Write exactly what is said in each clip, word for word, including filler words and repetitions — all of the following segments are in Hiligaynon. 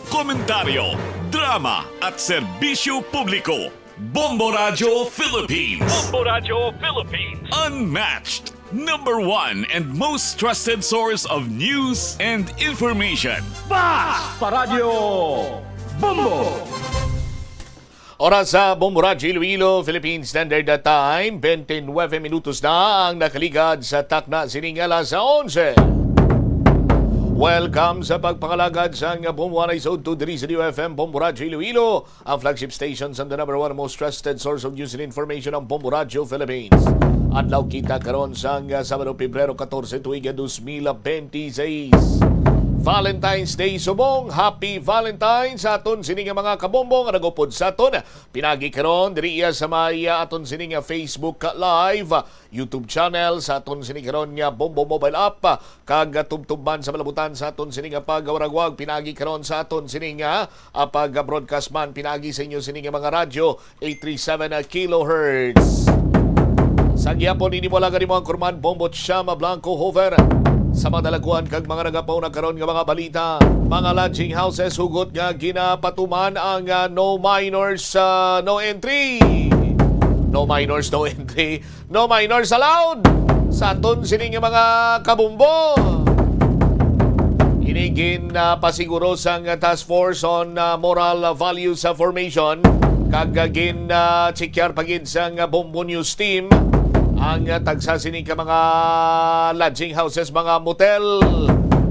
Komentaryo, drama at serbisyo publiko. Bombo Radyo Philippines. Bombo Radyo Philippines. Unmatched, number one and most trusted source of news and information. Basta Radyo Bombo! Oras sa Bombo Radyo Iloilo, Philippine Standard Time, twenty-nine minutos na ang nakaligad sa takna sining alas onse. Welcome sa pagpangalagad sang Bombo Anay sa Udto diri sa D U F M Bombo Radyo Iloilo, ang flagship station sang the number one most trusted source of news and information, ang Bombo Radyo Philippines. Adlaw kita karon sang, ah, Sabado, Pebrero katorse, tuig dos mil benti seis. Valentine's Day subong. Happy Valentine's sa aton sini nga mga kabombo nga nagupod sa aton. Pinagi karon diri iya sa may, ah, aton sini nga Facebook Live, ah, YouTube channel sa aton sini karon nga Bombo Mobile App, ah, kag, ah, tubtob man sa malabutan sa aton sini nga pagwaragwag. Pinagi karon sa aton sini nga, ah, pag-broadcast man pinagi sa inyo sini nga mga radyo, eight three seven kilohertz. Sa gihapon, ini mo lang mo ang kurman, Bombo Chama Blanco Hover. Sa mga dalagkuan kag mga nagapauna karon nga mga balita, mga lodging houses hugot nga ginapatuman ang, ah, no minors, ah, no entry. No minors, no entry. No minors allowed sa aton sini nga mga kabumbo. Ini gin, ah, pasiguro sang Task Force on, ah, Moral Values, ah, Formation, kag, ah, gin, ah, check-yar pa gid sang, ah, Bombo News Team ang, ah, tagsa sini ka mga lodging houses, mga motel.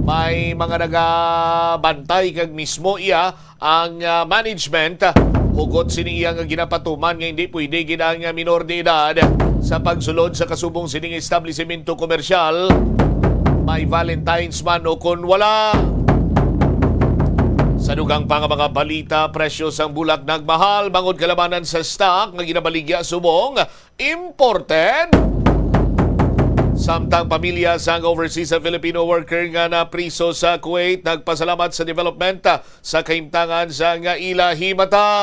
May mga nagabantay kag mismo iya ang, ah, management, ah, hugot sini iya nga ginapatuman nga hindi pwede gid ang, ah, minor de edad sa pagsulod sa kasubong sining establisimento komersyal, may Valentine's man o kon wala. Sa dugang pa nga mga balita, presyo sang bulak nagmahal bangod kalabanan sa stock nga ginabaligya subong imported. Samtang pamilya sang overseas sa Filipino worker nga napriso sa Kuwait nagpasalamat sa development sa kahimtangan sang ila himata.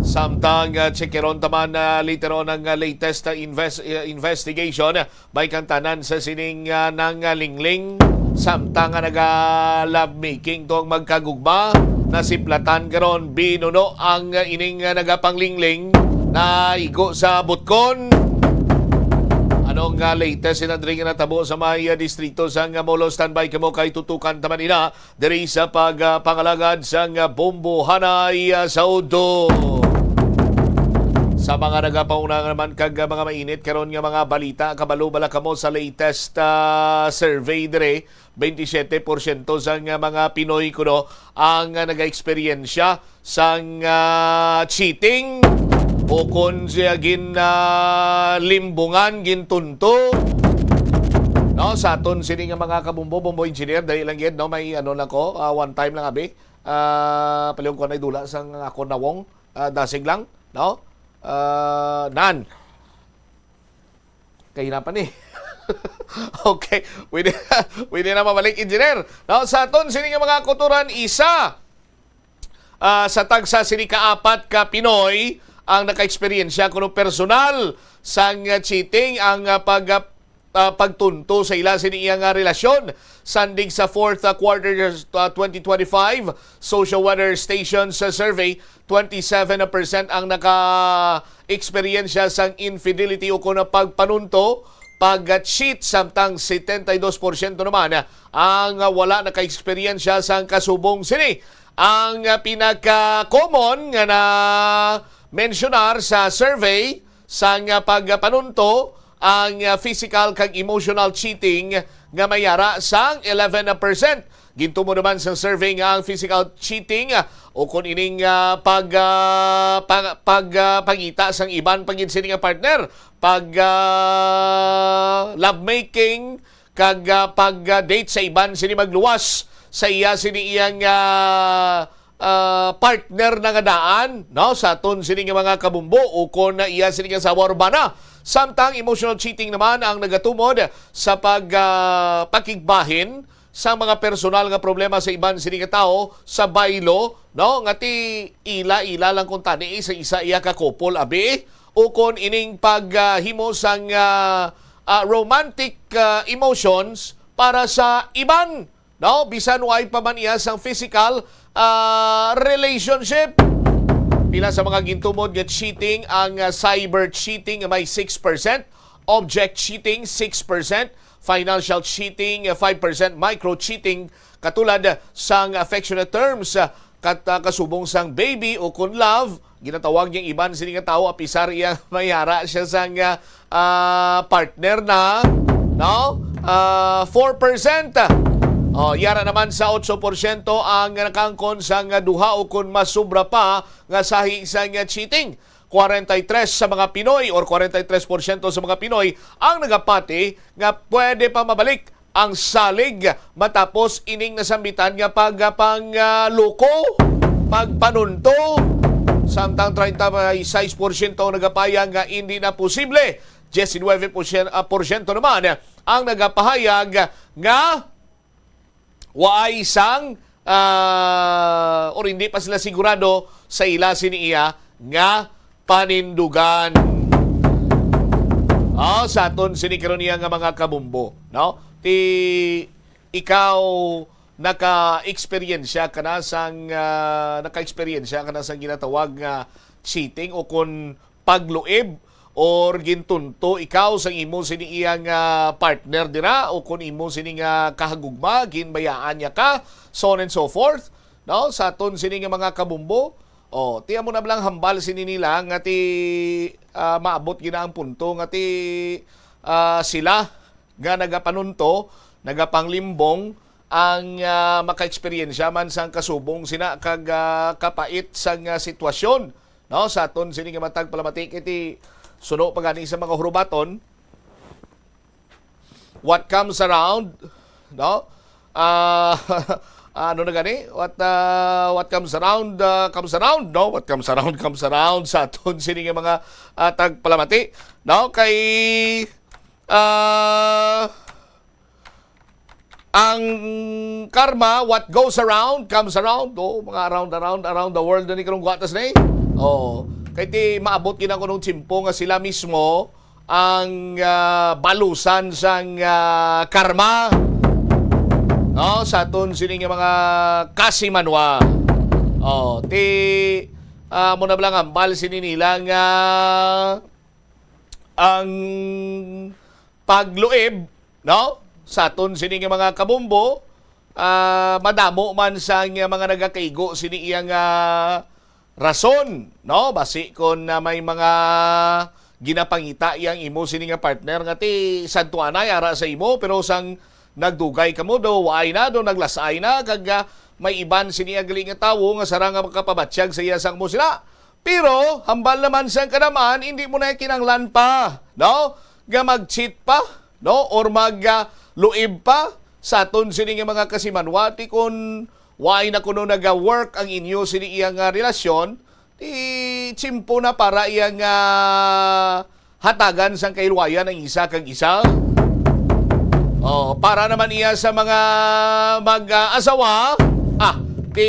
Samtang, ah, check-yaron ta man, ah, later on ang, ah, latest, ah, invest-, ah, investigation may kantanan sa sining, ah, nangalingling. Samtang nga naga-lovemaking to ang magkagugma, nasiplatan karon binuno ang, ah, ining, ah, nagapanglingling na igo sa butkon. Anong, ah, latest in Andring nga natabo sa may, ah, distrito sang, ah, Molo? Standby kamo kay tutukan ta man ina diri sa pag, ah, pangalagad sang, ah, Bombo Hanay, ah, sa Udto. Sa mga nagapauna naman kag, ah, mga mainit karon nga mga balita, kabalo bala kamo sa latest, ah, survey diri? Twenty-seven porsyento sang, ah, mga Pinoy kuno ang, ah, nagaeksperyensya sang, ah, cheating o kon siya gin, ah, limbungan, gintunto. No, sa aton sini nga mga kabumbo, bumbo engineer, dali lang gid, no, may ano lang ko, ah, one time lang abi. Ah, palihog ko na idula sang ako nawong, ah, dasig lang, no? Ah, nan. Kahinapan ni. Okay, pwede, pwede na mabalik, engineer. No, sa aton sini nga mga kutoran, isa, ah, sa tagsa sini ka apat ka Pinoy ang naka-eksperyensya kuno personal sang, ah, cheating, ang, ah, pag, ah, ah, pagtunto sa ila sini iya nga relasyon. Sandig sa fourth, ah, quarter, ah, twenty twenty-five Social Weather Station sa survey, twenty-seven percent ang naka-eksperyensya sang infidelity o kon pagpanunto, pag-cheat, samtang setenta y dos porsyento naman ang wala naka-eksperyensya sang kasubong sini. Ang pinaka-common nga na-mensyonar sa survey sang pagpanunto ang physical kag emotional cheating nga may ara sang eleven percent. Gintumo naman sa survey nga ang physical cheating, ah, o kon ining, ah, pag, ah, pang-, pag, ah, pangita sang iban pa gid sini nga partner, pag, ah, lovemaking, kag, ah, pag, ah, date sa iban sini magluwas sa iya sini iyang, ah, ah, partner na nga daan, no, sa aton sini nga mga kabumbo o kon na iya sini nga asawa or bana. Samtang emotional cheating naman ang nagatumod sa pag, ah, pakigbahin sa mga personal nga problema sa iban sini nga tawo sa baylo, no? Nga ti ila-ila lang kung tani sa isa iya ka couple, abi, o kon ining pag, ah, himo sang, ah, ah, romantic, ah, emotions para sa iban No? Bisan way pa man iya sang physical, ah, relationship. Pila sa mga gintumod nga cheating ang, ah, cyber cheating nga may six percent, object cheating six percent, financial cheating, ah, five percent, micro cheating katulad sang affectionate terms, ah, kat-, ah, kasubong sang baby o kon love, ginatawag niyang iban sini nga tawo, apisar iya may ara siya sang, ah, ah, partner na, no? Ah, four percent. Oh, yara naman sa otso porsyento ang nakaangkon sang duha o kon mas sobra pa nga sahi sang cheating. Kwarenta y tres sa mga Pinoy or kwarenta y tres porsyento sa mga Pinoy ang nagapati nga pwede pa mabalik ang salig matapos ining nasambitan nga pagpang, ah, loko, pagpanunto. Samtang treinta y seis porsyento ang nagapayag nga hindi na posible. Diecinueve porsyento, ah, porsyento naman ang nagapahayag nga waay sang, ah, or hindi pa sila sigurado sa ila sini iya nga panindugan. Oh, sa aton sini karon iya nga mga kabumbo, no? Ti ikaw naka-eksperyensya ka na sang, ah, naka-eksperyensya ka na sang ginatawag nga cheating o kon pagluib or gintunto ikaw sang imo sini iya nga partner dira o kon imo sini nga kahagugma, ginbayaan niya ka, so on and so forth, no? Sa aton sini nga mga kabumbo, oh, ti amo na lang hambal sini nila nga ti, ah, maabot gina ang punto nga ti, ah, sila nga nagapanunto, nagapanglimbong ang, ah, maka-eksperyensya man sang kasubong sina kag, ah, kapait sang, ah, sitwasyon, no? Sa aton sini nga matag palamati kay ti suno pa gani sa mga hurubaton, what comes around, no? Ah, ano na gani? What, ah, what comes around, ah, comes around, no? What comes around, comes around sa aton sini nga mga, ah, tagpalamati, no? Kay, ah, ang karma, what goes around, comes around. Oh, mga around, around, around the world na ni karong guwatas na eh. Oh, kay ti maabot gina kuno ang tiyempo nga sila mismo ang, ah, balusan sang, ah, karma, no? Sa aton sini nga mga kasimanwa. Oh, ti, ah, mo na lang hambal sini nila nga ang pagluib, no? Sa aton sini nga mga kabumbo, ah, madamo man sa nga mga nagakaigo sini iya nga rason, no? Basi kon na may mga ginapangita iyang imo sini nga partner nga ti sadto anay ara sa imo, pero sang nagdugay kamo do, waay na do, naglasay na, kag, ah, may iban sini gali nga tawo nga sarang nga makapabatyag sa iya sang mo sila. Pero hambal naman sang kanaman, hindi mo na kinahanglan pa, no? Nga mag-cheat pa, no? Or mag, ah, luib pa sa aton sini nga mga kasimanwa, ti kun waay na kuno naga-work ang inyo sini iya nga relasyon, ti tiyempo na para iya nga hatagan sang kahilwayan ang isa kag isa. Oh, para naman iya sa mga mag-asawa, ah, ti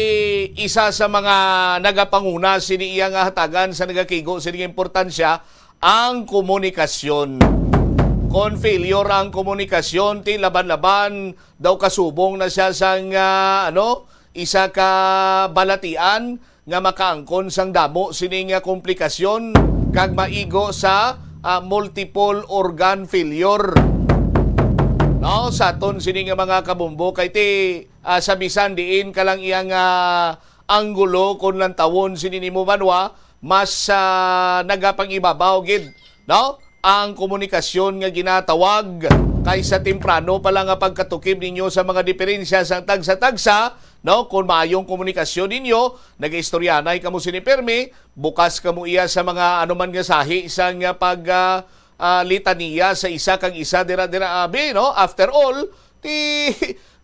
isa sa mga nagapanguna sini iya nga hatagan sa nagakaigo sini nga importansya ang komunikasyon. Kon failure ang komunikasyon, ti laban-laban daw kasubong na siya sang, ah, ano, isa ka balatian nga makaangkon sang damo sini nga komplikasyon kag maigo sa, ah, multiple organ failure. No, sa aton sini nga mga kabumbo kay ti, ah, sa bisan diin ka lang iyang, ah, anggulo kon lantawon sini nimo banwa, mas, ah, nagapangibabaw gid, no? Ang komunikasyon nga ginatawag kaysa temprano pa lang nga pagkatukib ninyo sa mga diferensya sa tagsa-tagsa, no? Kung maayong komunikasyon ninyo, nagaistoryanay kamo sini permi, bukas kamo iya sa mga anuman nga sahi sang pag, ah, ah, litaniya sa isa kag isa dira-dira abi, no? After all, ti,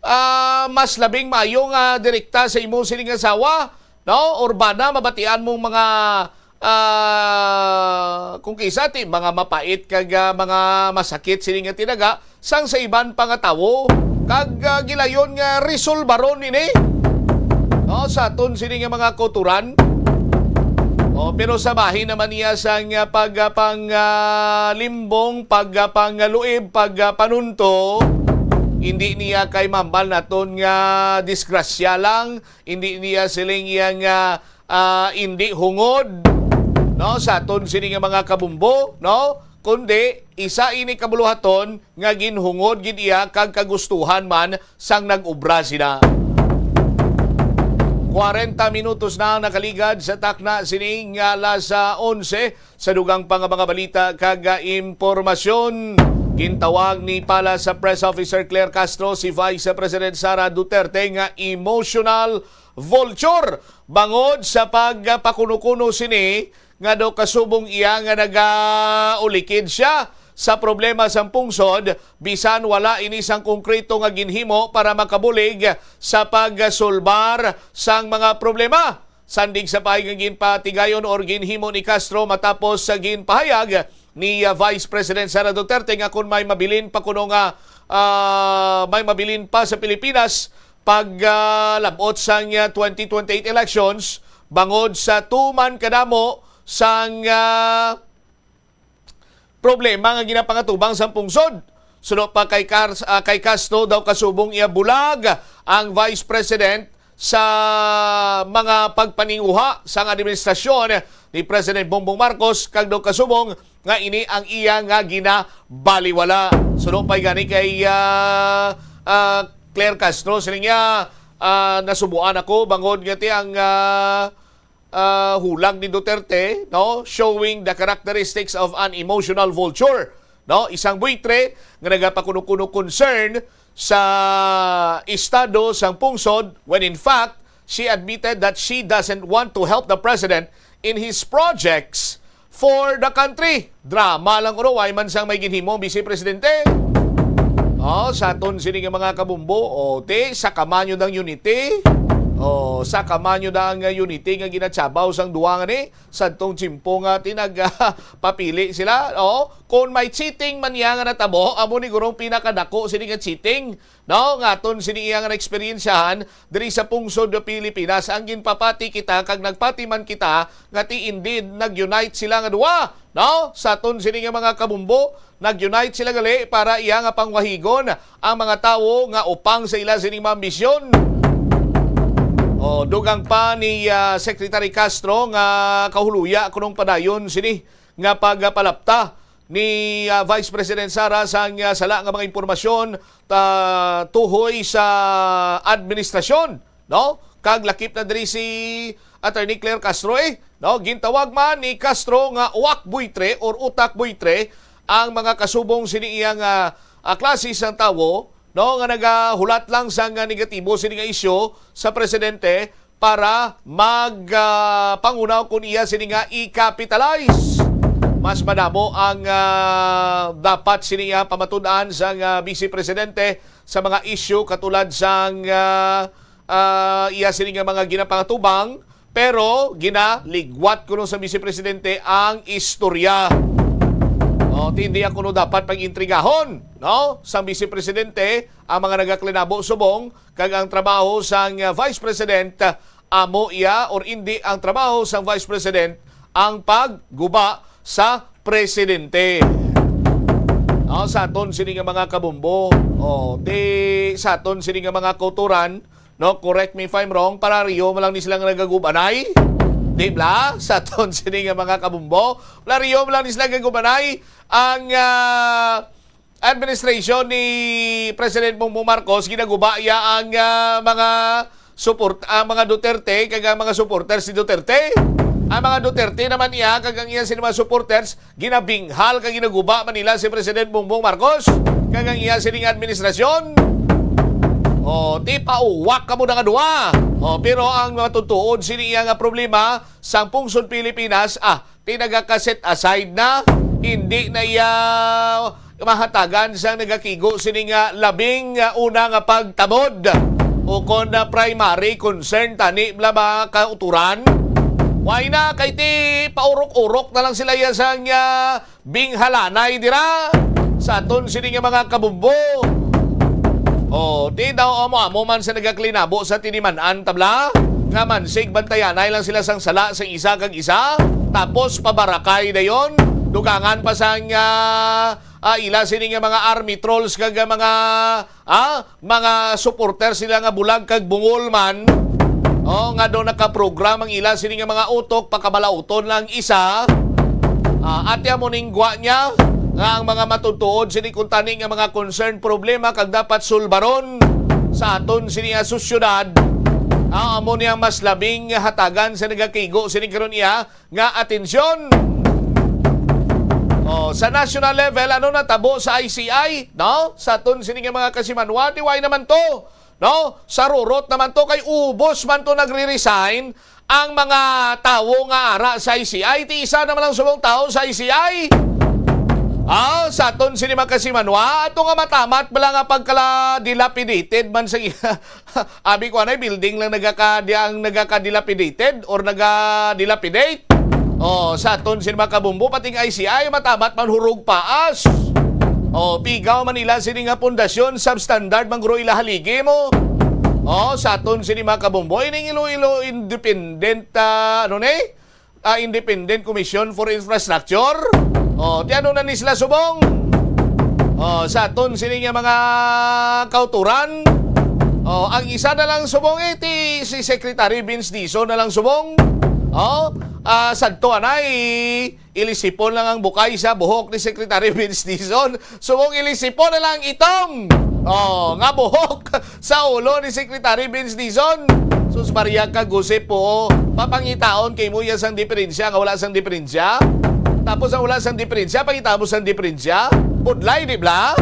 ah, mas labing maayo nga direkta sa imo sining asawa, no? Or bana, mabatian mong mga, ah, kung kisa ti mga mapait kag, ah, mga masakit sini nga tinaga sang sa iban pa nga tawo, kag, ah, gilayon nga resolbaron ini, no, sa aton sini nga mga kauturan. Oh, pero sa bahin naman niya sang, ah, pag, ah, pang, ah, limbong, pag, ah, pangluib, pag, ah, panunto, Hindi niya kay mambal naton nga disgrasya lang, hindi niya siling iya nga, ah, hindi hungod, no, sa aton sini nga mga kabumbo, no, kundi isa ini kabuluhaton nga ginhungod gid iya kag kagustuhan man sang nag-obra sina. Kwarenta minutos na ang nakaligad sa takna sining alas, ah, onse. Sa dugang pa nga mga balita kag, ah, impormasyon, gintawag ni Palace Press Officer Claire Castro si Vice President Sara Duterte nga emotional vulture bangod sa pagpakuno-kuno sini nga daw kasubong iya nga nagaulikid siya sa problema sang pungsod, bisan wala ini sang konkreto nga ginhimo para makabulig sa pagsulbar sang mga problema. Sandig sa pahay nga ginpatigayon or ginhimo ni Castro matapos sa ginpahayag ni, ah, Vice President Sara Duterte nga kung may mabilin pa kuno nga, ah, may mabilin pa sa Pilipinas pag, ah, labot sang, ah, twenty twenty-eight elections bangod sa tuman kadamo sang, ah, problema nga ginapangatubang sang pungsod. Suno pa kay Car-, ah, kay Castro, daw kasubong iya bulag ang Vice President sa mga pagpaninguha sang administrasyon ni President Bongbong Marcos, kag daw kasubong nga ini ang iya nga ginabaliwala. Suno pa gani kay, ah, ah, Claire Castro, siling niya, ah, nasubuan ako bangod nga ti ang, ah, ah, hulag ni Duterte, no, showing the characteristics of an emotional vulture, no, isang buitre nga nagapakuno-kuno concern sa estado sang pungsod, when in fact she admitted that she doesn't want to help the president in his projects for the country. Drama lang kuno, way man sang may ginhimo ang Vice Presidente. Oh, sa aton sini nga mga kabumbo, o ti, sa kamanyo dang unity. Oh, sa kamanyo dang unity nga ginatsabaw sang duwa nga ni, sadtong tiyempo nga ti nagpapili sila. Oh, kung may cheating man niya nga natabo, amo ni gurong pinakadako sini nga cheating, no, nga aton sini iya nga naeksperyensyahan diri sa pungsod nga Pilipinas. Ang ginpapati kita kag nagpati man kita nga ti indeed nag-unite sila nga duwa, no? Sa aton sini nga mga kabumbo, nag-unite sila gali para iya nga pangwahigon ang mga tawo nga upang sa ila sining mga ambisyon. O, dugang pa ni, ah, Secretary Castro nga kahuluya kunong padayon sini nga pagpalapta ni, ah, Vice President Sara sang, ah, sala nga mga impormasyon ta-, tuhoy sa administrasyon, no? Kag lakip na diri si Attorney Claire Castro, eh, no? Gintawag man ni Castro nga uwak buitre or utak buitre ang mga kasubong sini iya nga, ah, klase sang tawo, no, nga nagahulat lang sang, ah, negatibo sini nga isyu sa presidente para mag, ah, pangunaw kon iya sini nga i-capitalize. Mas madamo ang, ah, dapat sini nga pamatud-an sang, ah, Vice Presidente sa mga isyu katulad sang, ah, ah, iya sini nga mga ginapangatubang, pero ginaligwat kuno sa Vice Presidente ang istorya. O, ti hindi kuno dapat pag-intrigahon, no? Sang Vice Presidente ang mga nagaklinabo subong kag ang trabaho sang, uh, Vice President, uh, amo iya or indi ang trabaho sang Vice President ang pagguba sa presidente. No, sa aton sini nga mga kabumbo, o, ti sa aton sini nga mga kauturan, no, correct me if I'm wrong, pareho man lang ni sila nga nagagubanay. Di bala? Sa aton sini nga mga kabumbo, pareho man lang ni sila nagagubanay ang, ah, administration ni President Bongbong Marcos, ginaguba iya ang, ah, mga support, ang mga Duterte kag ang mga supporters ni Duterte. Ang mga Duterte naman iya kag ang iya sini mga supporters ginabinghal kag ginaguba man nila si President Bongbong Marcos kag ang iya sining administrasyon. O, ti pauwak kamo na nga duha. O, pero ang matutuod sini iya nga problema sang pungsod Pilipinas, ah, ti nagaka-set aside na, hindi na iya mahatagan sang nagakigo sini nga labing, ah, una nga pagtamod ukon na primary concern tani bala mga kauturan. Why na? Kay ti paurok-urok na lang sila iya sang, ah, binghalanay dira sa aton sini nga mga kabumbo. O, ti daw amo-amo man sa nagaklinabo sa tiniman-an tabla nga mansig bantayanay lang sila sang sala sang isa kag isa, tapos pabarakay dayon, dugangan pa sang, ah, ah, ila sini nga mga army trolls kag, ah, mga, ah, mga supporter sila nga bulag kag bungol man. Oh, nga daw nakaprogram ang ila sini nga mga utok, pakabalauton lang isa. Ah, ati amo ning gwa niya nga ang mga matutuod sini kuntani nga mga concern, problema kag dapat sulbaron sa aton sini nga sosyedad. Ah, amo ni ang mas labing hatagan sa nagakigo sini karon iya nga atensyon. Oh, sa national level, ano natabo sa I C I, no? Sa aton sini nga mga kasimanwa, di way naman to, no? Sa rurot naman to, kay ubos man to nagre-resign ang mga tawo nga ara sa I C I. Ti isa naman ang subong tawo sa I C I. Ah, sa aton sini mga kasimanwa, ato nga matamat bala nga pagkala dilapidated man sa Abi ko anay, building lang nagaka-, di ang nagaka-dilapidated or naga-dilapidate. Oh, sa aton sini mga kabumbo, pating I C I, matamat man hurog paas. Oh, pigaw man nila sini nga pundasyon, substandard man guro ila haligi mo. Oh, sa aton sini mga kabumbo, ining Iloilo Independent, ah, ano ni? Ah, Independent Commission for Infrastructure. Oh, ti ano na ni sila subong? Oh, sa aton sini nga mga kauturan. Oh, ang isa na lang subong, eh, ti si Secretary Vince Dizon na lang subong. Oh, ah, sadto anay, ilisipon lang ang bukay sa buhok ni Secretary Vince Dizon. Subong ilisipon na lang itong, oh, nga buhok sa ulo ni Secretary Vince Dizon. Sus, Maria ka, Jose po. Papangitaon kay mo iya sang diferensya nga wala sang diferensya. Tapos ang wala sang diferensya, pangita mo sang diferensya. Budlay, di bla?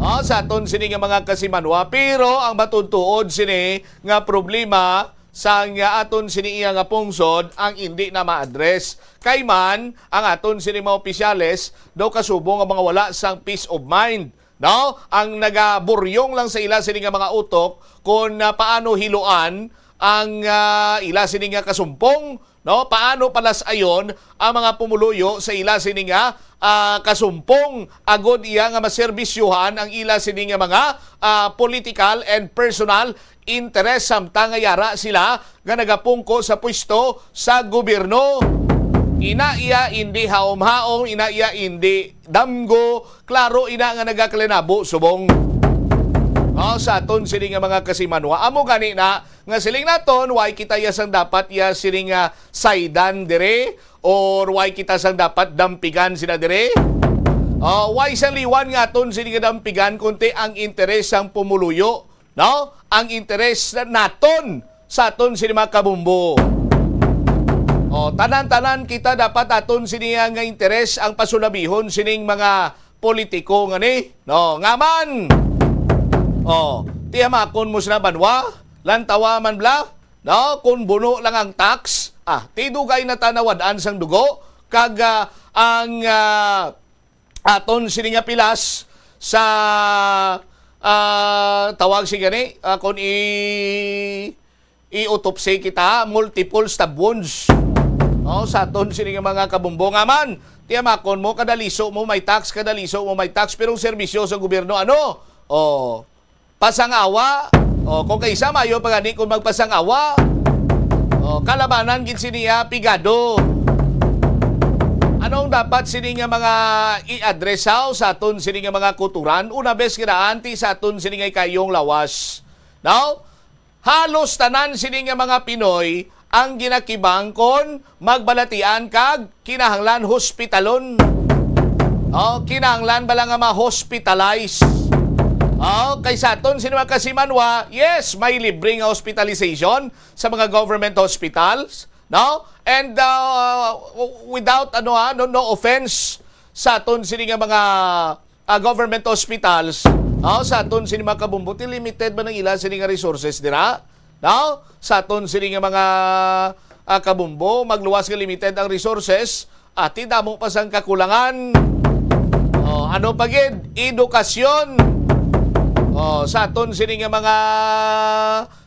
Oh, sa aton sini nga mga kasimanwa. Pero ang matutuod sini nga problema sa nga aton sini iya nga pungsod ang hindi na ma-address. Kay man, ang aton sini mga opisyales daw kasubong nga mga wala sang peace of mind, no? Ang nagaburyong lang sa ila sini nga mga utok kung, ah, paano hiluan ang, ah, ila sini nga kasumpong, no? Paano palas-ayon ang mga pumuluyo sa ila sini nga, ah, kasumpong agod iya nga maserbisyuhan ang ila sini nga mga, ah, political and personal interes samtang nga yara sila nga nagapungko sa pwesto sa gobyerno. Ina iya indi haom-haom, ina iya indi damgo, klaro ina nga nagakalinabo subong. Oh, sa aton sini nga mga kasimanwa. Amo gani na nga siling naton, why kita iya sang dapat iya sini nga saydan dire, or why kita sang dapat dampigan sila dire? Oh, why sang liwan nga aton sini nga dampigan, kundi ang interes sang pumuluyo, no? Ang interes naton sa aton sini mga kabumbo. Oh, tanan-tanan kita dapat aton sini nga interes ang pasulabihon sining mga politiko nga ni, no? Nga man, oh, tiyamakon mo sila banwa, lantawa man bla, no? Kung buno lang ang tax, ah, ti dugay na ta nawad-an sang dugo, kag, ah, ang, ah, aton sini nga pilas sa, ah, tawag si gani, ah, kung i-, i-autopsy kita, multiple stab wounds. Oh, sa aton sini nga mga kabumbo nga man, tiyamakon mo, kadaliso mo may tax, kadaliso mo may tax, pero ang serbisyo sa gobyerno, ano? Oh, pasangawa. Oh, kung kaisa, mayo pa gani kung magpasangawa. Oh, kalabanan gid sini, ah, pigado. Anong dapat sini nga mga i-address sa aton sini nga mga kuturan? Una, bes, kinahanglan ti sa aton sini nga ikayong lawas. Now, halos tanan sini nga mga Pinoy ang ginakibang kon magbalatian kag kinahanglan hospitalon. Oh, kinahanglan bala nga ma-hospitalize. Oh, kay sa aton sini mga kasimanwa, yes, may libre nga hospitalization sa mga government hospitals, no? And, uh, w-, without, ano, ha, no, no offense sa aton sini nga mga, ah, government hospitals, ah, sa aton sini mga kabumbo, ti limited man ang ila sini nga resources dira, no? Sa aton sini nga mga, ah, kabumbo, magluwas nga limited ang resources, ati damo pa sang kakulangan. Oh, ano pa gid? Edukasyon. Oh, sa aton sini nga mga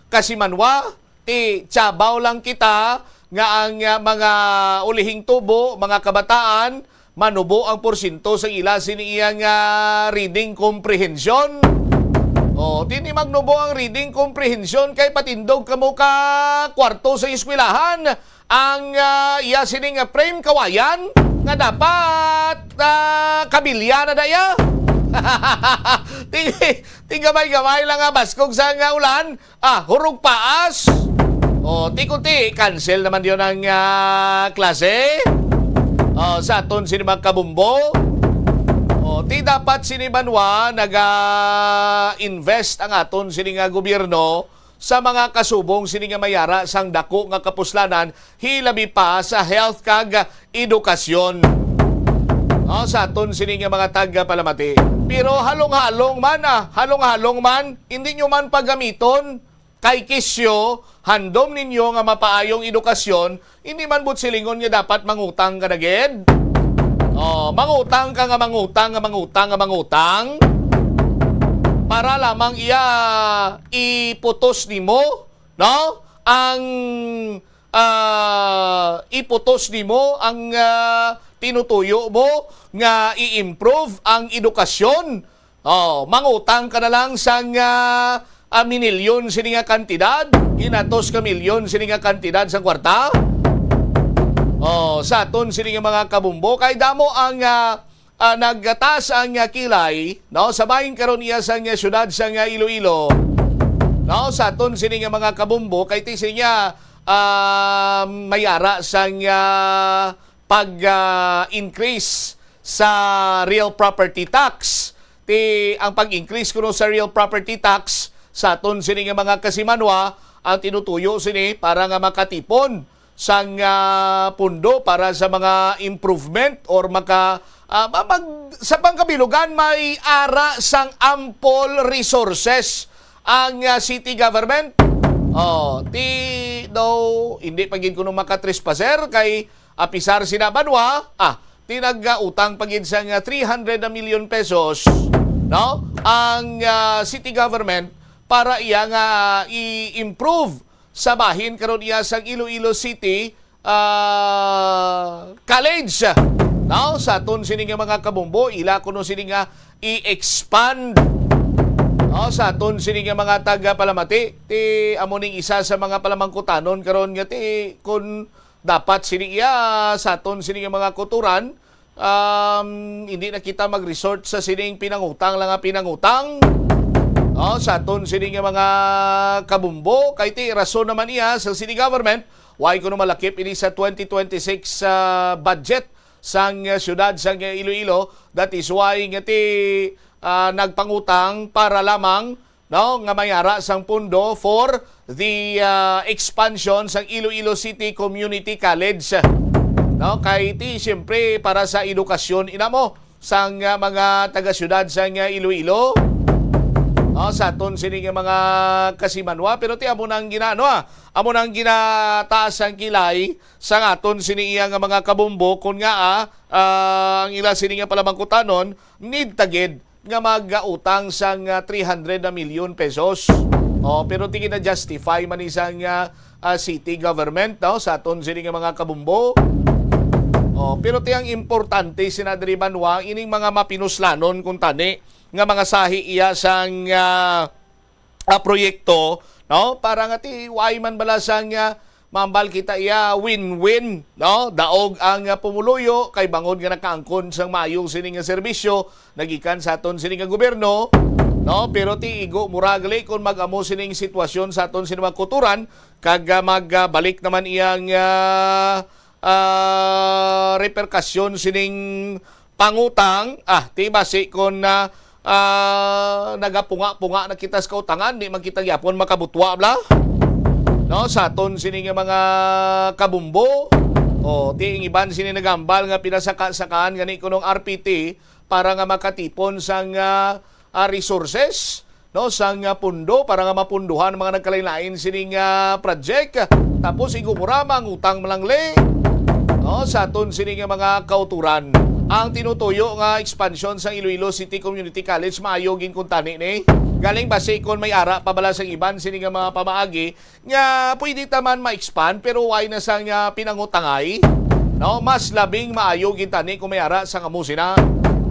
kasimanwa, ti tiyabaw lang kita nga ang, ah, mga ulihing tubo, mga kabataan, manubo ang porsyento sa ila sini iya nga reading comprehension. Oh, ti ni magnubo ang reading comprehension kay patindog kamo ka kwarto sa eskwelahan. Ang, ah, iya sini nga frame kawayan. nga dapat, ah, kabilya na daya. Ti-, ti gamay-gamay lang nga baskog sa nga ulan, ah, hurog paas. O, ti kunti, cancel naman yun ang, ah, klase. O, sa aton sini mga kabumbo. O, ti dapat sini banwa naga-invest ang aton sini nga gobyerno sa mga kasubong sini nga may ara sang dako nga kapuslanan, hilabi pa sa health kag edukasyon. O, sa aton sini nga mga tagapalamati. Pero halong-halong man, ah, halong-halong man, hindi nyo man pagamiton kay kisyo, handom ninyo nga mapaayong edukasyon, hindi man buot silingon nga dapat mangutang ka na gid. O, mangutang ka nga mangutang nga mangutang nga mangutang para lamang iya iputos nimo, no? Ang, ah, iputos nimo ang, ah, tinutuyo mo nga i-improve ang edukasyon. Oh, mangutang ka na lang sang, ah, ah, minilyon sini nga kantidad, ginatos ka milyon sini nga kantidad sang kwarta. Oh, sa aton sini nga mga kabumbo, kay damo ang, ah, ah, nagtaas ang, ah, kilay, no? Sa bahin karon iya sang, ah, syudad sang, ah, Iloilo. No, sa aton sini nga mga kabumbo, kay ti sini nga, ah, may ara sang, ah, pag, ah, increase sa real property tax. Ti ang pag-increase kuno sa real property tax sa aton sini nga mga kasimanwa, ang tinutuyo sini para nga makatipon sang, ah, pundo para sa mga improvement or maka, ah, ma-, mag-, sa pangkabilugan may ara sang ample resources ang, ah, city government. Oh, ti daw hindi pa gid kuno makatrespaser kay apisar sina banwa, ah, ti nagautang pa gid sang, ah, three hundred na milyon pesos, no? Ang, ah, city government para iya nga i-improve sa bahin karon iya sang Iloilo City, ah, College. No? Sa aton sini nga mga kabumbo, ila kuno sini nga i-expand. No? Sa aton sini nga mga tagapalamati, ti amo ning isa sa mga palamangkutanon karon nga ti kun dapat sini iya sa aton sini nga mga kutoran, um, hindi na kita mag-resort sa sining pinangutang lang nga pinangutang. No, sa aton sini nga mga kabumbo, kay ti rason naman iya sa city government, why kuno malakip ini sa twenty twenty-six, ah, budget sang, ah, siyudad sang Iloilo. That is why nga ti, ah, nagpangutang para lamang, no, nga may ara sang pundo for the, ah, expansion sang Iloilo City Community College. No, kay ti siyempre para sa edukasyon inamo sang, ah, mga taga-siyudad sang, ah, Iloilo. No, sa aton sini nga mga kasimanwa, pero ti amo nang ginaano, ah, amo nang ginataas ang kilay sang aton sini iya nga mga kabumbo kun nga, ah, ah, ang ila sini nga palamangkutanon need ta gid nga magautang sang, ah, three hundred na milyon pesos. Oh, pero ti gina-justify man ni sang, ah, ah, city government, no, sa aton sini nga mga kabumbo. Oh, pero ti ang importante sina diri banwa ining mga mapinuslanon kung tani nga mga sahi iya sang, ah, ah, proyekto, no, para nga ti why man bala sang, ah, mambal kita iya win-win, no? Daog ang, ah, pumuluyo kay bangod nga nakaangkon sang maayo sini nga serbisyo nagikan sa aton sini nga gobyerno, no? Pero ti igo mura gali kon mag-amo sining sitwasyon sa aton sini mga kutoran kag, ah, magbalik naman iyang, ah, ah, reperkasyon sining pangutang, ah, ti basi kon, ah, ah, nagapunga-punga na kita sa kautangan, di man kita gyapon makabutwa, bla? No, sa aton sini nga mga kabumbo, o, ti ang iban sini nagambal nga pinasaka-sakaan gani kunong R P T para nga makatipon sang, ah, ah, resources, no, sang, ah, pundo para nga mapunduhan ang mga nagkalain-lain sining, ah, project. Tapos igo mura mangutang malangli, no, sa aton sini nga mga kautoran. Ang tinutuyo nga expansion sang Iloilo City Community College maayo gid kuntani ni. Galing basi kon may ara pa bala sang iban sini nga mga pamaagi nga pwede ta man ma-expand pero why na sang, ah, pinangutangay, no? Mas labing maayo gid tani kung may ara sang amo sina.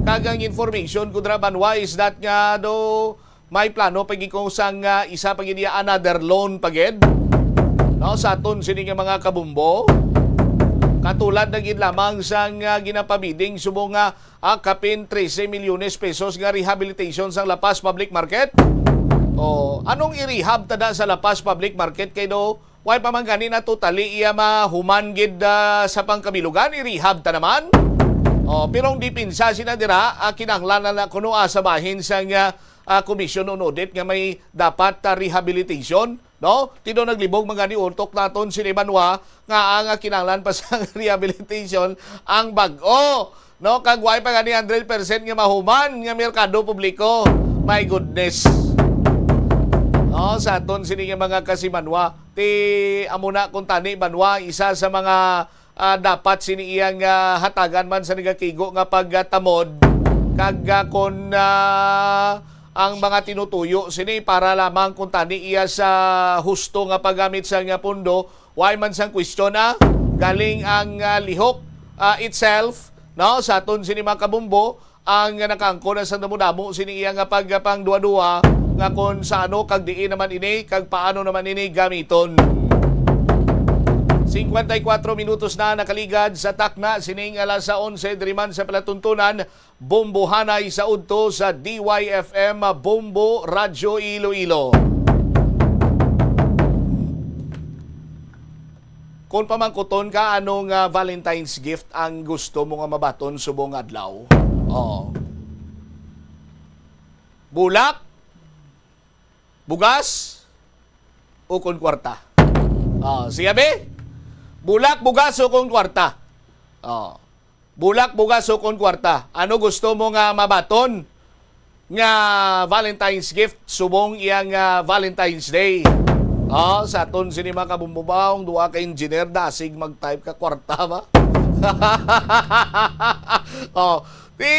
Kag ang information ko dira banwa is that nga do may plano pa gid ko sang, ah, isa pa gid iya another loan pa gid, no, sa aton sini nga mga kabumbo. Tulad na gid lamang sang, ah, ginapabilin subong nga, ah, kapin trese milyones pesos nga rehabilitation sang La Paz Public Market. Oh, anong i-rehab ta da sa La Paz Public Market kay do wala pa man gani na totally iya mahuman gid, ah, sa pangkabilugan, i-rehab ta naman. Oh, pero ang depensa sina dira, ah, kinahanglan na kuno, ah, sa bahin sang, ah, ah, Commission on Audit nga may dapat, ah, rehabilitation. No? Tido naglibog man gani utok naton sini banwa nga ang, ah, kinahanglan pa sa rehabilitation ang bag-o, no? Kag wala pa gani hundred percent nga mahuman nga merkado publiko. My goodness. No, sa aton sini nga mga kasimanwa, ti amo na kung tani banwa isa sa mga, ah, dapat sini iyang, ah, hatagan man sa nagakigo nga pagtamod kag, ah, kon, ah, ang mga tinutuyo sini para lamang kung tani iya sa husto nga paggamit sa nga pondo, wala man sang question, ah. Galing ang, ah, lihok, ah, itself, no, sa aton sini mga kabumbo, ang nakaangkon na sa damo-damo sini iya nga pagpangduwa-duwa nga kung sa ano kag diin naman ini kag paano naman ini gamiton. Cincuenta y cuatro minutos na nakaligad sa takna sining alas onse diri man sa palatuntunan. Bombohanay sa udto sa D Y F M Bombo Radyo Iloilo. Kung pamangkuton ka, ano nga Valentine's gift ang gusto mo nga mabaton subong adlaw? Oh. Bulak, bugas, o kon kwarta? Oh, sige, be. Bulak, bugas, o kon kwarta? Oh. Bulak, bugas, o kon kwarta? Ano gusto mo nga mabaton nga Valentine's gift subong iyang, ah, Valentine's Day? Oh, sa aton sini mga kabumbubaong, duha ka engineer, dasig mag-type ka kwarta ba? Oh, di,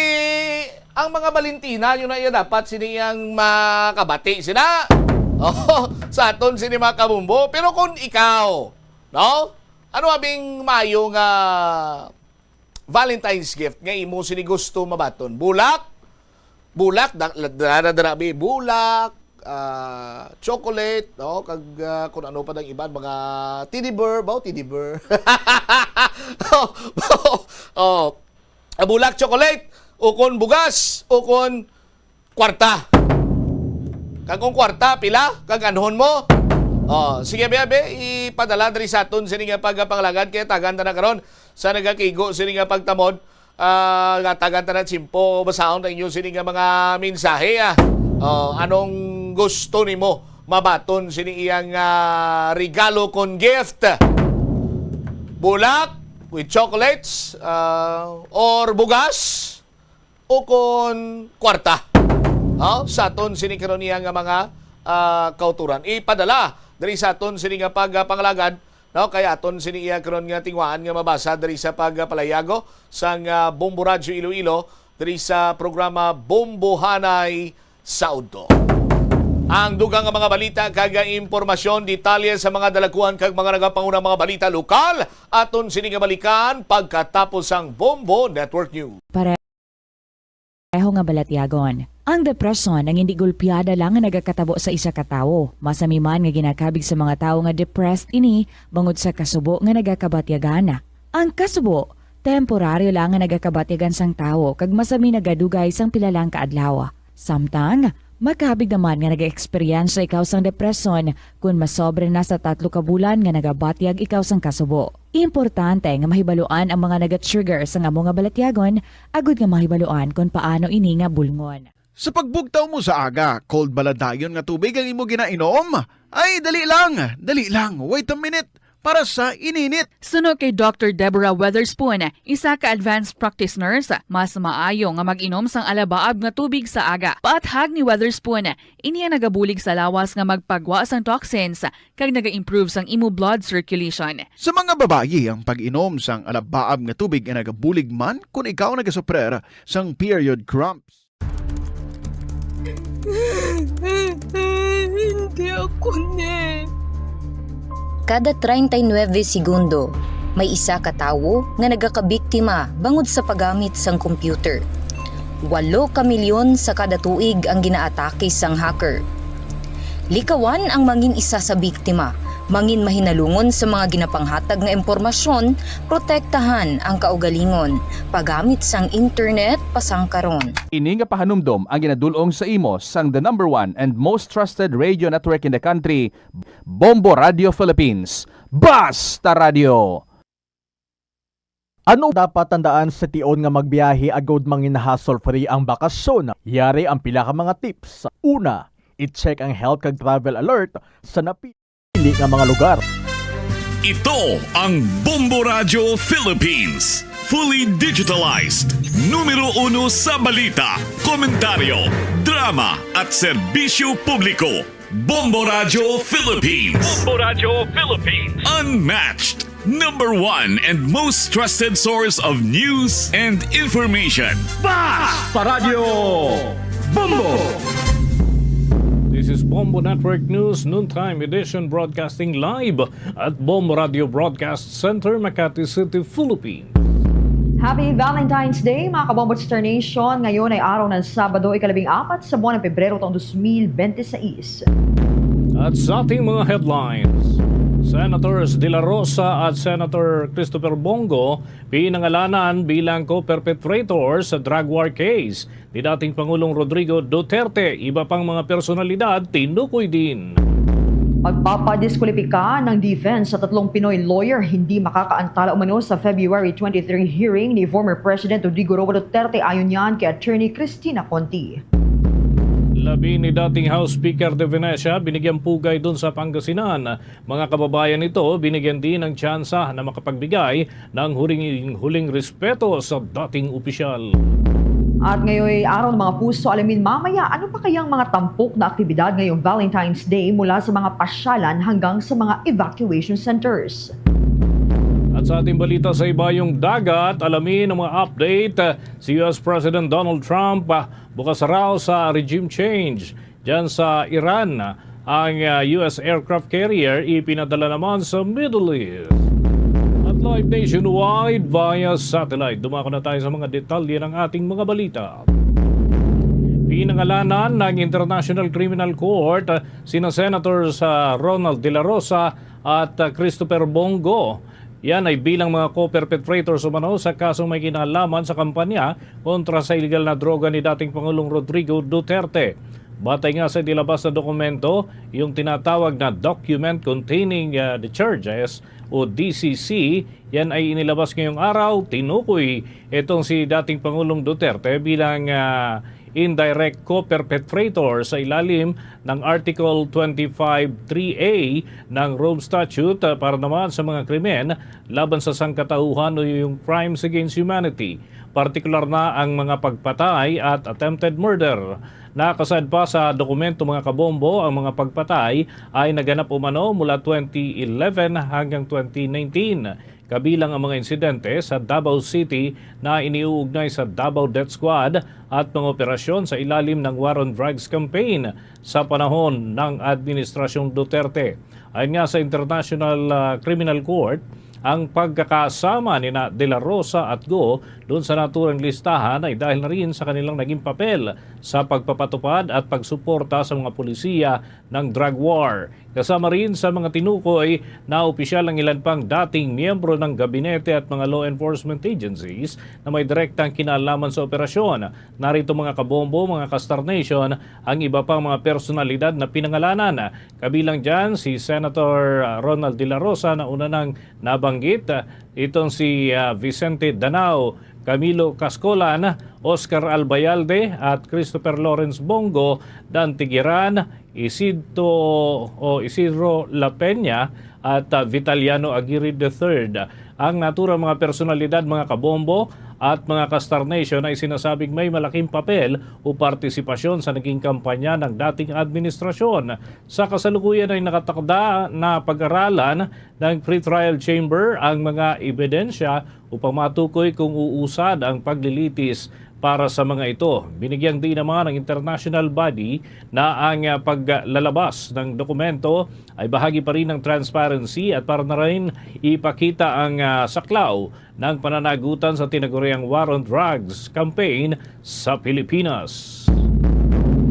ang mga Valentina, yun na iya dapat sini ang makabati sina. Oh, sa aton sini mga kabumbo. Pero kung ikaw, no? Ano abing mayo nga Valentine's gift nga imo sini gusto mabaton? Bulak? Bulak, da-, da-, da-, darabi, bulak, ah, chocolate, no? Kag, ah, kung ano pa dang iban, mga teddy bear, ba? Teddy bear. Oh, oh, oh. Ah, bulak, chocolate, o kon bugas, o kon kwarta. Kag kung kwarta, pila? Kag anhon mo? Oh, sige, be, be, ipadala diri sa aton sini nga pagpangalagad kay tagan ta na karon sa nagakigo sini nga pagtamod. Ah, tagan ta na tiyempo, basahon ta inyo sini nga mga mensahe, ah. Oh, anong gusto nimo mabaton sini iyang, ah, regalo kon gift? Bulak with chocolates, ah, or bugas? O kon kwarta, ha, sa aton sini karon niya nga mga, ah, kauturan. Ipadala diri sa aton sini nga pagpangalagad, no, kay aton sini iya karon nga tingwaan nga mabasa diri sa pagpalayago sang, ah, Bombo Radyo Iloilo diri sa programa Bombohanay sa Udto. Ang dugang nga mga balita kag impormasyon, detalye sa mga dalakuan kag mga nagapangunang mga balita lokal, aton sini nga balikan pagkatapos sang Bombo Network News. Para Pareho nga balatyagon. Ang depresyon ang hindi gulpiada lang nga nagakatabo sa isa ka tawo. Masami man nga ginakabig sa mga tawo nga depressed ini bangod sa kasubo nga nagakabatyagan. Ang kasubo, temporaryo lang nga nagakabatyagan sang tawo kag masami nagadugay sang pila lang ka adlaw. Samtang, makabig naman nga nag-eksperyensya ikaw sang depresyon kon masobra na sa tatlo ka bulan nga nagabatyag ikaw sang kasubo. Importante nga mahibaluan ang mga naga-trigger sang amo nga balatyagon agud nga mahibaluan kon paano ini nga bulngon. Sa pagbugtaw mo sa aga, cold ba la dayon nga tubig ang imo ginainom? Ay, dali lang, dali lang, wait a minute, para sa ininit. Suno kay Doctor Deborah Weatherspoon, isa ka advanced practice nurse, mas maayo nga mag-inom sang alabaab nga tubig sa aga. Paathag ni Weatherspoon, ini ang nagabulig sa lawas nga magpagwa sang toxins kag naga-improve sang imo blood circulation. Sa mga babayi, ang pag-inom sang alabaab nga tubig ay nagabulig man kon ikaw nagasuprer sang period cramps. Hindi ako ni. Kada treinta y nueve segundo, may isa ka tawo nga nagakabiktima bangod sa paggamit sang computer. Walo ka milyon sa kada tuig ang ginaatake sang hacker. Likawan ang mangin isa sa biktima Mangin mahinalungon sa mga ginapanghatag nga impormasyon, protektahan ang kaugalingon, paggamit sang internet pasangkaron. Ini nga pahanumdom ang ginadul-ong sa imo sang the number one and most trusted radio network in the country, Bombo Radio Philippines. Basta Radio! Ano dapat tandaan sa tion nga magbiyahe agod mangin hassle-free ang bakasyon? Yari ang pila ka mga tips. Una, i-check ang health kag travel alert sa napili nga mga lugar. Ito ang Bombo Radyo Philippines. Fully digitalized. Numero uno sa balita, komentaryo, drama, at serbisyo publiko. Bombo Radyo Philippines. Bombo Radyo Philippines. Unmatched. Number one and most trusted source of news and information. Basta Radyo Bombo! This is Bombo Network News Noontime Edition, broadcasting live at Bombo Radio Broadcast Center, Makati City, Philippines. Happy Valentine's Day, mga Kabombo Star Nation. Ngayon ay araw ng Sabado, ikalabing apat sa buwan ng Pebrero taong dos mil bente seis. At sa ating mga headlines, Senators De La Rosa at Senator Christopher Bong Go pinangalanan bilang co-perpetrator sa drug war case ni dating Pangulong Rodrigo Duterte. Iba pang mga personalidad tinukoy din. Pagpapadiskwalipika ng defense sa tatlong Pinoy lawyer hindi makakaantala umano sa February twenty-three hearing ni former President Rodrigo Roa Duterte, ayon yan kay Attorney Cristina Conti. Labi ni dating House Speaker De Venecia binigyang pugay dun sa Pangasinan. Mga kababayan nito binigyan din ng tsansa na makapagbigay ng huling-huling respeto sa dating opisyal. At ngayon, araw ng mga puso, alamin mamaya, ano pa kayang mga tampok na aktibidad ngayong Valentine's Day, mula sa mga pasyalan hanggang sa mga evacuation centers. At sa ating balita sa ibayong dagat, alamin ang mga update. Si U S President Donald Trump, ah, bukas raw sa regime change. Diyan sa Iran, ang, ah, U S aircraft carrier ipinadala naman sa Middle East. At live nationwide via satellite. Dumako na tayo sa mga detalye ng ating mga balita. Pinangalanan ng International Criminal Court, ah, sina Senators, ah, Ronald De La Rosa at, ah, Christopher Bong Go. Yan ay bilang mga co-perpetrators umano sa kasong may kinalaman sa kampanya kontra sa iligal na droga ni dating Pangulong Rodrigo Duterte. Batay nga sa inilabas na dokumento, yung tinatawag na Document Containing, uh, the Charges o D C C, yan ay inilabas ngayong araw. Tinukoy itong si dating Pangulong Duterte bilang, uh, indirect co-perpetrator sa ilalim ng Article twenty-five three A ng Rome Statute, uh, para naman sa mga krimen laban sa sangkatauhan o yung crimes against humanity, partikular na ang mga pagpatay at attempted murder. Nakasaad pa sa dokumento, mga kabombo, ang mga pagpatay ay naganap umano mula twenty eleven hanggang twenty nineteen, kabilang ang mga insidente sa Davao City na iniuugnay sa Davao Death Squad at mga operasyon sa ilalim ng War on Drugs campaign sa panahon ng Administrasyong Duterte. Ayon nga sa International, ah, Criminal Court, ang pagkakasama nina De La Rosa at Go doon sa naturang listahan ay dahil na rin sa kanilang naging papel sa pagpapatupad at pagsuporta sa mga polisiya ng drug war. Kasama rin sa mga tinukoy na opisyal ang ilan pang dating miyembro ng gabinete at mga law enforcement agencies na may direktang kinalaman sa operasyon. Narito, mga kabombo, mga ka-Star Nation, ang iba pang mga personalidad na pinangalanan. Kabilang dyan si Senator, ah, Ronald De La Rosa na una nang nabanggit, ah, itong si, ah, Vicente Danao, Camilo Cascolan, Oscar Albayalde at Christopher Lawrence Bong Go, Dan Tigiran, Isidro, o Isidro La Peña at, ah, Vitaliano Aguirre the third. Ang naturang mga personalidad, mga kabombo at mga ka-Star Nation, ay sinasabing may malaking papel o partisipasyon sa naging kampanya ng dating administrasyon. Sa kasalukuyan ay nakatakda na pag-aralan ng pretrial chamber ang mga ebidensya upang matukoy kung uusad ang paglilitis para sa mga ito. Binigyang diin naman ng international body na ang, ah, paglalabas ng dokumento ay bahagi pa rin ng transparency at para na rin ipakita ang, ah, saklaw ng pananagutan sa tinaguriang War on Drugs campaign sa Pilipinas.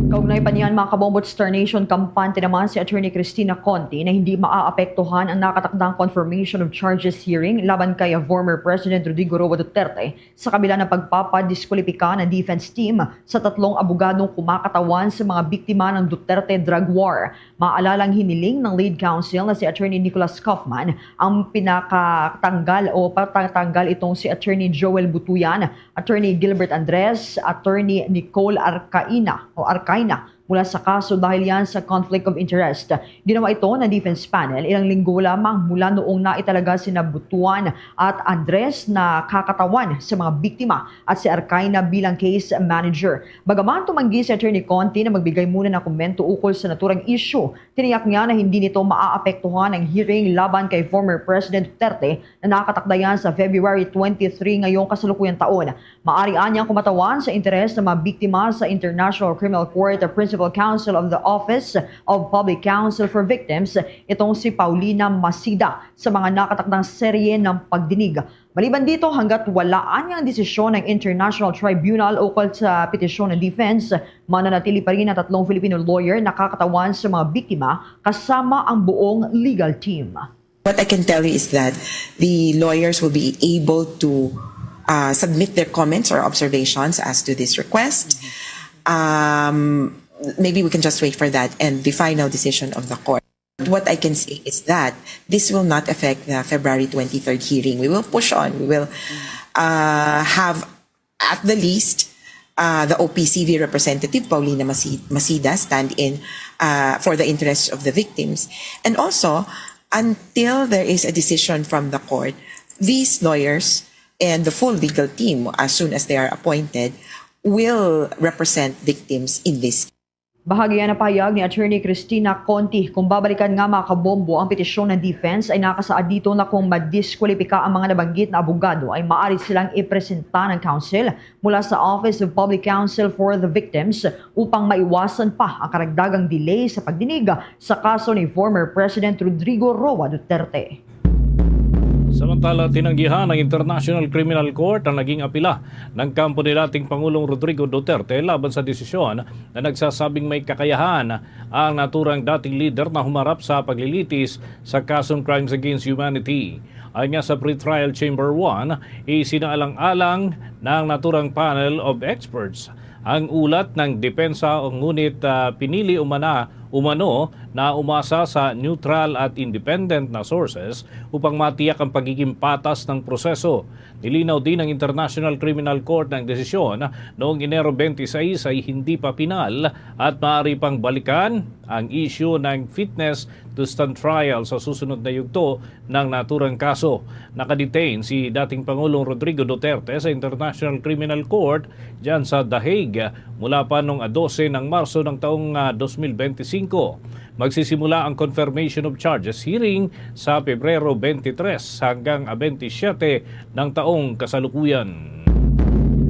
Kaugnay pa niyan, mga kabombo, Star Nation, kampante naman si Attorney Christina Conti na hindi maaapektuhan ang nakatakdang confirmation of charges hearing laban kay former President Rodrigo Roa Duterte sa kabila ng pagpapadiskwalipika ng defense team sa tatlong abogadong kumakatawan sa mga biktima ng Duterte drug war. Maalalang hiniling ng lead counsel na si Attorney Nicholas Kaufman ang pinakatanggal o patatanggal itong si Attorney Joel Butuyan, Attorney Gilbert Andres, Attorney Nicole Arcaina o Arcaina mula sa kaso dahil yan sa conflict of interest. Ginawa ito ng defense panel ilang linggo lamang mula noong naitalaga sina Butuan at Andres na kakatawan sa mga biktima at si Arcaina bilang case manager. Bagaman tumanggi si Attorney Conti na magbigay muna ng komento ukol sa naturang issue, tiniyak niya na hindi nito maaapektuhan ang hearing laban kay former President Duterte na nakatakda yan sa February twenty-three ngayong kasalukuyang taon. Maari anyang kumatawan sa interes ng mga biktima sa International Criminal Court ang Principal Counsel of the Office of Public Counsel for Victims, itong si Paulina Masida, sa mga nakatakdang serye ng pagdinig. Maliban dito, hanggat wala anyang desisyon ng International Tribunal ukol sa petisyon ng defense, mananatili pa rin ang tatlong Filipino lawyer na kakatawan sa mga biktima kasama ang buong legal team. What I can tell you is that the lawyers will be able to uh, submit their comments or observations as to this request. Um, maybe we can just wait for that and the final decision of the court. What I can say is that this will not affect the February twenty-third hearing. We will push on. We will uh, have, at the least, uh, the O P C V representative, Paulina Masi- Masida, stand in uh, for the interests of the victims. And also, until there is a decision from the court, these lawyers and the full legal team, as soon as they are appointed, will represent victims in this Bahagi yan ang pahayag ni Attorney Christina Conti. Kung babalikan nga, mga kabombo, ang petisyon ng defense ay nakasaad dito na kung madiskwalipika ang mga nabanggit na abogado ay maaari silang ipresenta ng counsel mula sa Office of Public Counsel for the Victims upang maiwasan pa ang karagdagang delay sa pagdinig sa kaso ni former President Rodrigo Roa Duterte. Samantala, tinanggihan ng International Criminal Court ang naging apila ng kampo ni dating Pangulong Rodrigo Duterte laban sa desisyon na nagsasabing may kakayahan ang naturang dating lider na humarap sa paglilitis sa kasong crimes against humanity. Ayon nga sa pretrial chamber one, isinaalang-alang ng naturang panel of experts ang ulat ng depensa, ngunit uh, pinili umana umano na umasa sa neutral at independent na sources upang matiyak ang pagiging patas ng proseso. Nilinaw din ng International Criminal Court ng desisyon noong Enero twenty-six ay hindi pa pinal at maaari pang balikan ang isyu ng fitness to stand trial sa susunod na yugto ng naturang kaso. Nakadetain si dating Pangulong Rodrigo Duterte sa International Criminal Court dyan sa The Hague mula pa nung dose ng Marso ng taong uh, twenty twenty-five. Magsisimula ang confirmation of charges hearing sa Pebrero twenty-three hanggang twenty-seven ng taong kasalukuyan.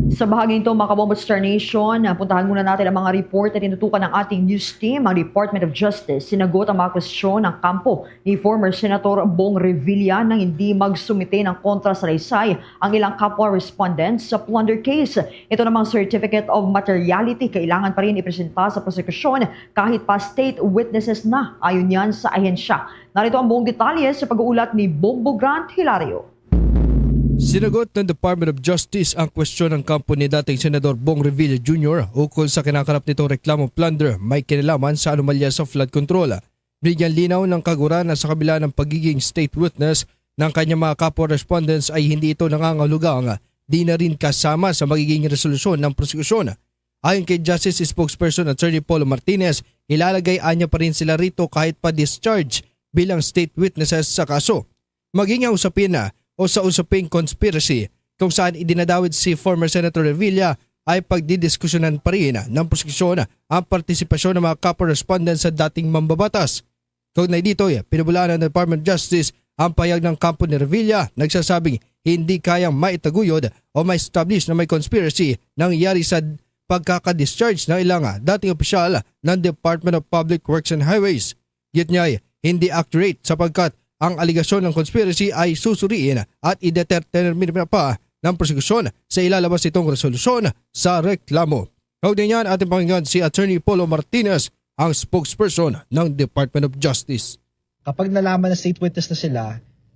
Sa bahaging ito, mga kabombo Star Nation, puntahan muna natin ang mga report na tinutukan ng ating news team. Ang Department of Justice sinagot ang mga kwestiyon ng kampo ni former Senator Bong Revilla nang hindi magsumite ng kontra sa salaysay ang ilang kapwa respondents sa plunder case. Ito namang certificate of materiality kailangan pa rin ipresenta sa prosekusyon kahit pa state witnesses na, ayon yan sa ahensya. Narito ang buong detalye sa pag-uulat ni Bombo Grant Hilario. Sinagot ng Department of Justice ang kwestiyon ng kampo ni dating Senador Bong Revilla Junior ukol sa kinakalap nitong reklamo plunder may kinalaman sa anomalya sa flood control. Binigyan linaw ng kagura na sa kabila ng pagiging state witness ng kanyang mga kapwa respondents ay hindi ito nangangahulugang di na rin kasama sa magiging resolusyon ng prosekusyon. Ayon kay Justice Spokesperson Attorney Paul Martinez, ilalagay anya pa rin sila rito kahit pa discharge bilang state witnesses sa kaso. Maging ang usapin na o sa usaping conspiracy kung saan idinadawit si former Senator Revilla ay pagdidiskusyonan pa rin ng prosekusyon ang partisipasyon ng mga kapwa respondents sa dating mambabatas. Kaugnay dito, pinabulaan ng Department of Justice ang pahayag ng kampo ni Revilla nagsasabing hindi kayang maitaguyod o ma-establish na may conspiracy nangyari sa pagkakadischarge ng ilang dating opisyal ng Department of Public Works and Highways. Git niya, hindi accurate sapagkat ang aligasyon ng conspiracy ay susuriin at idetermina pa ng prosekusyon sa ilalabas nitong resolusyon sa reklamo. Kaugnay niyan, ating pakinggan si Attorney Polo Martinez, ang spokesperson ng Department of Justice. Kapag nalaman na state witness na sila,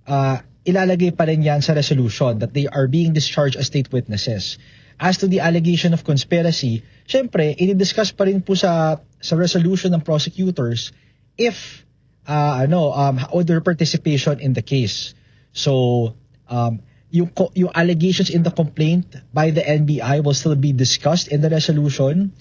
ah, ilalagay pa rin yan sa resolution that they are being discharged as state witnesses. As to the allegation of conspiracy, syempre, i-discuss pa rin po sa, sa resolution ng prosecutors if, ah, ano, um, or their participation in the case. So, um, yung, co- yung allegations in the complaint by the N B I will still be discussed in the resolution,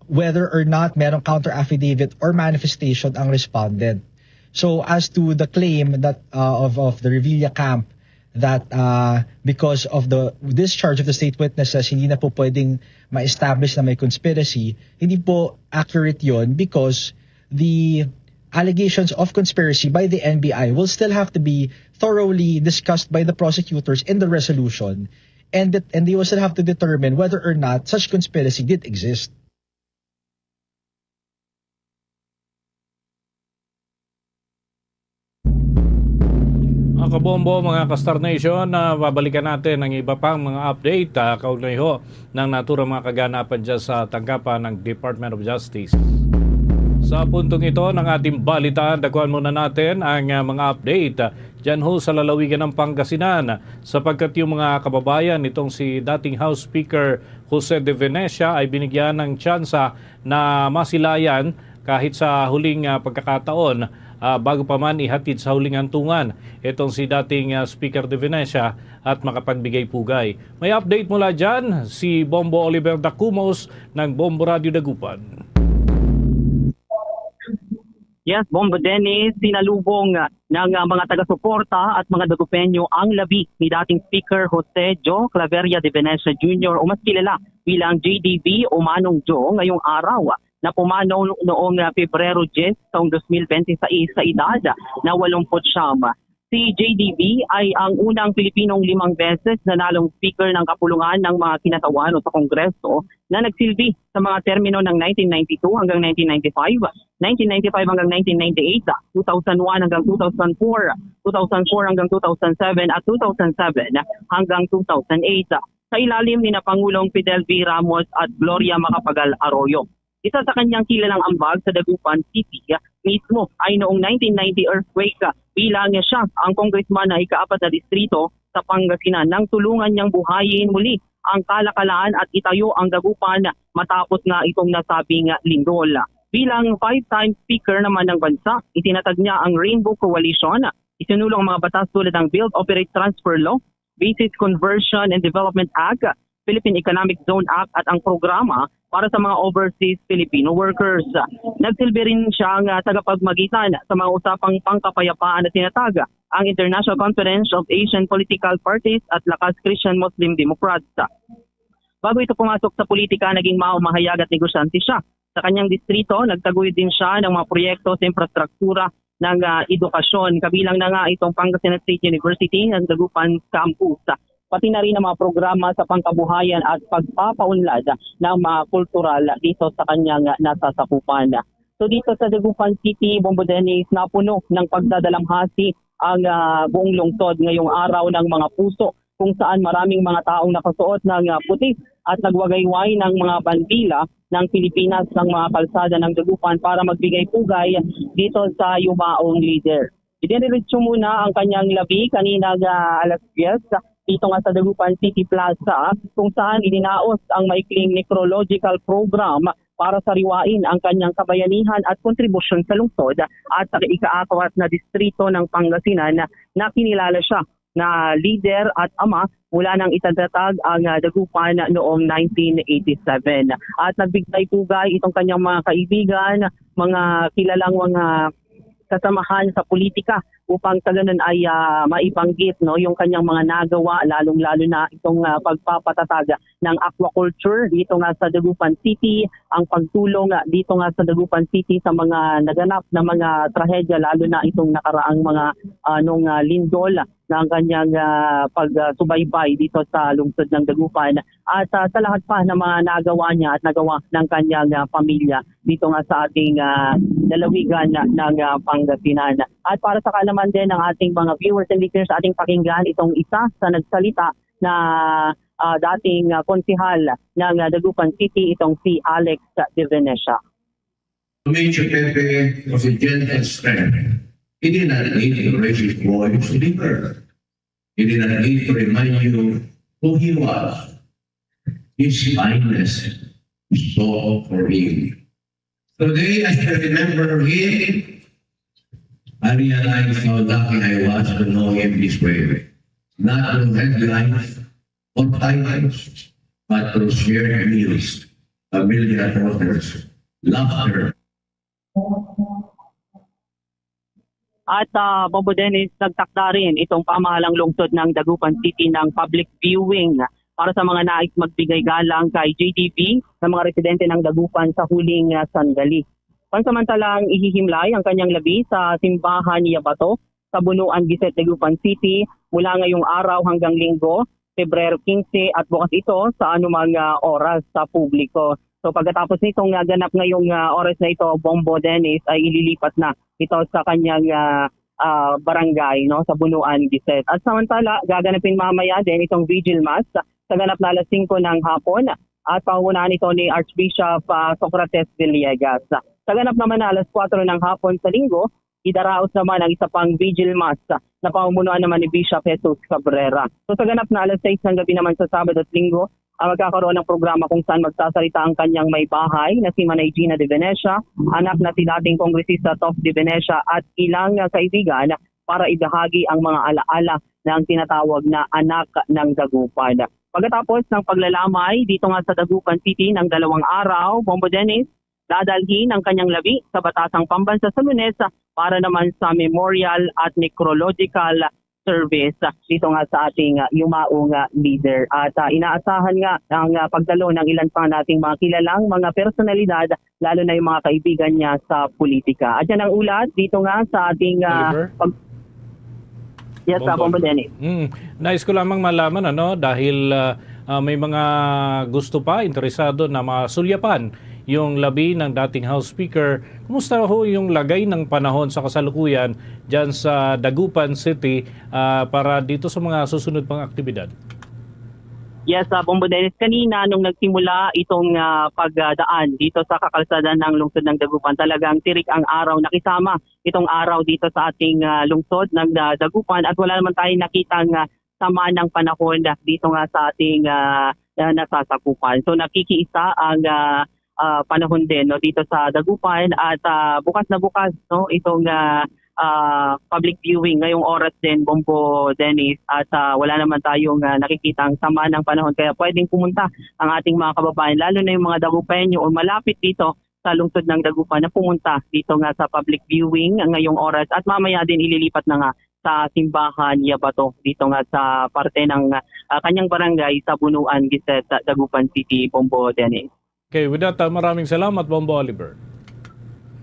whether or not merong counter affidavit or manifestation ang respondent. So, as to the claim that, uh, of, of the Revilla camp that, uh, because of the discharge of the state witnesses, hindi na po pwedeng ma-establish na may conspiracy, hindi po accurate yon, because the allegations of conspiracy by the N B I will still have to be thoroughly discussed by the prosecutors in the resolution, and that, and they will still have to determine whether or not such conspiracy did exist. Mga kabombo, mga ka-Star Nation, ah, babalikan natin ang iba pang mga update, ah, kaugnay ho ng naturang mga kaganapan dyan sa tanggapan ng Department of Justice. Sa puntong ito ng ating balitaan, dakuan muna natin ang, ah, mga update, ah, dyan ho sa lalawigan ng Pangasinan, sapagkat yung mga kababayan nitong si dating House Speaker Jose de Venecia ay binigyan ng tsansa na masilayan kahit sa huling, ah, pagkakataon, ah, bago pa man ihatid sa huling hantungan itong si dating, ah, Speaker de Venecia at makapagbigay pugay. May update mula dyan si Bombo Oliver Dacumos ng Bombo Radio Dagupan. Yes, Bombo Dennis, sinalubong ng, ah, mga taga-suporta at mga Dagupeño ang labi ni dating Speaker Jose Joe Claveria de Venecia Junior o mas kilala bilang J D V o Manong Joe ngayong araw na pumanaw noong, ah, Pebrero diyes taong dos mil bente sais sa edad na walumput siyam. Si J D V ay ang unang Pilipinong limang beses nanalong Speaker ng Kapulungan ng mga Kinatawan o sa Kongreso na nagsilbi sa mga termino ng nineteen ninety-two hanggang nineteen ninety-five, nineteen ninety-five hanggang nineteen ninety-eight, two thousand one hanggang two thousand four, two thousand four hanggang two thousand seven, at two thousand seven hanggang two thousand eight. Sa ilalim ni na Pangulong Fidel V. Ramos at Gloria Macapagal Arroyo. Isa sa kanyang kilalang ambag sa Dagupan City mismo ay noong nineteen ninety earthquake, bilang siya ang congressman na ikaapat na distrito sa Pangasinan nang tulungan niyang buhayin muli ang kalakalan at itayo ang Dagupan matapos nga itong nasabing lindol. Bilang five-time speaker naman ng bansa, itinatag niya ang Rainbow Coalition, isinulo ang mga batas tulad ng Build, Operate, Transfer Law, Basis Conversion and Development Act, Philippine Economic Zone Act at ang programa para sa mga overseas Filipino workers. Nagsilbi rin siya nga tagapagmagitan sa mga usapang pangkapayapaan na tinatag ang International Conference of Asian Political Parties at Lakas Christian Muslim Democrats. Bago ito pumasok sa politika, naging mao mahayag at negosyante siya. Sa kanyang distrito, nagtaguyod din siya ng mga proyekto sa infrastruktura ng, ah, edukasyon, kabilang na nga itong Pangasinan State University ng Dagupan Campus, pati na rin ang mga programa sa pangkabuhayan at pagpapaunlad ng mga kultural dito sa kanyang nasasakupan. So dito sa Dagupan City, Bombo Dennis, napuno ng pagdadalamhati ang, ah, buong lungsod ngayong araw ng mga puso, kung saan maraming mga taong nakasuot ng, ah, puti at nagwagayway ng mga bandila ng Pilipinas ng mga kalsada ng Dagupan para magbigay pugay dito sa yumaong leader. Idiniretso muna ang kanyang labi kanina nga alas diyes dito nga sa Dagupan City Plaza, kung saan idinaos ang maikling necrological program para sariwain ang kanyang kabayanihan at kontribusyon sa lungsod at sa ikaapat na distrito ng Pangasinan na kinilala siya na lider at ama mula nang itatag ang, ah, Dagupan noong nineteen eighty-seven. At nagbigay pugay itong kanyang mga kaibigan, mga kilalang mga kasamahan sa politika upang sa ganun ay, ah, maibanggit, no, yung kanyang mga nagawa, lalong-lalo na itong, ah, pagpapatatag ng aquaculture dito nga sa Dagupan City, ang pagtulong, ah, dito nga sa Dagupan City sa mga naganap na mga trahedya, lalo na itong nakaraang mga, ah, nung, ah, lindol na ang kanyang, ah, pagsubaybay dito sa lungsod ng Dagupan at, ah, sa lahat pa ng mga nagawa niya at nagawa ng kanyang, ah, pamilya dito nga sa ating, ah, lalawigan ng, ah, Pangasinan. At para sa kaalaman din ng ating mga viewers and listeners, ating pakinggan itong isa sa nagsalita na ah, dating, ah, konsehal ng, ah, Dagupan City, itong si Alex De Venecia. Major Pepe was a gentle strength. He did not need to raise his voice to be heard. He did not need to remind you who he was. His kindness spoke for him. Today, as I remember him, I realize how lucky I was to know him this way. Not through headlines or titles, but through shared meals, familiar odors, laughter, At, ah, Bombo Dennis, nagtakda rin itong pamahalang lungsod ng Dagupan City ng public viewing para sa mga nais magbigay galang kay J D B ng mga residente ng Dagupan sa huling, ah, sandali. Pansamantalang ihihimlay ang kanyang labi sa simbahan ni Yabato sa Bunuan, Giset, Dagupan City mula ngayong araw hanggang Linggo, Pebrero quince, at bukas ito sa anumang, ah, oras sa publiko. So, pagkatapos nitong, ah, ganap ngayong, ah, oras na ito, Bombo Dennis, ay ililipat na ito sa kanyang, ah, ah, barangay, no, sa Bunuan, Giset. At samantala, gaganapin mamaya din itong vigil mass sa ganap na alas singko ng hapon at pangunahan ito ni Archbishop, ah, Socrates Villegas. Sa ganap naman na alas kuwatro ng hapon sa Linggo, idaraos naman ang isa pang vigil mass na pamumunuan naman ni Bishop Jesus Cabrera. So, sa ganap na alas sais ng gabi naman sa Sabado at Linggo, ang magkakaroon ng programa kung saan magsasalita ang kanyang may bahay na si Manay Gina de Venecia, anak na si dating Kongresista Toph de Venecia at ilang, ah, kaibigan para ibahagi ang mga alaala ng tinatawag na Anak ng Dagupan. Pagkatapos ng paglalamay dito nga sa Dagupan City ng dalawang araw, Bombo Dennis, dadalhin ang kanyang labi sa Batasang Pambansa sa Lunes para naman sa memorial at necrological service dito nga sa ating, ah, yumaong, ah, leader. At, ah, inaasahan nga ang, ah, pagdalo ng ilan pa nating mga kilalang mga personalidad, lalo na yung mga kaibigan niya sa politika. At yan ang ulat dito nga sa ating, ah, Oliver? pag-, yes, ah, Bombo. Bombo Dennis. Mm. Nais ko lamang malaman, ano, dahil, ah, ah, may mga gusto pa, interesado na masulyapan yung labi ng dating House Speaker. Kumusta ho yung lagay ng panahon sa kasalukuyan dyan sa Dagupan City, ah, para dito sa mga susunod pang aktibidad? Yes, ah, Bombo Dennis, kanina nung nagsimula itong, ah, pagdaan dito sa kakalsada ng lungsod ng Dagupan, talagang tirik ang araw. Nakisama itong araw dito sa ating, ah, lungsod ng, ah, Dagupan at wala naman tayong nakitang, ah, sama ng panahon dito nga sa ating, ah, ah, nasasakupan. So, nakikiisa ang, ah, ah, panahon din, no, dito sa Dagupan at, ah, bukas na bukas, no, itong, ah, ah, public viewing ngayong oras din, Bombo Dennis, at, ah, wala naman tayong, ah, nakikitang sama ng panahon kaya pwedeng pumunta ang ating mga kababayan, lalo na yung mga Dagupeño o malapit dito sa lungsod ng Dagupan na pumunta dito nga sa public viewing ngayong oras at mamaya din ililipat na nga sa simbahan Yabato dito nga sa parte ng, ah, kanyang barangay sa Bunuan, Giset, Dagupan City, Bombo Dennis. Okay, with that, ah, maraming salamat, Bombo Oliver.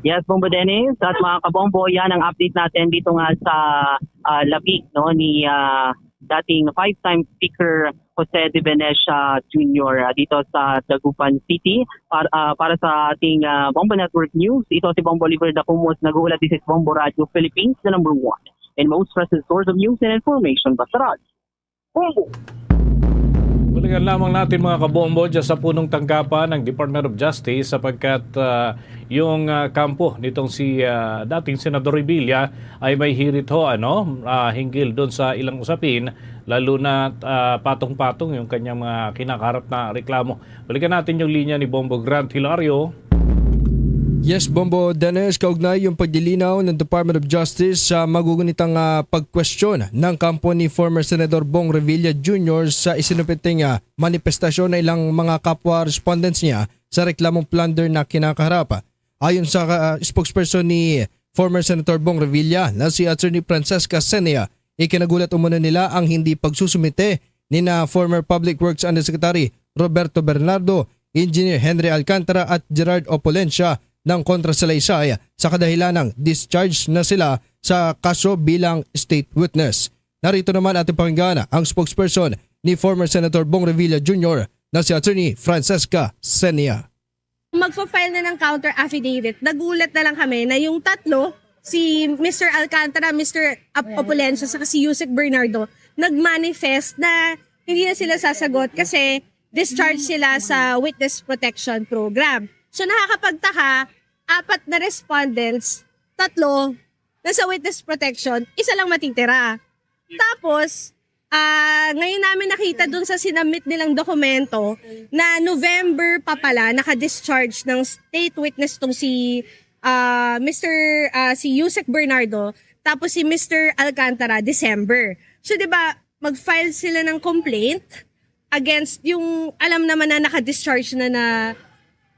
Yes, Bombo Dennis at mga kabombo, yan ang update natin dito nga sa, ah, labi, no, ni, ah, dating five-time speaker Jose de Venecia Junior, ah, dito sa Dagupan City. Par-, ah, para sa ating, ah, Bombo Network News, ito si Bombo Oliver Dacumos, nag-uulat. This is Bombo Radio Philippines, the number one and most trusted source of news and information. Basta Radyo Bombo! Balikan lamang natin, mga kabombo, dyan sa punong tanggapan ng Department of Justice sapagkat, ah, yung, ah, kampo nitong si, ah, dating Senador Revilla ay may hirit ho, ano, ah, hinggil doon sa ilang usapin, lalo na, ah, patong-patong yung kanyang mga kinakaharap na reklamo. Balikan natin yung linya ni Bombo Grant Hilario. Yes, Bombo Dennis, kaugnay yung paglilinaw ng Department of Justice sa magugunitang, ah, pagkwestiyon ng kampo ni former Senador Bong Revilla Junior sa isinumpiting, ah, manifestasyon na ilang mga kapwa respondents niya sa reklamong plunder na kinakaharap. Ayon sa, ah, spokesperson ni former Senator Bong Revilla na si Attorney Francesca Senia, ikinagulat umano nila ang hindi pagsusumite ni na former Public Works Undersecretary Roberto Bernardo, Engineer Henry Alcantara at Gerard Opulencia ng kontrasalaysay sa kadahilan ng discharge na sila sa kaso bilang state witness. Narito naman ating pakinggan ang spokesperson ni former Senator Bong Revilla Junior na si Attorney Francesca Senia. Magfa-file na ng counter affidavit. Nagulat na lang kami na yung tatlo, si Mister Alcantara, Mister Ap-, Opulencia, saka si Yusek Bernardo, nag-manifest na hindi na sila sasagot kasi discharge sila sa witness protection program. So nakakapagtaka, apat na respondents, tatlo nasa witness protection, isa lang matitira. Tapos, ah, ngayon namin nakita dun sa sinamit nilang dokumento na November pa pala naka-discharge ng state witness tong si, ah, Mister, ah, si Yusek Bernardo, tapos si Mister Alcantara, December. So, di ba, mag-file sila ng complaint against yung alam naman na naka-discharge na, na,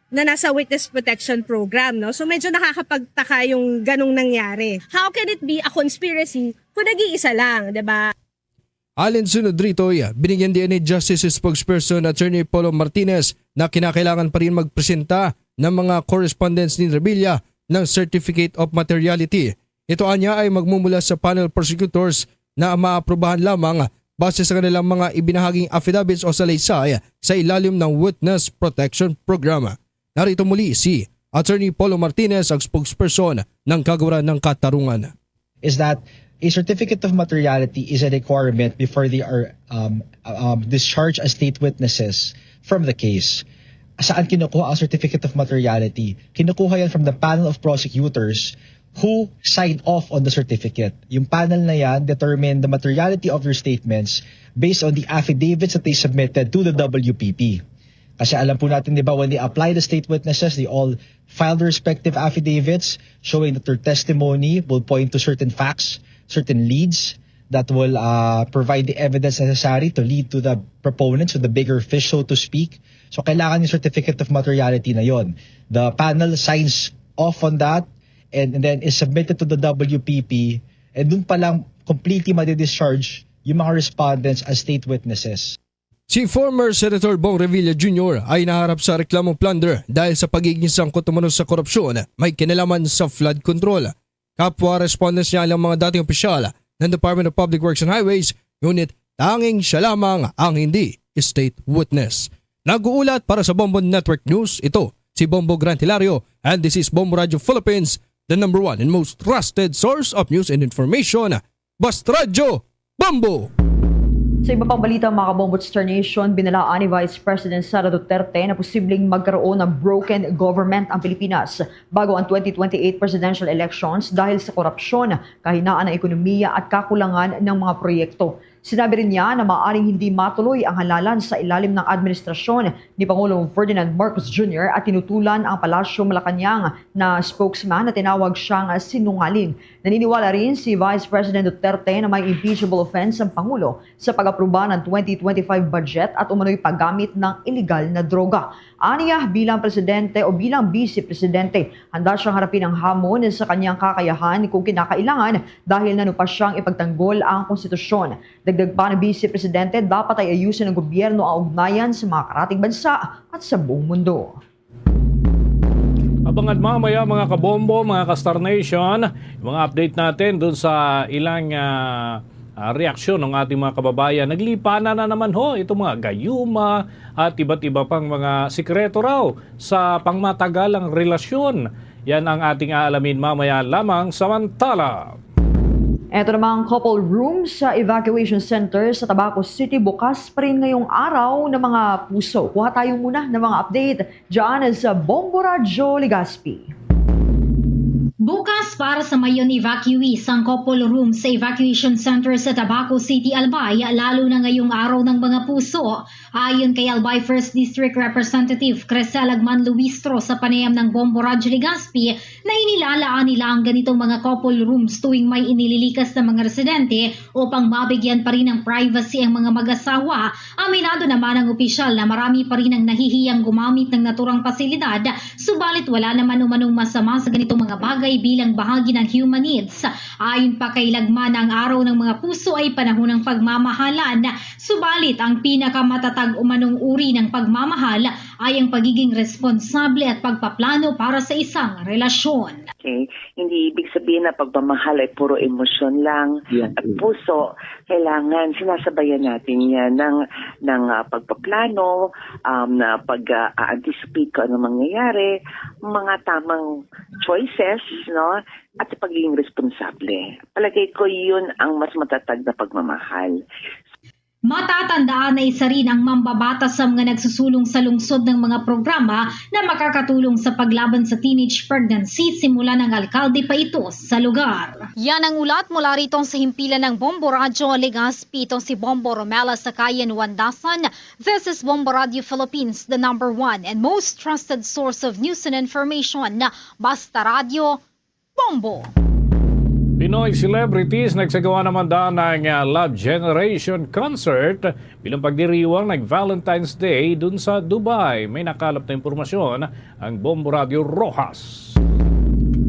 na nasa witness protection program, no? So, medyo nakakapagtaka yung ganong nangyari. How can it be a conspiracy kung nag-iisa lang, di ba? Alinsunod rito, binigyan din ni Justice Spokesperson Attorney Polo Martinez na kinakailangan pa rin magpresenta ng mga correspondents ni Revilla ng Certificate of Materiality. Ito anya ay magmumula sa panel prosecutors na maaprubahan lamang base sa kanilang mga ibinahaging affidavits o salaysay sa ilalim ng Witness Protection Program. Narito muli si Attorney Polo Martinez, ang spokesperson ng Kagawaran ng Katarungan. Is that a certificate of materiality is a requirement before they are, um, um, discharged as state witnesses from the case. Saan kinukuha ang certificate of materiality? Kinukuha yan from the panel of prosecutors who signed off on the certificate. Yung panel na yan determine the materiality of your statements based on the affidavits that they submitted to the W P P. Kasi alam po natin, di ba, when they apply the state witnesses, they all filed their respective affidavits showing that their testimony will point to certain facts, certain leads that will, uh, provide the evidence necessary to lead to the proponents, to the bigger fish, so to speak. So, kailangan yung certificate of materiality na yon. The panel signs off on that and, and then is submitted to the W P P, and dun pa lang completely madi-discharge yung mga respondents as state witnesses. Si former Senator Bong Revilla Junior ay naharap sa reklamong plunder dahil sa pagiging sangkot umano sa korupsyon may kinalaman sa flood control. Kapwa respondents niya ang mga dating opisyal ng Department of Public Works and Highways, ngunit tanging siya lamang ang hindi state witness. Nag-uulat para sa Bombo Network News, ito si Bombo Grant Hilario, and this is Bombo Radio Philippines, the number one and most trusted source of news and information. Basta Radyo, Bombo! Sa iba pang balita, mga kabombo, Star Nation, binalaan ni Vice President Sara Duterte na posibleng magkaroon ng broken government ang Pilipinas bago ang twenty twenty-eight presidential elections dahil sa korupsyon, kahinaan ng ekonomiya at kakulangan ng mga proyekto. Sinabi rin niya na maaaring hindi matuloy ang halalan sa ilalim ng administrasyon ni Pangulong Ferdinand Marcos Junior at tinutulan ang Palasyo Malacañang na spokesman na tinawag siyang sinungaling. Naniniwala rin si Vice President Duterte na may impeachable offense ang Pangulo sa pag-aproba ng twenty twenty-five budget at umano'y paggamit ng iligal na droga. Aniya, bilang presidente o bilang vice presidente, handa siyang harapin ang hamon sa kanyang kakayahan kung kinakailangan dahil nanupa siyang ipagtanggol ang konstitusyon. Dagdag pa ni Vice Presidente, dapat ay ayusin ng gobyerno ang ugnayan sa mga karating bansa at sa buong mundo. Abangan mamaya, mga kabombo, mga ka-Star Nation, mga update natin dun sa ilang, ah, ah, reaksyon ng ating mga kababayan. Naglipanan na naman ho itong mga gayuma at iba't iba pang mga sikreto raw sa pangmatagalang relasyon. Yan ang ating aalamin mamaya lamang. Samantala, eto namang couple room sa evacuation center sa Tabaco City bukas pa rin ngayong araw ng mga puso. Kuha tayo muna ng mga update dyan sa Bombo Radyo Legazpi. Bukas para sa mayon evacuees ang couple room sa evacuation center sa Tabaco City, Albay, lalo na ngayong araw ng mga puso. Ayon kay Albay First District Representative Crisel Agman Luistro sa panayam ng Bombo Radyo Legazpi, na inilalaan nila ang ganitong mga couple rooms tuwing may inililikas na mga residente upang mabigyan pa rin ng privacy ang mga mag-asawa. Aminado naman ang opisyal na marami pa rin ang nahihiyang gumamit ng naturang pasilidad, subalit wala naman umanong masama sa ganitong mga bagay bilang bahagi ng human needs. Ayon pa kay Lagman, ang Araw ng mga Puso ay panahon ng pagmamahalan, subalit ang pinakamatatag umanong uri ng pagmamahal ay ang pagiging responsable at pagpaplano para sa isang relasyon. Okay? Hindi ibig sabihin na pagmamahal ay puro emosyon lang. Yeah. At puso, kailangan sinasabayan natin yan ng, ng, ah, pagpaplano, um, na pag, ah, anticipate kung ano mangyayari, mga tamang choices, no? At pagiging responsable. Palagay ko yun ang mas matatag na pagmamahal. Matatandaan na isa rin ang mambabatas sa mga nagsusulong sa lungsod ng mga programa na makakatulong sa paglaban sa teenage pregnancy, simula ng alkalde pa ito sa lugar. Yan ang ulat mula rito sa himpilan ng Bombo Radyo Legazpi. Ito si Bombo Romela Sakayan Wandasan. This is Bombo Radio Philippines, the number one and most trusted source of news and information. Basta Radyo, Bombo. Pinoy celebrities nagsagawa naman daan ng, ah, Love Generation Concert bilang pagdiriwang ng Valentine's Day dun sa Dubai. May nakalap na impormasyon ang Bombo Radio Rojas.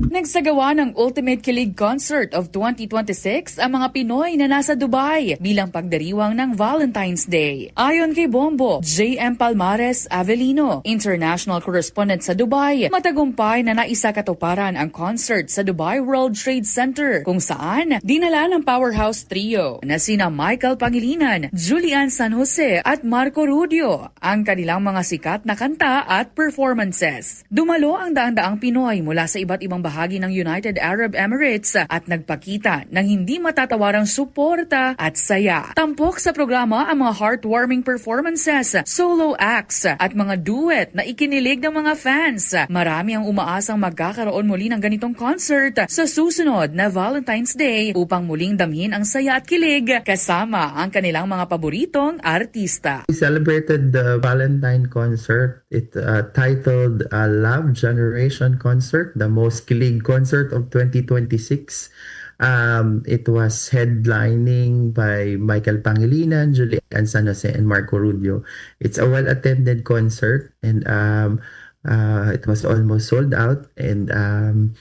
Nagsagawa ng Ultimate Kilig Concert of twenty twenty-six ang mga Pinoy na nasa Dubai bilang pagdiriwang ng Valentine's Day. Ayon kay Bombo J M Palmares Avelino, international correspondent sa Dubai, matagumpay na naisakatuparan ang concert sa Dubai World Trade Center, kung saan dinala ng powerhouse trio na sina Michael Pangilinan, Julian San Jose, at Marco Rubio ang kanilang mga sikat na kanta at performances. Dumalo ang daang-daang Pinoy mula sa iba't ibang bahagi ng United Arab Emirates at nagpakita ng hindi matatawarang suporta at saya. Tampok sa programa ang mga heartwarming performances, solo acts, at mga duet na ikinilig ng mga fans. Marami ang umaasang magkakaroon muli ng ganitong concert sa susunod na Valentine's Day upang muling damhin ang saya at kilig kasama ang kanilang mga paboritong artista. We celebrated the Valentine concert. It, uh, titled, uh, Love Generation Concert, the most kilig concert of twenty twenty-six. Um, it was headlining by Michael Pangilinan, Julian San Jose, and Marco Rubio. It's a well-attended concert, and, um, uh, it was almost sold out. And, um,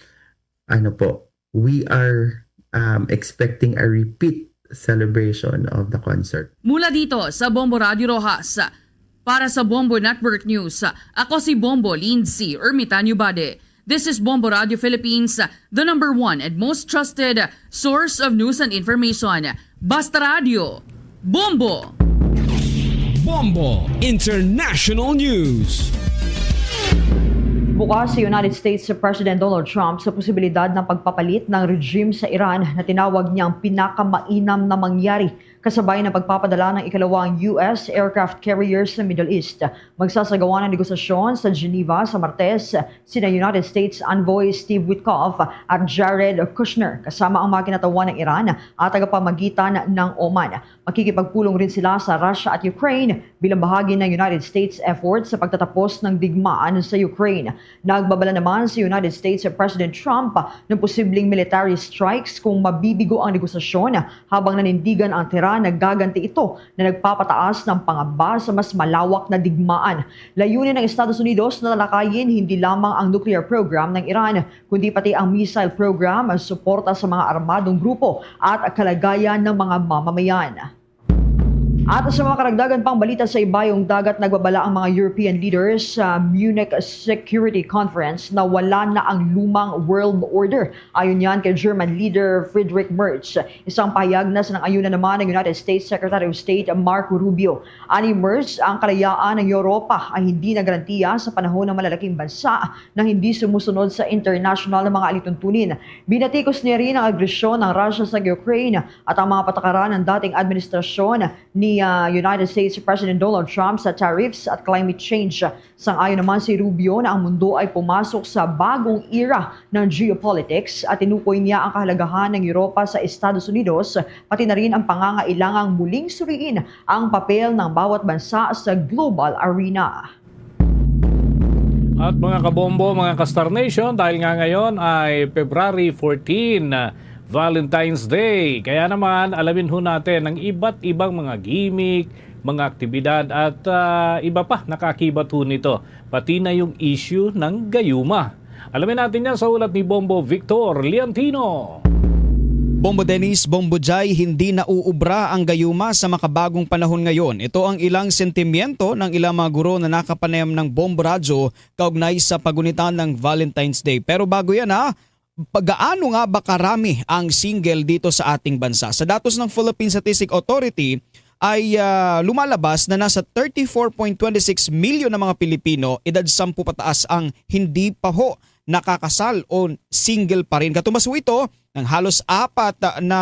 ano po, we are, um, expecting a repeat celebration of the concert. Mula dito sa Bombo Radio Rojas, para sa Bombo Network News, ako si Bombo Lindsay Ermitanio Bade. This is Bombo Radio Philippines, the number one and most trusted source of news and information. Basta Radio, Bombo! Bombo International News. Bukas si United States President Donald Trump sa posibilidad ng pagpapalit ng regime sa Iran na tinawag niyang pinakamainam na mangyari, kasabay ng pagpapadala ng ikalawang U S aircraft carrier sa Middle East. Magsasagawa ng negosasyon sa Geneva sa Martes sina United States Envoy Steve Witkoff at Jared Kushner, kasama ang mga kinatawan ng Iran at tagapamagitan ng Oman. Makikipagpulong rin sila sa Russia at Ukraine bilang bahagi ng United States effort sa pagtatapos ng digmaan sa Ukraine. Nagbabala naman si United States President Trump ng posibleng military strikes kung mabibigo ang negosasyon, habang nanindigan ang Tehran na gaganti ito na nagpapataas ng pangamba sa mas malawak na digmaan. Layunin ng Estados Unidos na talakayin hindi lamang ang nuclear program ng Iran, kundi pati ang missile program, suporta sa mga armadong grupo, at kalagayan ng mga mamamayan. At sa mga karagdagan pang balita sa ibayong dagat, nagbabala ang mga European leaders sa Munich Security Conference na wala na ang lumang world order. Ayon yan kay German leader Friedrich Merz. Isang pahayag na sinang-ayunan naman ng United States Secretary of State Marco Rubio. Ani Merz, ang kalayaan ng Europa ay hindi na garantiya sa panahon ng malalaking bansa na hindi sumusunod sa international na mga alituntunin. Binatikos niya rin ang agresyon ng Russia sa Ukraine at ang mga patakaran ng dating administrasyon ni, ah, United States President Donald Trump sa tariffs at climate change. Sang-ayon naman si Rubio na ang mundo ay pumasok sa bagong era ng geopolitics at tinukoy niya ang kahalagahan ng Europa sa Estados Unidos, pati na rin ang pangangailangang muling suriin ang papel ng bawat bansa sa global arena. At mga kabombo, mga ka-Star Nation, dahil nga ngayon ay February fourteen, Valentine's Day. Kaya naman, alamin ho natin ang iba't ibang mga gimmick, mga aktibidad at, ah, iba pa nakaakibat ho nito. Pati na yung issue ng gayuma. Alamin natin yan sa ulat ni Bombo Victor Liantino. Bombo Dennis, Bombo Jai, hindi nauubra ang gayuma sa makabagong panahon ngayon. Ito ang ilang sentimiento ng ilang mga guro na nakapanayam ng Bombo Radyo kaugnay sa pagunitan ng Valentine's Day. Pero bago yan ha, pagaano nga ba karami ang single dito sa ating bansa? Sa datos ng Philippine Statistic Authority ay, ah, lumalabas na nasa thirty-four point twenty-six million na mga Pilipino edad sampu pataas ang hindi pa ho nakakasal o single pa rin. Katumbas po ito ng halos apat na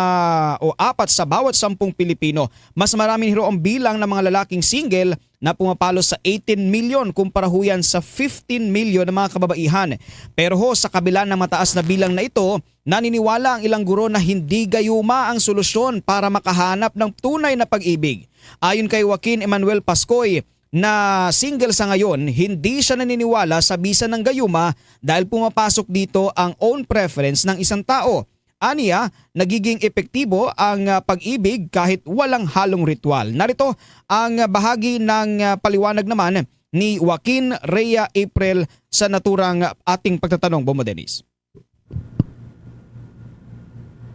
o apat sa bawat sampung Pilipino. Mas marami nito ang bilang ng mga lalaking single na pumapalo sa eighteen million kumpara ho yan sa fifteen million na mga kababaihan. Pero ho, sa kabila ng mataas na bilang na ito, naniniwala ang ilang guro na hindi gayuma ang solusyon para makahanap ng tunay na pag-ibig. Ayon kay Joaquin Emmanuel Pascoy, na single sa ngayon, hindi siya naniniwala sa bisan ng gayuma dahil pumapasok dito ang own preference ng isang tao. Aniya, nagiging epektibo ang, ah, pag-ibig kahit walang halong ritual. Narito ang, ah, bahagi ng, ah, paliwanag naman ni Joaquin Rhea April sa naturang ating pagtatanong, Bombo Dennis.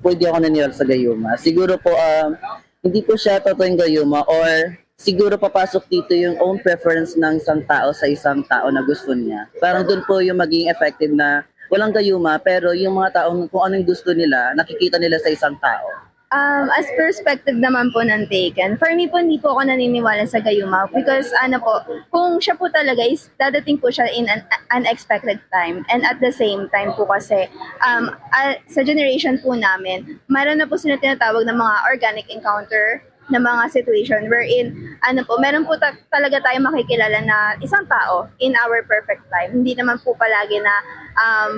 Pwede ako naniniwala sa gayuma. Siguro po, um, hindi po siya totoong gayuma, or siguro papasok dito yung own preference ng isang tao sa isang tao na gusto niya. Parang doon po yung maging effective na walang gayuma, pero yung mga taong kung anong gusto nila, nakikita nila sa isang tao. Um, as perspective naman po ng taken, for me po, hindi po ako naniniwala sa gayuma because ano po, kung siya po talaga is dadating po siya in an unexpected time, and at the same time po kasi, um, ah, sa generation po namin, meron na po sila tinatawag ng mga organic encounter na mga situation wherein ano po, meron po ta- talaga tayong makikilala na isang tao in our perfect time. Hindi naman po palagi na um,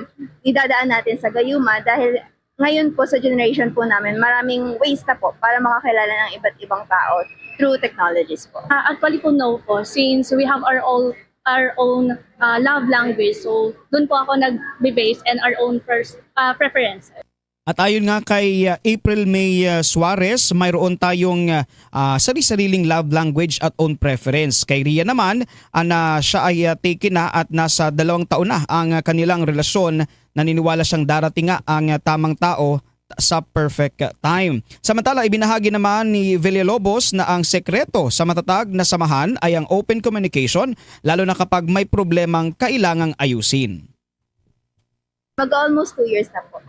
idadaan natin sa gayuma dahil ngayon po sa generation po namin, maraming ways na po para makakilala ng iba't ibang tao through technologies po. Uh, actually po, no po, since we have our all our own uh, love language, so doon po ako nagbe-base and our own first uh, preference. At ayon nga kay uh, April May uh, Suarez, mayroon tayong uh, uh, sari-sariling love language at own preference. Kay Ria naman, ana siya ay uh, taken na at nasa dalawang taon na ang uh, kanilang relasyon. Naniniwala siyang darating nga ang uh, tamang tao sa perfect time. Samantala, ibinahagi naman ni Villalobos na ang sekreto sa matatag na samahan ay ang open communication, lalo na kapag may problemang kailangang ayusin. Mag almost two years na po.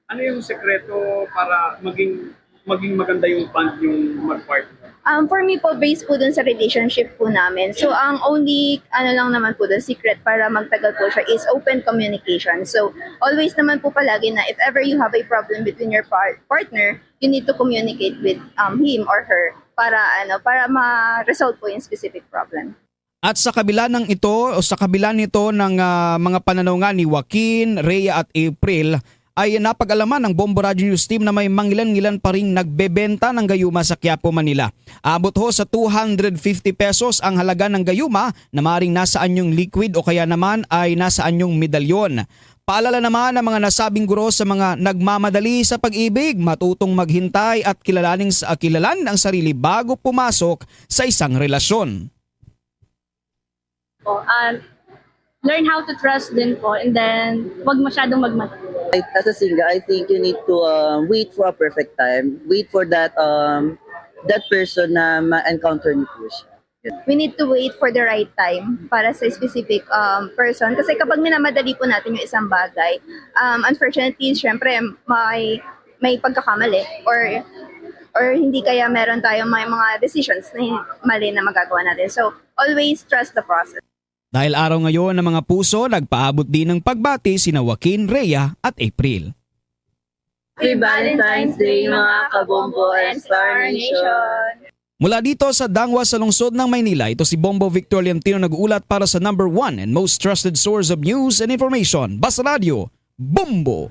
Ano yung sekreto para maging maging maganda yung bond yung mag-partner? Um, for me po, based po dun sa relationship po namin. So, ang only, ano lang naman po dun, secret para magtagal po siya is open communication. So, always naman po palagi na if ever you have a problem between your par- partner, you need to communicate with um, him or her para ano para ma-resolve po yung specific problem. At sa kabila ng ito o sa kabila nito ng uh, mga pananaw nga ni Joaquin, Rhea at April, ay napag-alaman ng Bombo Radio News Team na may mangilan-ngilan pa ring nagbebenta ng gayuma sa Quiapo, Manila. Abot ho sa two hundred fifty pesos ang halaga ng gayuma na maring nasa anyong liquid o kaya naman ay nasa anyong medalyon. Paalala naman ang mga nasabing guro sa mga nagmamadali sa pag-ibig, matutong maghintay at kilalaning sa kilalan ang sarili bago pumasok sa isang relasyon. po. Um, learn how to trust din po, and then wag masyadong magmadali. As a single, I think you need to um, wait for a perfect time. Wait for that um, that person na ma-encounter niyo po siya. We need to wait for the right time para sa specific um, person. Kasi kapag minamadali po natin yung isang bagay, um, unfortunately, syempre, may may pagkakamali or or hindi kaya meron tayong may mga decisions na mali na magagawa natin. So, always trust the process. Dahil araw ngayon ng mga puso, nagpaabot din ng pagbati sina Joaquin, Rhea at April. Happy Valentine's Day, mga kabombo and Star Nation! Mula dito sa Dangwa sa lungsod ng Maynila, ito si Bombo Victor Leontino nag-uulat para sa number one and most trusted source of news and information, Basta Radyo, Bombo!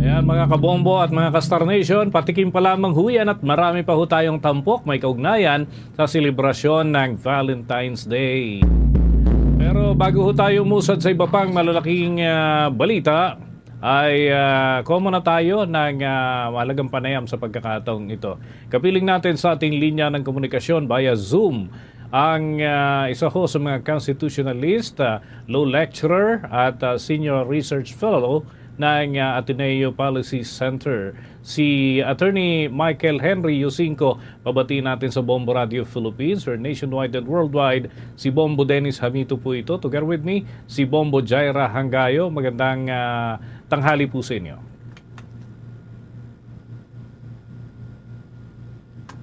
Ayan, mga kabombo at mga ka-Star Nation, patikim pa lamang huyan at marami pa ho tayong tampok may kaugnayan sa selebrasyon ng Valentine's Day. Pero bago ho tayo umusad sa iba pang malalaking ah, balita, ay ah, kuha muna tayo ng ah, mahalagang panayam sa pagkakataong ito. Kapiling natin sa ating linya ng komunikasyon via Zoom ang ah, isa ho sa mga constitutionalist, ah, law lecturer at ah, senior research fellow ng ah, Ateneo Policy Center, si Attorney Michael Henry Yusinco. Pabatiin natin sa Bombo Radio Philippines or nationwide and worldwide. Si Bombo Dennis Hamito po ito. Together with me, si Bombo Jaira Hangayo. Magandang ah, tanghali po sa inyo.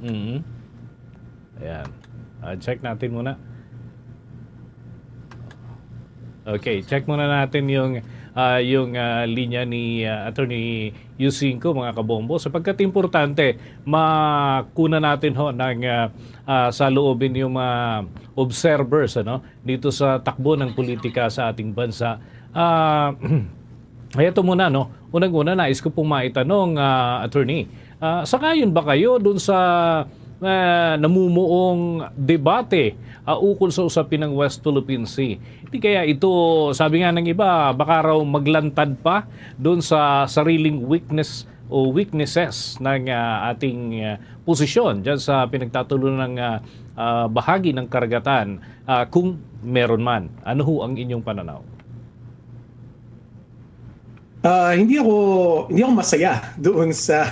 Mhm. Ayan. Ah, check natin muna. Okay, check muna natin yung, ah, yung, ah, linya ni, ah, Attorney Yusinko, mga kabombo. Sapagkat importante, makuna natin ho ng, ah, ah, saloobin yung mga observers, ano, dito sa takbo ng politika sa ating bansa. Ah, ito muna, no? Unang-una, nais ko pong maitanong, ah, Attorney, ah, sangayon ba kayo dun sa, ah, namumuong debate, ah, ukol sa usapin ng West Philippine Sea? Hindi kaya ito, sabi nga ng iba, baka raw maglantad pa dun sa sariling weakness o weaknesses ng, ah, ating, ah, posisyon dyan sa pinagtatulunan ng, ah, ah, bahagi ng karagatan, ah, kung meron man. Ano ho ang inyong pananaw? Ah, hindi ako hindi ako masaya doon sa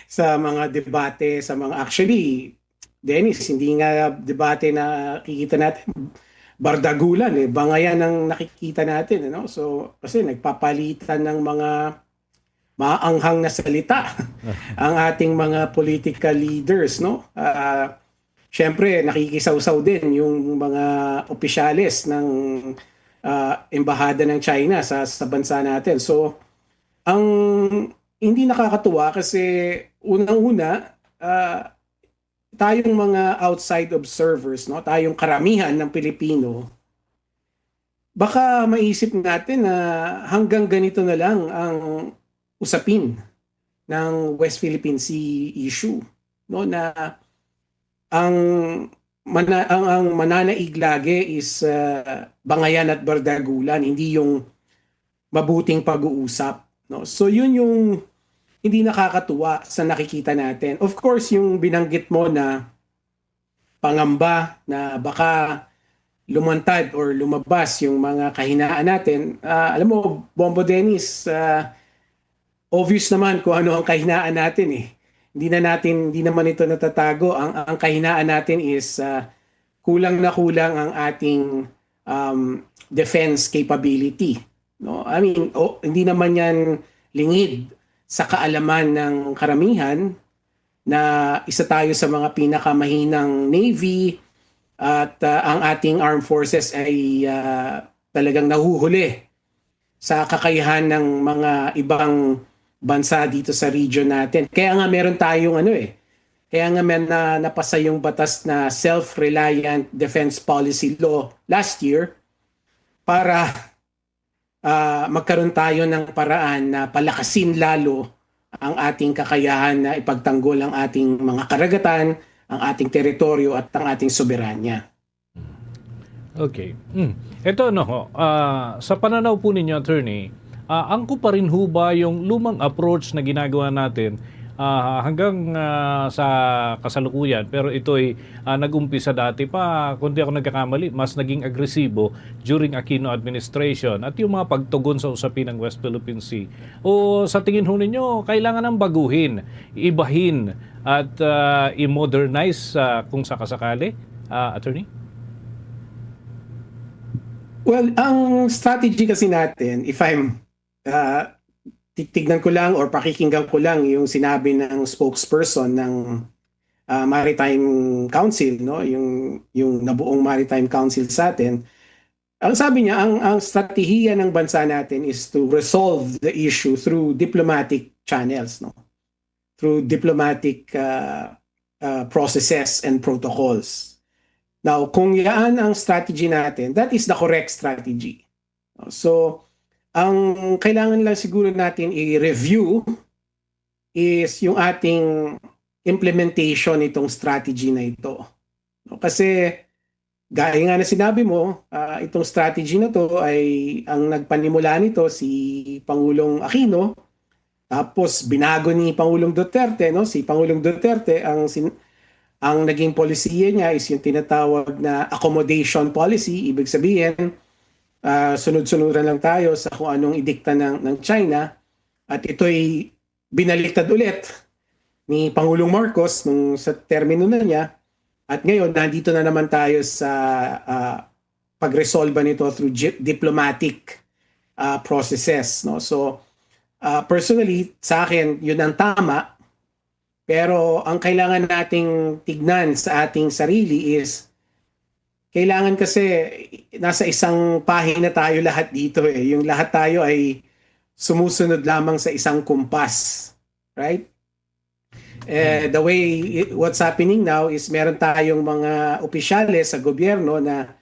sa mga debate, sa mga, actually, Dennis, hindi nga debate na kikita natin, bardagulan eh. Bangayan ang nakikita natin, ano? So, kasi nagpapalitan ng mga maanghang na salita ang ating mga political leaders, no? Ah, syempre, nakikisawsaw din yung mga opisyales ng, ah, embahada ng China sa, sa bansa natin. So, ang hindi nakakatuwa kasi unang-una, ah, tayong mga outside observers, no, tayong karamihan ng Pilipino, baka maisip natin na hanggang ganito na lang ang usapin ng West Philippine Sea issue, no, na ang mana, ang, ang mananaig lagi is, ah, bangayan at bardagulan, hindi yung mabuting pag-uusap, no? So, yun yung hindi nakakatuwa sa nakikita natin. Of course, yung binanggit mo na pangamba na baka lumantad or lumabas yung mga kahinaan natin. Ah, alam mo, Bombo Dennis, ah, obvious naman kung ano ang kahinaan natin eh. Hindi na natin, hindi naman ito natatago. Ang, ang kahinaan natin is, ah, kulang na kulang ang ating, um, defense capability, no? I mean, o, hindi naman yan lingid sa kaalaman ng karamihan na isa tayo sa mga pinakamahinang navy at, ah, ang ating armed forces ay, ah, talagang nahuhuli sa kakayahan ng mga ibang bansa dito sa region natin. Kaya nga meron tayong ano eh, kaya nga may na, napasa yung batas na Self-Reliant Defense Policy Law last year para, ah, magkaroon tayo ng paraan na palakasin lalo ang ating kakayahan na ipagtanggol ang ating mga karagatan, ang ating teritoryo at ang ating soberanya. Okay. Hmm. Ito, ano ho, ah, sa pananaw po ninyo, attorney, ah, angkop pa rin ho ba yung lumang approach na ginagawa natin, ah, hanggang, ah, sa kasalukuyan? Pero ito'y, ah, nag-umpisa dati pa, kung di ako nagkakamali, mas naging agresibo during Aquino administration at yung mga pagtugon sa usapin ng West Philippine Sea. O sa tingin ho ninyo, kailangan nang baguhin, ibahin, at, ah, i-modernize, ah, kung sakasakali, ah, attorney? Well, ang strategy kasi natin, if I'm, ah, titignan ko lang or pakikinggan ko lang yung sinabi ng spokesperson ng, ah, Maritime Council, no? Yung, yung nabuong Maritime Council sa atin. Ang sabi niya, ang, ang strategiya ng bansa natin is to resolve the issue through diplomatic channels, no? Through diplomatic, ah, ah, processes and protocols. Now, kung yaan ang strategy natin, that is the correct strategy. So, ang kailangan lang siguro natin i-review is yung ating implementation nitong strategy na ito. No? Kasi, gaya nga na sinabi mo, ah, itong strategy na to ay ang nagpanimula nito si Pangulong Aquino. Tapos binago ni Pangulong Duterte, no? Si Pangulong Duterte, ang sin-, ang naging polisiya niya is yung tinatawag na accommodation policy. Ibig sabihin, ah, sunod-sunuran lang tayo sa kung anong idikta ng, ng China. At ito'y binaliktad ulit ni Pangulong Marcos nung sa termino na niya. At ngayon, nandito na naman tayo sa, ah, pagresolba nito through gi-, diplomatic, ah, processes, no? So, ah, personally, sa akin, yun ang tama. Pero ang kailangan nating tignan sa ating sarili is Kailangan kasi nasa isang pahina tayo lahat dito eh. Yung lahat tayo ay sumusunod lamang sa isang kumpas. Right? Eh, the way it- what's happening now is meron tayong mga opisyales sa gobyerno na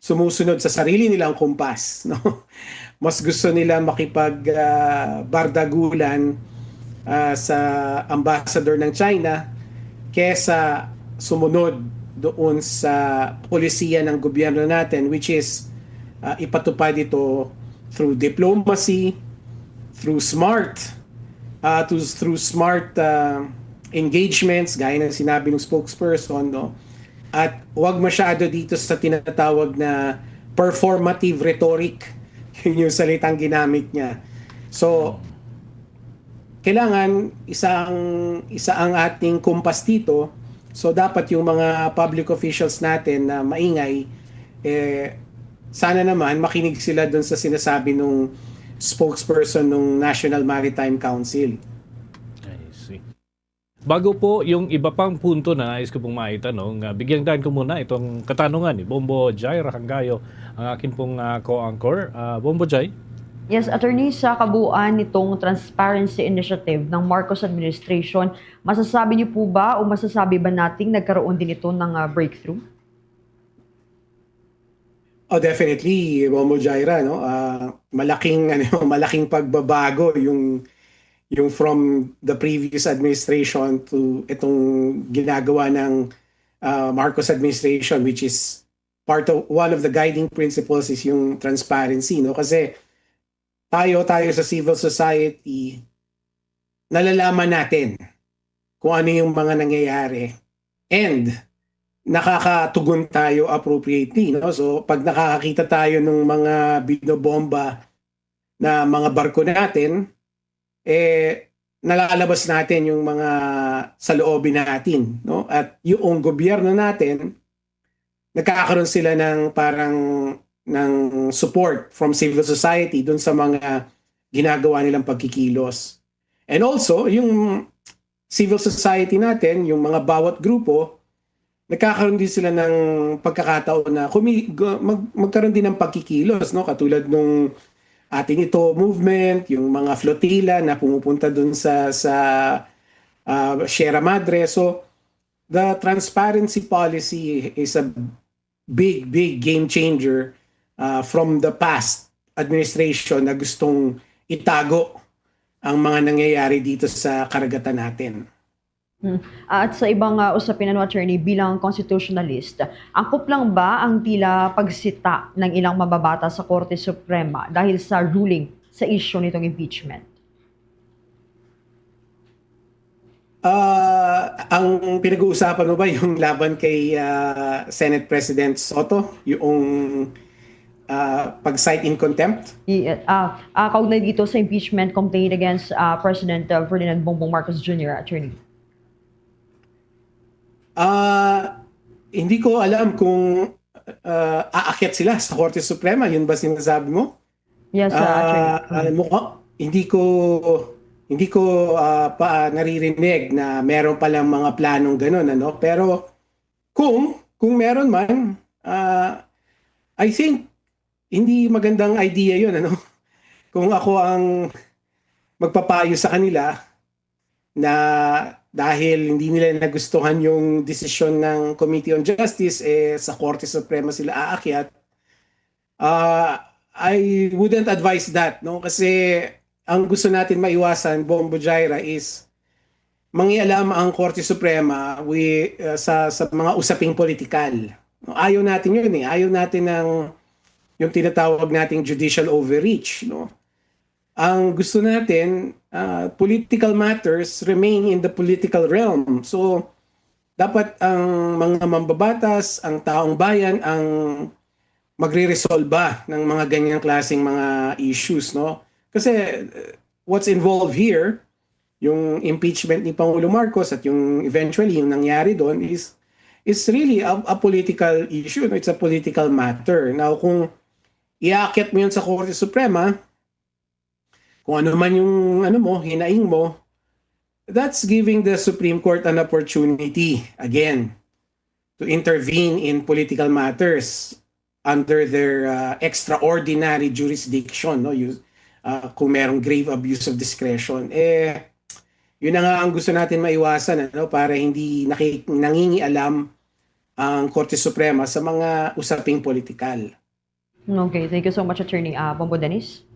sumusunod sa sarili nilang kumpas, no? Mas gusto nila makipag ah, bardagulan ah, sa ambassador ng China kesa sumunod doon sa polisiya ng gobyerno natin, which is ah, ipatupad ito through diplomacy, through smart uh, to, through smart uh, engagements, gaya ng sinabi ng spokesperson, no? At wag masyado dito sa tinatawag na performative rhetoric, yun yung salitang ginamit niya. So, kailangan isang isa ang ating kumpas dito. So dapat yung mga public officials natin na maingay eh sana naman makinig sila dun sa sinasabi nung spokesperson ng National Maritime Council. I see. Bago po yung iba pang punto na nais ko pong maitanong, uh, bigyan daan ko muna itong katanungan ni Bombo Jai Racangayo, ang akin pong uh, co-anchor. Uh, Bombo Jai? Yes, attorney, sa kabuuan nitong transparency initiative ng Marcos administration, masasabi niyo po ba o masasabi ba nating nagkaroon din ito ng uh, breakthrough? Oh, definitely, Bombo Jaira, no? Uh, malaking ano, malaking pagbabago yung yung from the previous administration to itong ginagawa ng uh, Marcos administration, which is part of one of the guiding principles is yung transparency, no? Kasi tayo tayo sa civil society, nalalaman natin kung ano yung mga nangyayari and nakakatugon tayo appropriately, no? So pag nakakakita tayo ng mga binobomba na mga barko natin, eh nalalabas natin yung mga saloobin natin, no? At yung gobyerno natin, nagkakaroon sila ng parang ng support from civil society dun sa mga ginagawa nilang pagkikilos. And also, yung civil society natin, yung mga bawat grupo, nagkakaroon din sila ng pagkakataon na kumi, mag, magkaroon din ng pagkikilos, no? Katulad nung Atin Ito movement, yung mga flotilla na pumupunta dun sa sa uh, Sierra Madre. So the transparency policy is a big big game changer uh, from the past administration na gustong itago ang mga nangyayari dito sa karagatan natin. Hmm. At sa ibang uh, usapin, ano, attorney, bilang constitutionalist, angkop lang ba ang tila pagsita ng ilang mababata sa Korte Suprema dahil sa ruling sa issue nitong impeachment? Uh, ang pinag-uusapan mo ba yung laban kay uh, Senate President Soto, yung uh, pag-cite in contempt? I, uh, uh, kaugnay dito sa impeachment complaint against uh, President uh, Ferdinand Bongbong Marcos Junior, attorney? Uh, hindi ko alam kung uh, aakyat sila sa Korte Suprema. Yun ba sinasabi mo? Yes, uh, actually. Uh, alam mo ko, hindi ko hindi ko uh, pa naririnig na meron palang mga planong ganun, ano? Pero kung kung meron man, uh, I think hindi magandang idea 'yun, ano? Kung ako ang magpapayo sa kanila na dahil hindi nila nagustuhan yung desisyon ng Committee on Justice, eh, sa Korte Suprema sila aakyat, uh, I wouldn't advise that, no? Kasi ang gusto natin maiwasan, Bombo Jaira, is mangialam ang Korte Suprema wi, uh, sa, sa mga usaping politikal. Ayaw natin yun eh. Ayaw natin ng yung tinatawag nating judicial overreach, no? Ang gusto natin, uh, political matters remain in the political realm. So dapat ang mga mambabatas, ang taong bayan ang magreresolba ng mga ganyang klaseng mga issues, no? Kasi uh, what's involved here, yung impeachment ni Pangulo Marcos at yung eventually yung nangyari doon is is really a, a political issue, no? It's a political matter. Now kung iaakit mo yun sa Korte Suprema, kung ano man yung ano mo, hinaing mo, that's giving the Supreme Court an opportunity again to intervene in political matters under their uh, extraordinary jurisdiction, no? You, uh, kung merong grave abuse of discretion, eh, yun na nga ang gusto natin maiwasan, ano, para hindi naki- nangingialam ang Korte Suprema sa mga usaping politikal. Okay, thank you so much, Attorney uh, Bombo Dennis.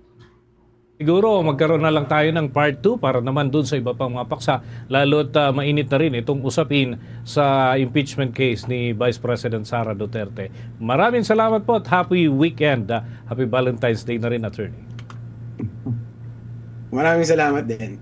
Siguro magkaroon na lang tayo ng part two para naman dun sa iba pang mga paksa, lalo't uh, mainit na rin itong usapin sa impeachment case ni Vice President Sara Duterte. Maraming salamat po at happy weekend. Uh, happy Valentine's Day na rin, Attorney. Maraming salamat din.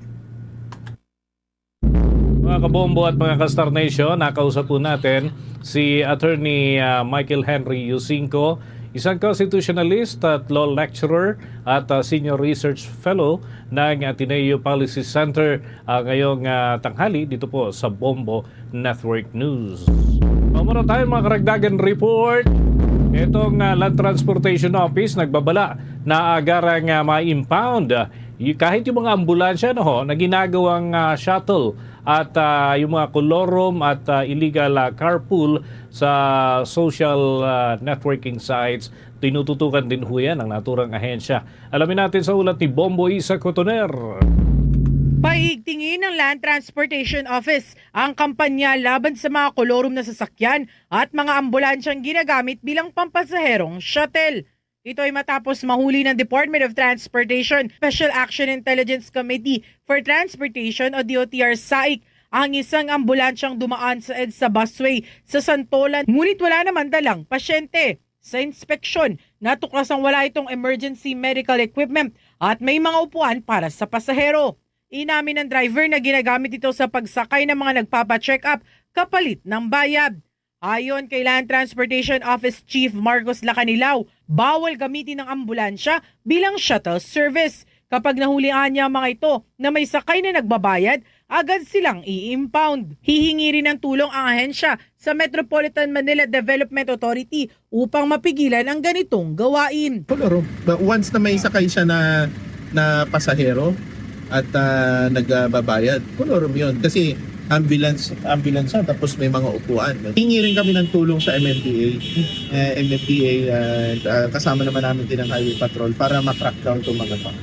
Mga kabombo at mga ka-Star Nation, nakausap po natin si Attorney uh, Michael Henry Yusinco, isang constitutionalist at law lecturer at uh, senior research fellow ng Ateneo Policy Center uh, ngayong uh, tanghali dito po sa Bombo Network News. Muna tayo mga karagdagan report. Itong uh, Land Transportation Office nagbabala na agarang uh, ma-impound Y- kahit yung mga ambulansya, no, ho, na ginagawang ah, shuttle at ah, yung mga kolorum at ah, illegal ah, carpool sa social ah, networking sites, tinututukan din ho yan ng naturang ahensya. Alamin natin sa ulat ni Bombo Isa Cotoner. Paigtingin ng Land Transportation Office ang kampanya laban sa mga kolorum na sasakyan at mga ambulansyang ginagamit bilang pampasaherong shuttle. Ito ay matapos mahuli ng Department of Transportation Special Action Intelligence Committee for Transportation o D O T R SAIC ang isang ambulansyang dumaan sa EDSA busway sa Santolan, ngunit wala naman dalang pasyente. Sa inspeksyon, natuklasang wala itong emergency medical equipment at may mga upuan para sa pasahero. Inamin ng driver na ginagamit ito sa pagsakay ng mga nagpapa-check-up kapalit ng bayad. Ayon kay Land Transportation Office Chief Marcos Lacanilao, bawal gamitin ang ambulansya bilang shuttle service. Kapag nahulian niya ang mga ito na may sakay na nagbabayad, agad silang i-impound. Hihingi rin ng tulong ang ahensya sa Metropolitan Manila Development Authority upang mapigilan ang ganitong gawain. Kolorum, once na may sakay siya na na pasahero at ah, nagbabayad, kolorum yun. Kasi ambulance, ambulance siya, tapos may mga upuan. Hingi rin kami ng tulong sa M M D A. Eh, M M D A, ah, ah, kasama naman namin din ang Highway Patrol para ma-crack down itong mga to.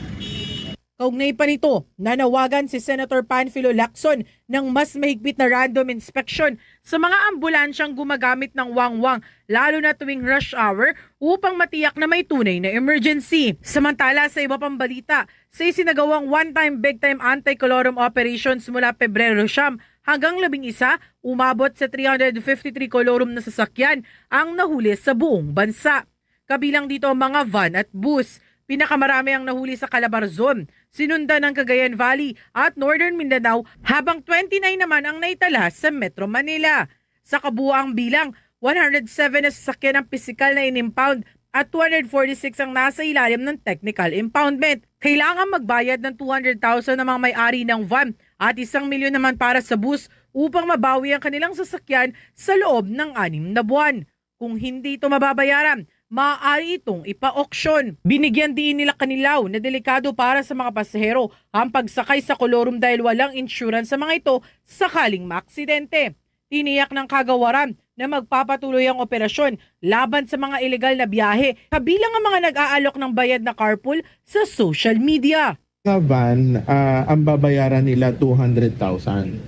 Kaugnay pa nito, nanawagan si Senator Panfilo Lacson ng mas mahigpit na random inspection sa mga ambulansyang gumagamit ng wangwang, lalo na tuwing rush hour, upang matiyak na may tunay na emergency. Samantala, sa iba pang balita, sa isinagawang one-time, big-time anti-colorum operations mula Pebrero siyam hanggang labing isa, umabot sa three hundred fifty-three colorum na sasakyan ang nahuli sa buong bansa. Kabilang dito ang mga van at bus. Pinakamarami ang nahuli sa Calabarzon, sinundan ng Cagayan Valley at Northern Mindanao, habang twenty-nine naman ang naitala sa Metro Manila. Sa kabuoang bilang, one hundred seven na sasakyan ang pisikal na inimpound at two hundred forty-six ang nasa ilalim ng technical impoundment. Kailangan magbayad ng two hundred thousand ang mga may-ari ng van at isang milyon naman para sa bus upang mabawi ang kanilang sasakyan sa loob ng anim na buwan. Kung hindi ito mababayaran, maaari itong ipa-auction. Binigyan diin ni Lacanilao na delikado para sa mga pasahero ang pagsakay sa kolorum dahil walang insurance sa mga ito sakaling maaksidente. Tiniyak ng kagawaran na magpapatuloy ang operasyon laban sa mga ilegal na biyahe, kabilang ang mga nag-aalok ng bayad na carpool sa social media. Mga van, ah, ang babayaran nila two hundred thousand.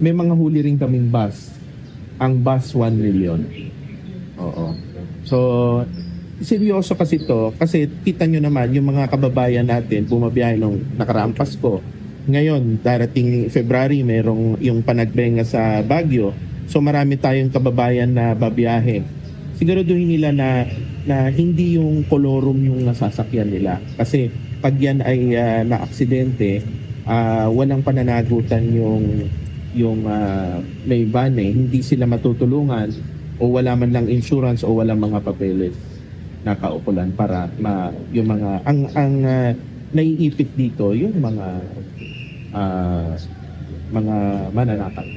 May mga huli rin kaming bus. Ang bus, one million. Oo. So, seryoso kasi to, kasi kita nyo naman, yung mga kababayan natin, bumabiyahe nung nakaraang Pasko. Ngayon, darating February, merong yung panagbenga sa Baguio. So, marami tayong kababayan na babiyahe. Siguraduhin nila na, na hindi yung kolorum yung nasasakyan nila. Kasi pag yan ay ah, naaksidente, ah, walang pananagutan yung, yung ah, may van eh. Hindi sila matutulungan o wala man lang insurance o walang mga papeles na kaukulan para ma, yung mga, ang, ang ah, naiipit dito, yung mga, ah, mga mananakal.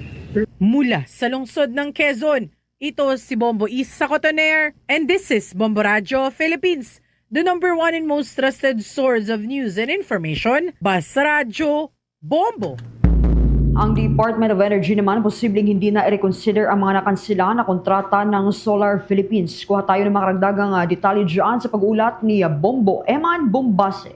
Mula sa lungsod ng Quezon, ito si Bombo Isa Cotoner, and this is Bombo Radyo Philippines, the number one and most trusted source of news and information. Basta Radyo, Bombo! Ang Department of Energy naman posibleng hindi na i-reconsider ang mga nakansela na kontrata ng Solar Philippines. Kuha tayo ng mga karagdagang, ah, detalye dyan sa pag-ulat ni, ah, Bombo Eman Bombase.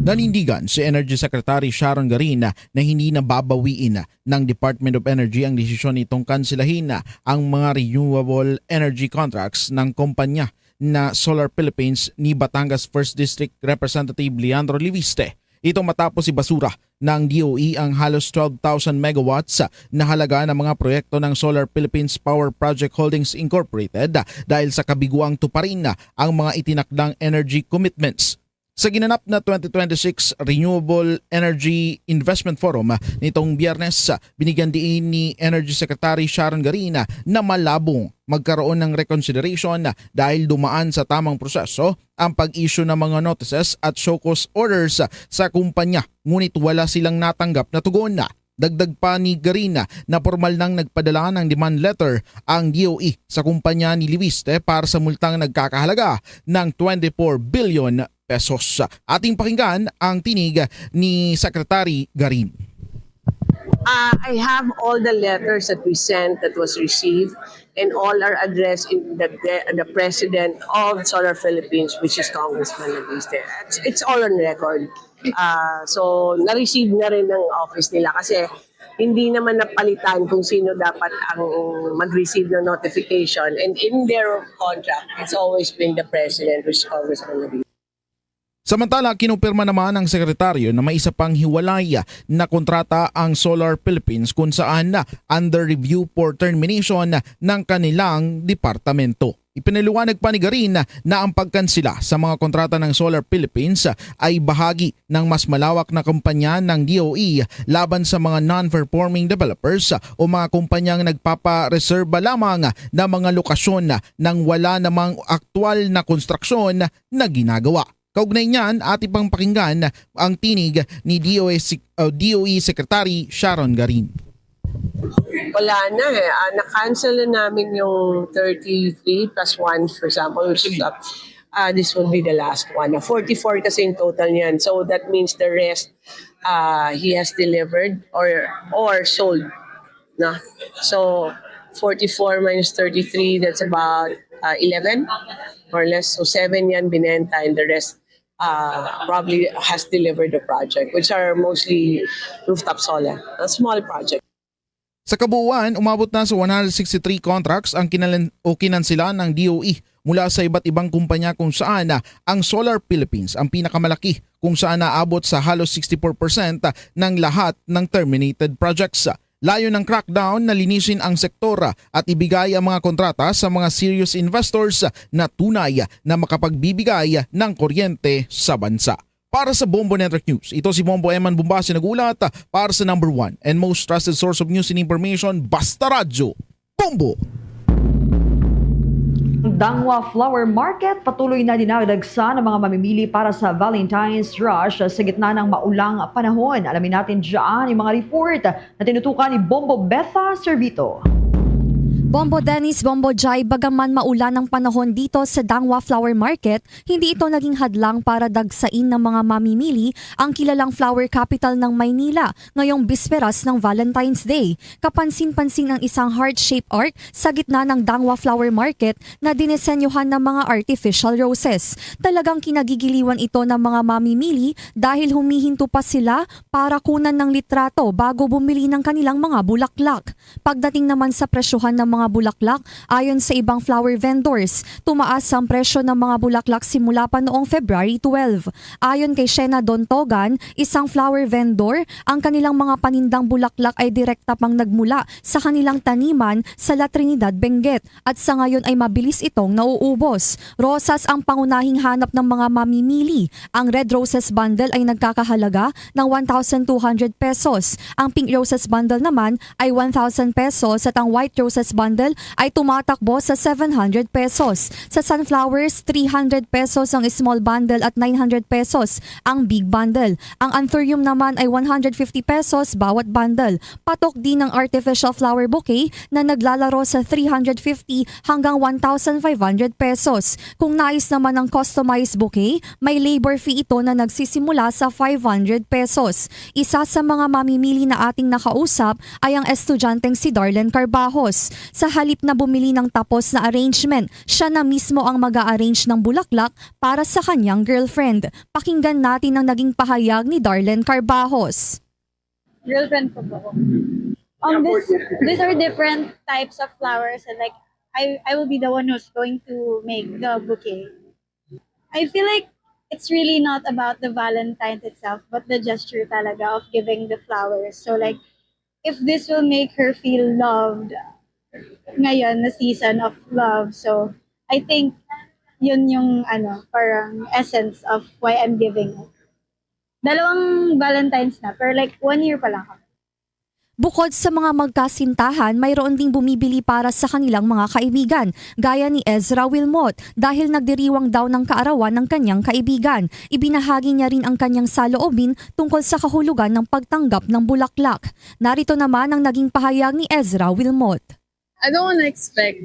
Nanindigan si Energy Secretary Sharon Garin na hindi na babawiin ng Department of Energy ang desisyon nitong kanselahin ang mga renewable energy contracts ng kumpanya na Solar Philippines ni Batangas First District Representative Leandro Leviste. Ito matapos ibasura ng D O E ang halos twelve thousand megawatts na halaga ng mga proyekto ng Solar Philippines Power Project Holdings Incorporated dahil sa kabiguang tuparin ang mga itinakdang energy commitments. Sa ginanap na twenty twenty-six Renewable Energy Investment Forum nitong Biyernes, binigyan diin ni Energy Secretary Sharon Garin na malabong magkaroon ng reconsideration dahil dumaan sa tamang proseso ang pag-issue ng mga notices at show cause orders sa kumpanya, ngunit wala silang natanggap na tugon. Dagdag pa ni Garin na pormal nang nagpadala ng demand letter ang D O E sa kumpanya ni Leviste para sa multang nagkakahalaga ng twenty-four billion pesos. Ating pakinggan ang tinig ni Secretary Garin. Uh, I have all the letters that we sent that was received, and all are addressed in the, the, the president of Solar Philippines, which is Congressman Leviste. It's, it's all on record. Uh, so, na-receive na rin ng office nila kasi hindi naman napalitan kung sino dapat ang mag-receive ng notification. And in their contract, it's always been the president, which is Congressman Leviste. Samantala, kinumpirma naman ng sekretaryo na may isa pang hiwalay na kontrata ang Solar Philippines kung saan under review for termination ng kanilang departamento. Ipinaliwanag pa ni Garin na ang pagkansela sa mga kontrata ng Solar Philippines ay bahagi ng mas malawak na kampanya ng D O E laban sa mga non-performing developers o mga kumpanyang nagpapareserba lamang ng mga lokasyon nang wala namang aktual na konstruksyon na ginagawa. Kaugnay niyan, ating pang pakinggan ang tinig ni D O E Sec- uh, D O E Secretary Sharon Garin. Wala na eh. Uh, na-cancel na namin yung thirty-three plus one, for example, which is, uh, uh, this will be the last one. Uh, forty-four kasi yung total niyan. So that means the rest, uh, he has delivered or or sold. No? So, forty-four minus thirty-three, that's about uh, eleven, more or less. So, seven yan binenta, and the rest uh, probably has delivered the project, which are mostly rooftop solar, a small project. Sa kabuuan, umabot na sa one hundred sixty-three contracts ang kinalan o kinansilan ng D O E mula sa iba't ibang kumpanya, kung saan ang Solar Philippines ang pinakamalaki, kung saan naabot sa halos sixty-four percent ng lahat ng terminated projects. Layo ng crackdown na linisin ang sektor at ibigay ang mga kontrata sa mga serious investors na tunay na makapagbibigay ng kuryente sa bansa. Para sa Bombo Network News, ito si Bombo Eman Bumbasi nag-ulat para sa number one and most trusted source of news and information, Basta Radyo, Bombo! Dangwa Flower Market, patuloy na dinadagsa ng mga mamimili para sa Valentine's Rush sa gitna ng maulang panahon. Alamin natin dyan yung mga report na tinutukan ni Bombo Betha Servito. Bombo Dennis, Bombo Jai, bagaman maulan ang panahon dito sa Dangwa Flower Market, hindi ito naging hadlang para dagsain ng mga mamimili ang kilalang flower capital ng Maynila ngayong bisperas ng Valentine's Day. Kapansin-pansin ang isang heart-shaped arc sa gitna ng Dangwa Flower Market na dinesenyohan ng mga artificial roses. Talagang kinagigiliwan ito ng mga mamimili dahil humihinto pa sila para kunan ng litrato bago bumili ng kanilang mga bulaklak. Pagdating naman sa presyohan ng mga bulaklak, ayon sa ibang flower vendors, tumaas ang presyo ng mga bulaklak simula pa noong February twelve. Ayon kay Shena Dontogan, isang flower vendor, ang kanilang mga panindang bulaklak ay direkta pang nagmula sa kanilang taniman sa La Trinidad, Benguet, at sa ngayon ay mabilis itong nauubos. Rosas ang pangunahing hanap ng mga mamimili. Ang red roses bundle ay nagkakahalaga ng one thousand two hundred pesos. Ang pink roses bundle naman ay one thousand pesos at ang white roses bundle bundle ay tumatakbo sa seven hundred pesos. Sa sunflowers, three hundred pesos ang small bundle at nine hundred pesos ang big bundle. Ang anthurium naman ay one hundred fifty pesos bawat bundle. Patok din ang artificial flower bouquet na naglalaro sa three hundred fifty hanggang one thousand five hundred pesos. Kung nais naman ang customized bouquet, may labor fee ito na nagsisimula sa five hundred pesos. Isa sa mga mamimili na ating nakausap ay ang estudyanteng si Darlen Carbajos. Sa halip na bumili ng tapos na arrangement, siya na mismo ang mag-a-arrange ng bulaklak para sa kanyang girlfriend. Pakinggan natin ang naging pahayag ni Darlen Carbajos. Girlfriend ko po. Um, this, these are different types of flowers, and like, I, I will be the one who's going to make the bouquet. I feel like it's really not about the Valentine's itself, but the gesture talaga of giving the flowers. So like, if this will make her feel loved ngayon na season of love, so I think yun yung ano, parang essence of why I'm giving it. Dalawang Valentine's na, pero like one year pa lang kami. Bukod sa mga magkasintahan, mayroon ding bumibili para sa kanilang mga kaibigan, gaya ni Ezra Wilmot, dahil nagdiriwang daw ng kaarawan ng kanyang kaibigan. Ibinahagi niya rin ang kanyang saloobin tungkol sa kahulugan ng pagtanggap ng bulaklak. Narito naman ang naging pahayag ni Ezra Wilmot. I don't want to expect.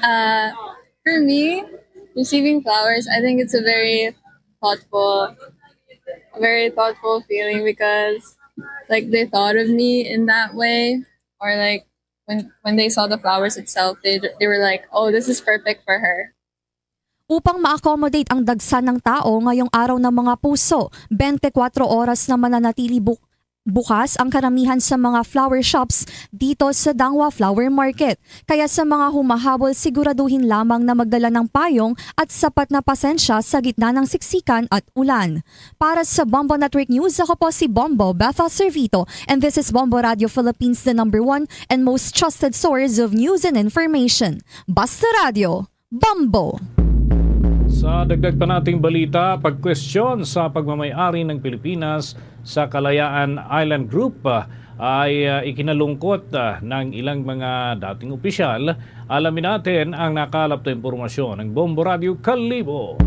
Uh, for me, receiving flowers, I think it's a very thoughtful, very thoughtful feeling because, like, they thought of me in that way, or like when when they saw the flowers itself, they they were like, "Oh, this is perfect for her." Upang ma-accommodate ang dagsa ng tao ngayong araw ng mga puso, twenty-four oras na mananatili bu- bukas ang karamihan sa mga flower shops dito sa Dangwa Flower Market. Kaya sa mga humahabol, siguraduhin lamang na magdala ng payong at sapat na pasensya sa gitna ng siksikan at ulan. Para sa Bombo Network News, ako po si Bombo Betha Servito, and this is Bombo Radio Philippines, the number one and most trusted source of news and information. Basta Radio, Bombo! Sa dagdag pa nating balita, pagkwestiyon sa pagmamayari ng Pilipinas sa Kalayaan Island Group, ah, ay ah, ikinalungkot ah, ng ilang mga dating opisyal. Alamin natin ang nakalap na impormasyon ng Bombo Radio Kalibo.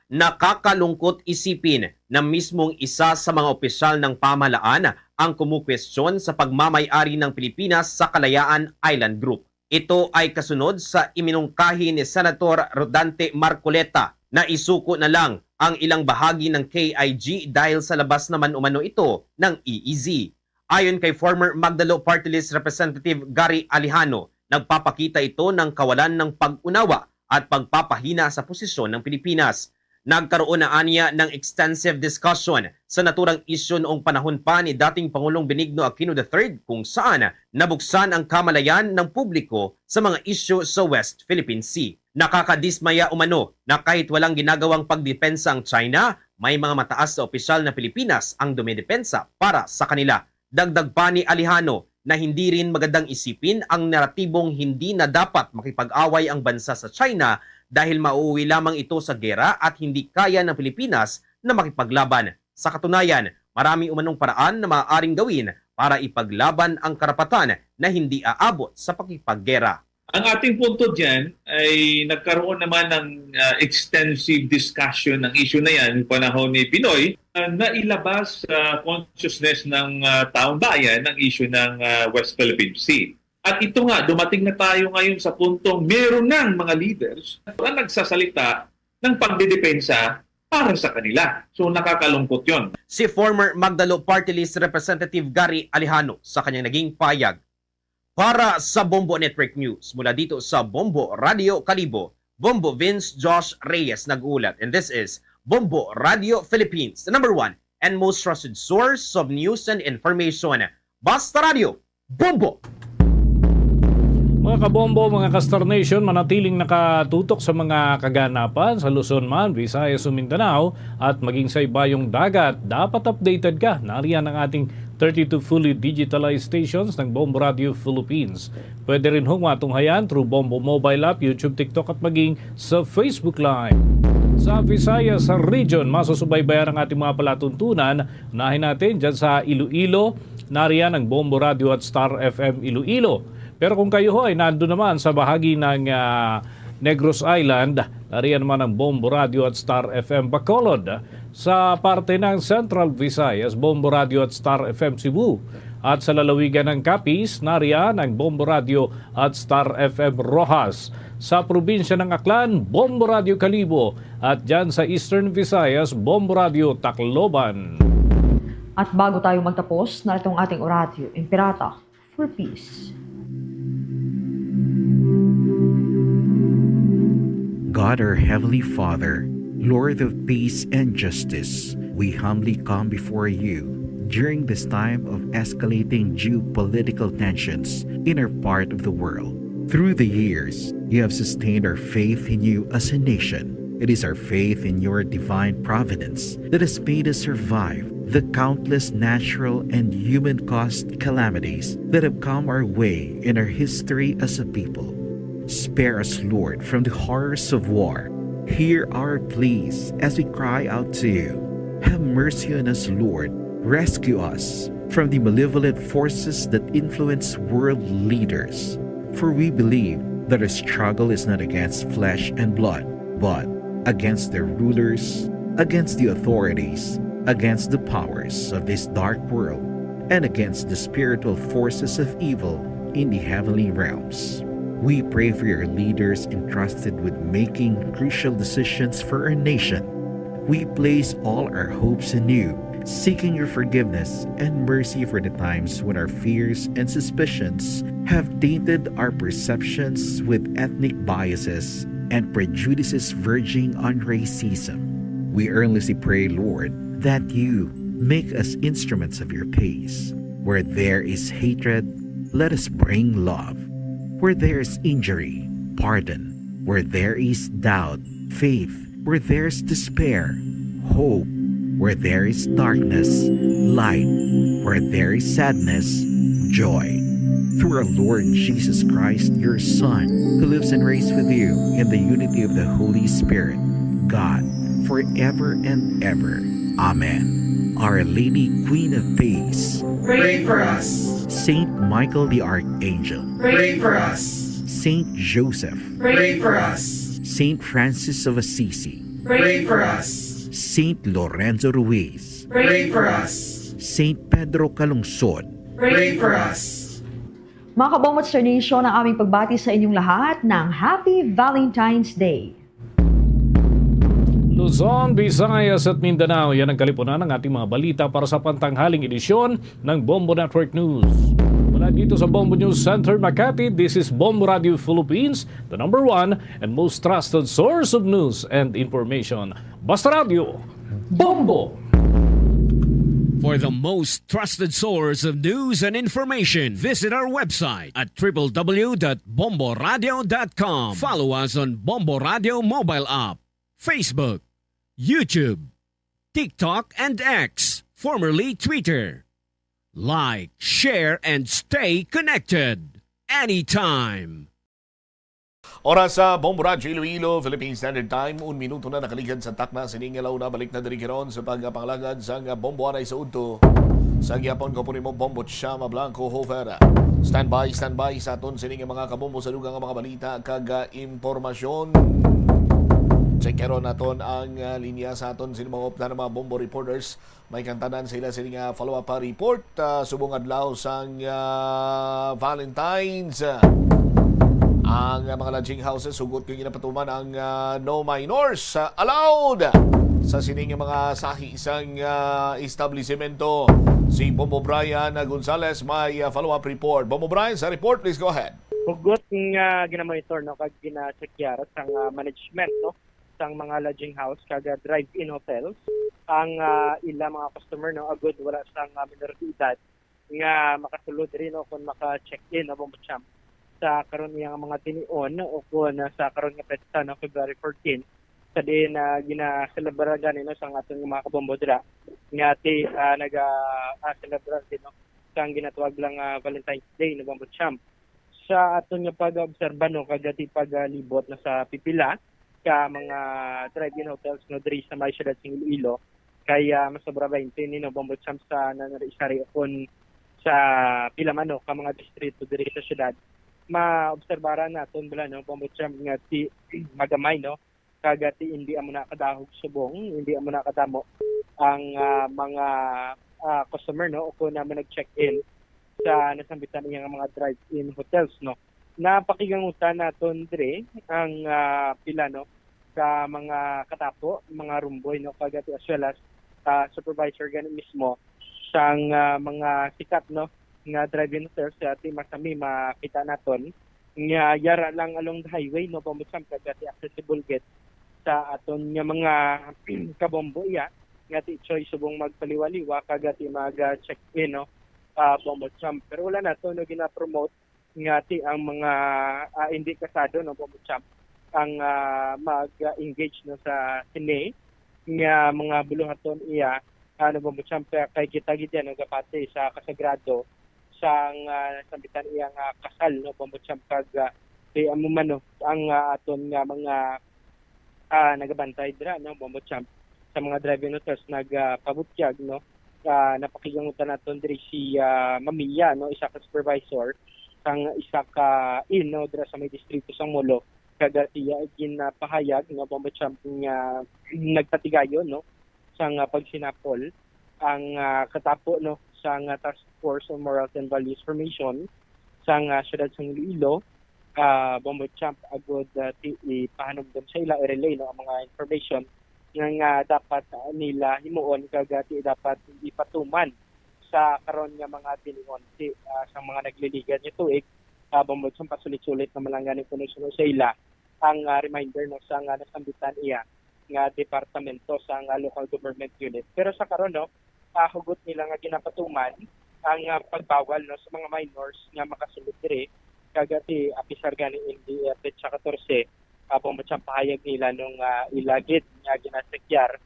Nakakalungkot isipin na mismong isa sa mga opisyal ng pamahalaan ang kumukwestiyon sa pagmamay-ari ng Pilipinas sa Kalayaan Island Group. Ito ay kasunod sa iminungkahi ni Senator Rodante Marcoleta na isuko na lang ang ilang bahagi ng K I G dahil sa labas naman umano ito ng E E Z. Ayon kay former Magdalo Party List Representative Gary Alejano, nagpapakita ito ng kawalan ng pag-unawa at pagpapahina sa posisyon ng Pilipinas. Nagkaroon na aniya ng extensive discussion sa naturang isyu noong panahon pa ni dating Pangulong Benigno Aquino the third, kung saan nabuksan ang kamalayan ng publiko sa mga isyu sa West Philippine Sea. Nakakadismaya umano na kahit walang ginagawang pagdepensa ang China, may mga mataas na opisyal na Pilipinas ang dumidepensa para sa kanila. Dagdag pa ni Alejano na hindi rin magandang isipin ang neratibong hindi na dapat makipag-away ang bansa sa China dahil mauuwi lamang ito sa gera at hindi kaya ng Pilipinas na makipaglaban. Sa katunayan, marami umanong paraan na maaaring gawin para ipaglaban ang karapatan na hindi aabot sa pakipaggera. Ang ating punto dyan ay nagkaroon naman ng uh, extensive discussion ng issue na yan yung panahon ni Pinoy uh, na ilabas sa uh, consciousness ng uh, taong bayan ang issue ng uh, West Philippine Sea. At ito nga, dumating na tayo ngayon sa puntong meron ng mga leaders na nagsasalita ng pagdidepensa para sa kanila. So nakakalungkot yon. Si former Magdalo Party List Representative Gary Alejano sa kanyang naging payag. Para sa Bombo Network News, mula dito sa Bombo Radio Kalibo, Bombo Vince Josh Reyes nag-uulat. And this is Bombo Radio Philippines, the number one and most trusted source of news and information. Basta Radio, Bombo! Mga kabombo, mga ka-Star Nation, manatiling nakatutok sa mga kaganapan sa Luzon man, Visayas o Mindanao at maging sa ibayong dagat. Dapat updated ka. Nariyan ang ating thirty-two fully digitalized stations ng Bombo Radio Philippines. Pwede rin hong matunghayan through Bombo Mobile App, YouTube, TikTok at maging sa Facebook Live. Sa Visayas region, masusubaybayan ang ating mga palatuntunan. Unahin natin dyan sa Iloilo, Nariyan ang Bombo Radio at Star F M Iloilo. Pero kung kayo ho ay nando naman sa bahagi ng, ah, Negros Island, nariyan naman ang Bombo Radio at Star F M Bacolod. Sa parte ng Central Visayas, Bombo Radio at Star F M Cebu. At sa lalawigan ng Capiz, nariyan ang Bombo Radio at Star F M Roxas. Sa probinsya ng Aklan, Bombo Radio Kalibo. At dyan sa Eastern Visayas, Bombo Radio Tacloban. At bago tayo magtapos, narito ang ating Oratio Imperata for Peace. God, our Heavenly Father, Lord of peace and justice, we humbly come before you during this time of escalating geopolitical tensions in our part of the world. Through the years, you have sustained our faith in you as a nation. It is our faith in your divine providence that has made us survive the countless natural and human-caused calamities that have come our way in our history as a people. Spare us, Lord, from the horrors of war. Hear our pleas as we cry out to you. Have mercy on us, Lord. Rescue us from the malevolent forces that influence world leaders. For we believe that our struggle is not against flesh and blood, but against their rulers, against the authorities, against the powers of this dark world, and against the spiritual forces of evil in the heavenly realms. We pray for your leaders entrusted with making crucial decisions for our nation. We place all our hopes in you, seeking your forgiveness and mercy for the times when our fears and suspicions have tainted our perceptions with ethnic biases and prejudices verging on racism. We earnestly pray, Lord, that you make us instruments of your peace. Where there is hatred, let us bring love. Where there is injury, pardon. Where there is doubt, faith. Where there is despair, hope. Where there is darkness, light. Where there is sadness, joy. Through our Lord Jesus Christ, your Son, who lives and reigns with you in the unity of the Holy Spirit, God, forever and ever. Amen. Our Lady, Queen of Peace, pray for us. Saint Michael the Archangel, pray for us. Saint Joseph, pray for us. Saint Francis of Assisi, pray for us. Saint Lorenzo Ruiz, pray for us. Saint Pedro Calungsod, pray for us. Mga Kabombo Star Nation, ang aming pagbati sa inyong lahat ng Happy Valentine's Day. Luzon, Visayas at Mindanao, yan ang kalipunan ng ating mga balita para sa pantanghaling edisyon ng Bombo Network News. Mula dito sa Bombo News Center, Makati, this is Bombo Radio Philippines, the number one and most trusted source of news and information. Basta Radio, Bombo! For the most trusted source of news and information, visit our website at triple w dot bomboradio dot com. Follow us on Bombo Radio mobile app, Facebook, YouTube, TikTok, and X, formerly Twitter. Like, share, and stay connected anytime. Oras sa Bombo Radyo Iloilo, Philippine Standard Time, un minuto na nakaligad sa takna sining nga launa. Balik na diri karon sa pagpangalagad sang Bombo Anay sa Udto. Sa gihapon ko po nimo, Bombo Chama Blanco Hofer. Standby, standby sa aton sining mga kabombo sa dugang nga mga balita kag, ah, impormasyon. Check karon naton ang, ah, linya sa aton sining mga optan nga mga bombo reporters. May kantanan sa ila sini nga follow-up, ah, report, ah, subong adlaw sang, ah, Valentine's. Ah, ang, ah, mga lodging houses, hugot nga ginapatuman ang, ah, no minors, ah, allowed sa sini nga mga sahi sang, ah, establisemento. Si Bombo Brian Gonzalez may, ah, follow-up report. Bombo Brian, sa report, please go ahead. Hugot nga ginamonitor, no, kag ginachekyar sang, ah, management, no, sang mga lodging house kag, ah, drive-in hotels ang, ah, ila mga customer, no, agud wala sang, ah, minor de edad nga makasulod diri, no, kon maka-check-in, no, Bombo Champ, sa karon nga mga tinion o kon, ah, sa karon nga petsa, no, February fourteen, sa diin, ah, ginaselebra gani, no, sang aton nga mga kabombo dira nga ti, ah, naga, ah, selebra din, no, sang ginatawag lang, ah, Valentine's Day, no, Bombo Champ. Sa aton nga pag-obserba, no, kag ati paglibot na sa pipila ka mga drive-in hotels, no, diri sa may siyudad sa Iloilo, kay, ah, masobra twenty ni, no, Bombo Champ, sa nanari-sari kon sa pila man, no, ka mga distrito diri sa syudad, maobserbaran naton bala, no, Bombo Champ, nga ti magamay, no, kag ti hindi amo na kadahog subong, hindi amo na kadamo ang, ah, mga, ah, customer, no, o kung naman nag-check-in sa nasambitan niya nga mga drive-in hotels, no. Napakigangutan naton diri ang, ah, pila, no, ka mga katapo, mga rumboy, no, kag ati as well as, ah, supervisor gani mismo sang, ah, mga sikat, no, nga driving hotels sa ati masami makita naton nga yara lang along the highway, no, Bombo Champ, kag ati accessible gid sa aton nga mga kabombo iya nga ati choy subong magpaliwa-liwa kag ati mag, ah, check-in, no, ah, Bombo Champ. Pero wala nato, no, gina-promote nga ti ang mga, ah, hindi kasado, no, Bombo Champ, ang, ah, mag-engage, no, sa sini nga mga buluhaton iya, ano, Bombo Champ, kay, kay kita gid yan, no, gapati sa kasagrado sang, ah, sambitan iya nga kasal, no, Bombo Champ, kag, ah, ti amo man, no, ang, ah, aton nga mga ah, nagabantay dira, no, Bombo Champ, sa mga driving hotels nagapabutyag, no, ah, napakigangutan naton diri si, ah, Mamiya, no, isa ka supervisor sang isa ka inn, no, dira sa may distrito sang Molo, kag, ah, iya ginapahayag, no, Bombo Champ, nga nagpatigayon, no, sang, ah, pagsinapol ang, ah, katapo, no, sang, ah, Task Force on Morals and Values Formation sang, ah, siyudad sang Iloilo, ah, Bombo Champ, agud, ah, ti ipahanumdom sa ila, i-relay, no, ang mga information nga, nga dapat, ah, nila himuon kag, ah, ti dapat ipatuman sa karon nga mga tinion ti, ah, sa mga nagliligad nga tuig, ah, Bombo Champ, pasulit-sulit naman lang gani kuno sa ila ang, ah, reminder, no, sa nga nasambitan iya nga departamento sa nga local government unit. Pero sa karon, no, ah, hugot nila nga ginapatuman ang, ah, pagbawal, no, sa mga minors nga makasulod diri, kag ti apisar gani indi, ah, petsa katorse, ah, Bombo Champ, pahayag nila nung, ah, ila gid nga ginasekyar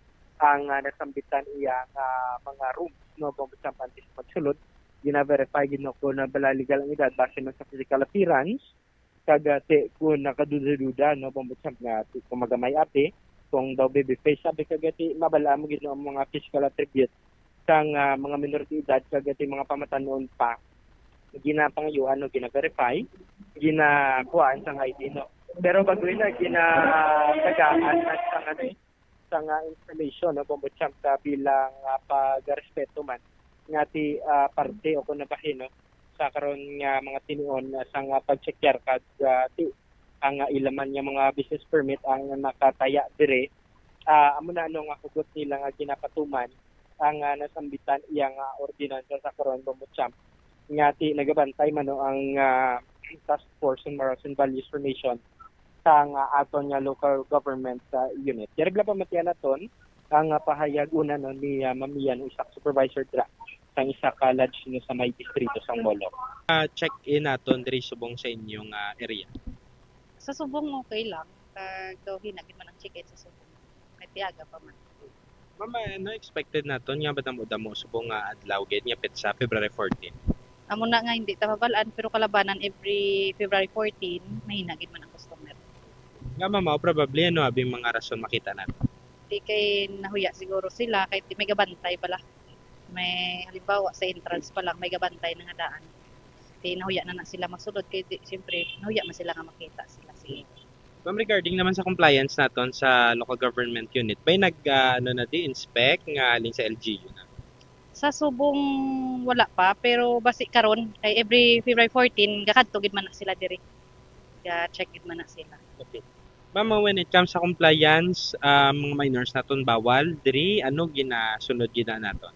ang, ah, nasambitan iya nga mga rooms, no, Bombo Champ, antes magsulod, gina-verify gid, no, kung bala legal ang edad base man sa physical appearance, kag, ah, ti kung nakaduda-duda, no, Bombo Champ, nga ti kung magamay, abi, kung daw baby face, abi, kag ti mabal-an mo gid, no, ang mga physical attribute sang, ah, mga minor de edad kag ti mga pamatanon pa, ginapangayuan, no, gina-verify, ginakuhaan sang I D, no. Pero bag-o na ginatagaan na sang, ano, eh, sang, ah, information, no, Bombo Champ, sa bilang, ah, pagrespeto man nga ti, ah, parte o kung nabahin, no, sa karon nga mga tinion, ah, sang, ah, pagtsekyar kag, ah, ti ang, ah, ila man nga mga business permit ang nakataya diri. Ah, amo na, no, nga hugot nila nga ginapatuman ang, ah, nasambitan iya nga ordinansa sa karon, Bombo Champ, nga ti nagabantay man, no, ang, ah, Task Force on Morals and Values Formation sang, ah, aton nga local government, ah, unit. Diri lang pamatian naton ang, ah, pahayag una, no, ni, ah, Ma'am Ian, usa ka supervisor dira sang isa ka lodge, no, sa may distrito sang Molo. Ah, check-in naton diri subong sa inyong, ah, area. Sa subong, okay lang. Kag daw hinagin man ang check-in sa subong. May tiaga pa man. Ma'am, ah, ano expected naton nga madamo-damo subong nga adlaw gid nga petsa, February fourteen? Amo na nga hindi ta mabal-an, pero kalabanan every February fourteen, mahina gid man ang customer. Nga, ma'am, mao probably ano abing mga rason makita nato? Di kay nahuya siguro sila, kay di may gabantay bala. May halimbawa sa entrance pa lang, may gabantay na nga daan. Di nahuya na na sila magsulod, kay di, siyempre, nahuya man sila nga makita sila. Sige. Ma'am, regarding naman sa compliance naton sa local government unit, may nag, ah, ano na di, inspect nga halin sa L G U na? Sa subong wala pa, pero basi karon kay every February fourteen gakadto gid man na sila diri. Ga-check gid man na sila. Okay. Ma'am, when it comes sa compliance, ah, mga minors naton bawal diri, ano ginasunod gid na naton?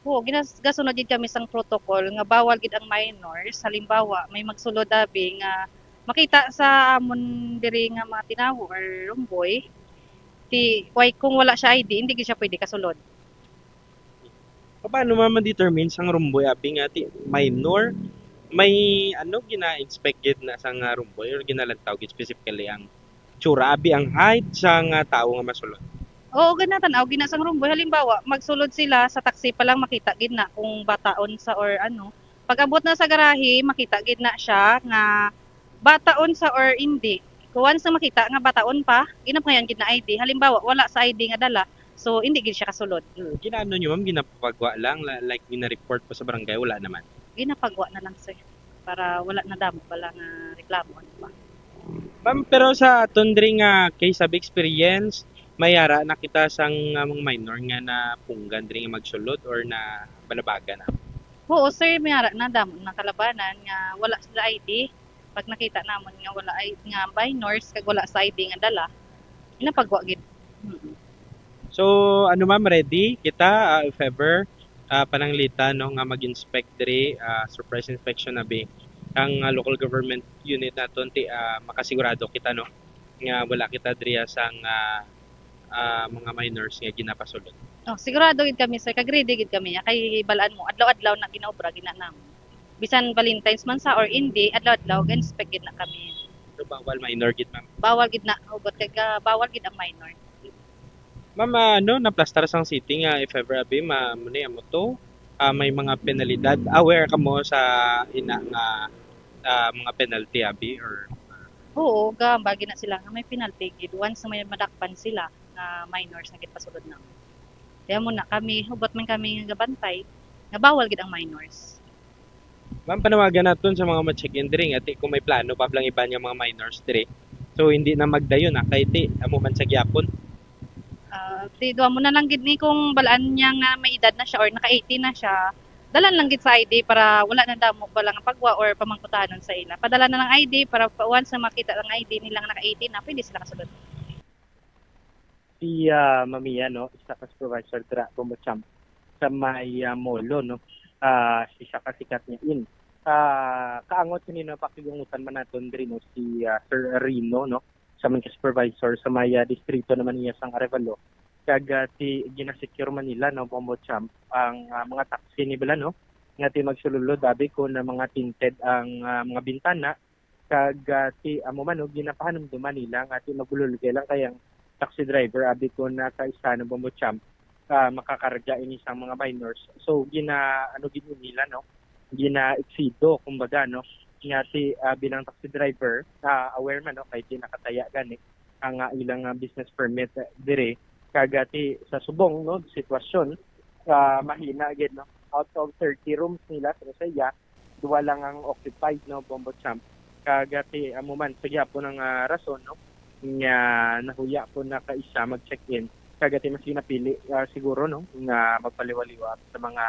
Oo, ginas-, gasunod gid kami sang protocol nga bawal gid ang minors. Halimbawa, may magsulod abi nga makita sa amon diri nga mga tinawo or rumboy, ti, way, kung wala siya I D, hindi gid siya pwede kasulod. Paano man ma-determine sang rumboy abi nga ti minor? May ano, gina-inspect gid na sang, ah, rumboy or ginalantaw gid specifically ang tsura abi, ang height sang, ah, tawo nga masulod? Oo, ginatanaw gid na sang rumboy. Halimbawa, magsulod sila sa taxi pa lang, makita gid na kung bataon sa or ano. Pag abot na sa garahe, makita gid na siya nga bataon sa or indi. Kung once na makita nga bataon pa, ginapangayan gid na I D. Halimbawa, wala sa I D nga dala, so hindi gid siya kasulod. Hmm, ginaano nyo, ma'am? Ginapagwa lang, la-, like, gina-report pa sa barangay? Wala naman. ginapagwa na lang, sir, para wala na damo bala nga reklamo, ano pa. Ma'am, pero sa aton diri nga case of experience, may ara na kita sang ah, mga minor nga napunggan diri nga magsulod or na balabagan na. Oo, sir, may ara na damo na kalabanan nga wala sila I D. Pag nakita namon nga wala I D, nga minors kag wala sa I D nga dala, ginapagwa gid. Mm. So, ano ma'am, ready kita ah, if ever ah, pananglitan no nga mag-inspect diri ah, surprise inspection abi ang ah, local government unit naton ti ah, makasigurado kita no nga wala kita diri sang ah, ah, mga minors nga ginapasulod. Oh, sigurado gid kami, sir, kag ready gid kami. Kay balaan mo, adlaw-adlaw na ginaobra gid na namon. Bisan Valentine's man sa or hindi, adlaw-adlaw ga-inspect gid na kami. So, bawal minor gid ma'am. Bawal gid na, hugot kag ah, bawal gid ang minor. Ma'am, ah, ano, naplastar sang city nga if ever abi ma mo ni amo to, ah, may mga penalidad. Aware ka mo sa ina nga ah, mga penalty abi or Oo, gahambal gid na sila nga may penalty gid once may madakpan sila nga minors nga ginpasulod na. Kaya mo na kami, hugot man kami nga gabantay nga bawal gid ang minors. Ma'am, panawagan naton sa mga ma-check-in diri nga ti kung may plano pa lang iban nga mga minors diri. So hindi na magdayon na kay ti amo man sa gyapon. Ah, di duha mo na lang gid ni kung balaan niya nga may edad na siya or naka eighteen na siya. Dalan lang gid sa I D para wala na damo bala nga pagwa or pamangkutahanon sa ila. Padala na lang I D para pa once na makita ang I D nila nga naka eighteen na, pwede sila kasulod. Si ah, Mamiya, no, isa ka supervisor dira, Bombo Champ, sa may ah, Molo, no. Ah, isa ka sikat nga inn. Ah, kaangot sini na pakigungutan man naton diri, no, si ah, Sir Rino, no, sa man ka supervisor sa may ah, distrito naman niya sang Arevalo. Kag ah, ti ginasecure man nila, no, Bombo Champ, ang ah, mga taxi ni bala, no, nga ti magsululod abi kon na mga tinted ang ah, mga bintana, kag ah, ti amo man, no, ginapahanumduman nila nga ti magululgay lang kay ang taxi driver abi kon na kaisa, no, Bombo Champ, ah, makakarga ini sang mga minors. So gina ano gid nila, no, gina-exido kumbaga, no, nga ti ah, bilang taxi driver, ah, aware man, no, kay ti nakataya gani ang ah, ilang ah, business permit ah, dire, kag ah, ti sa subong, no, sitwasyon, ah, mahina gid, no, out of thirty rooms nila sa Rosella, duha lang ang occupied, no, Bombo Champ. Kag ah, ti amo man sa gyapon ang ah, rason, no, nga nahuya po na kaisa mag-check-in. Kag ah, ti mas ginapili ah, siguro, no, nga magpaliwaliwa sa mga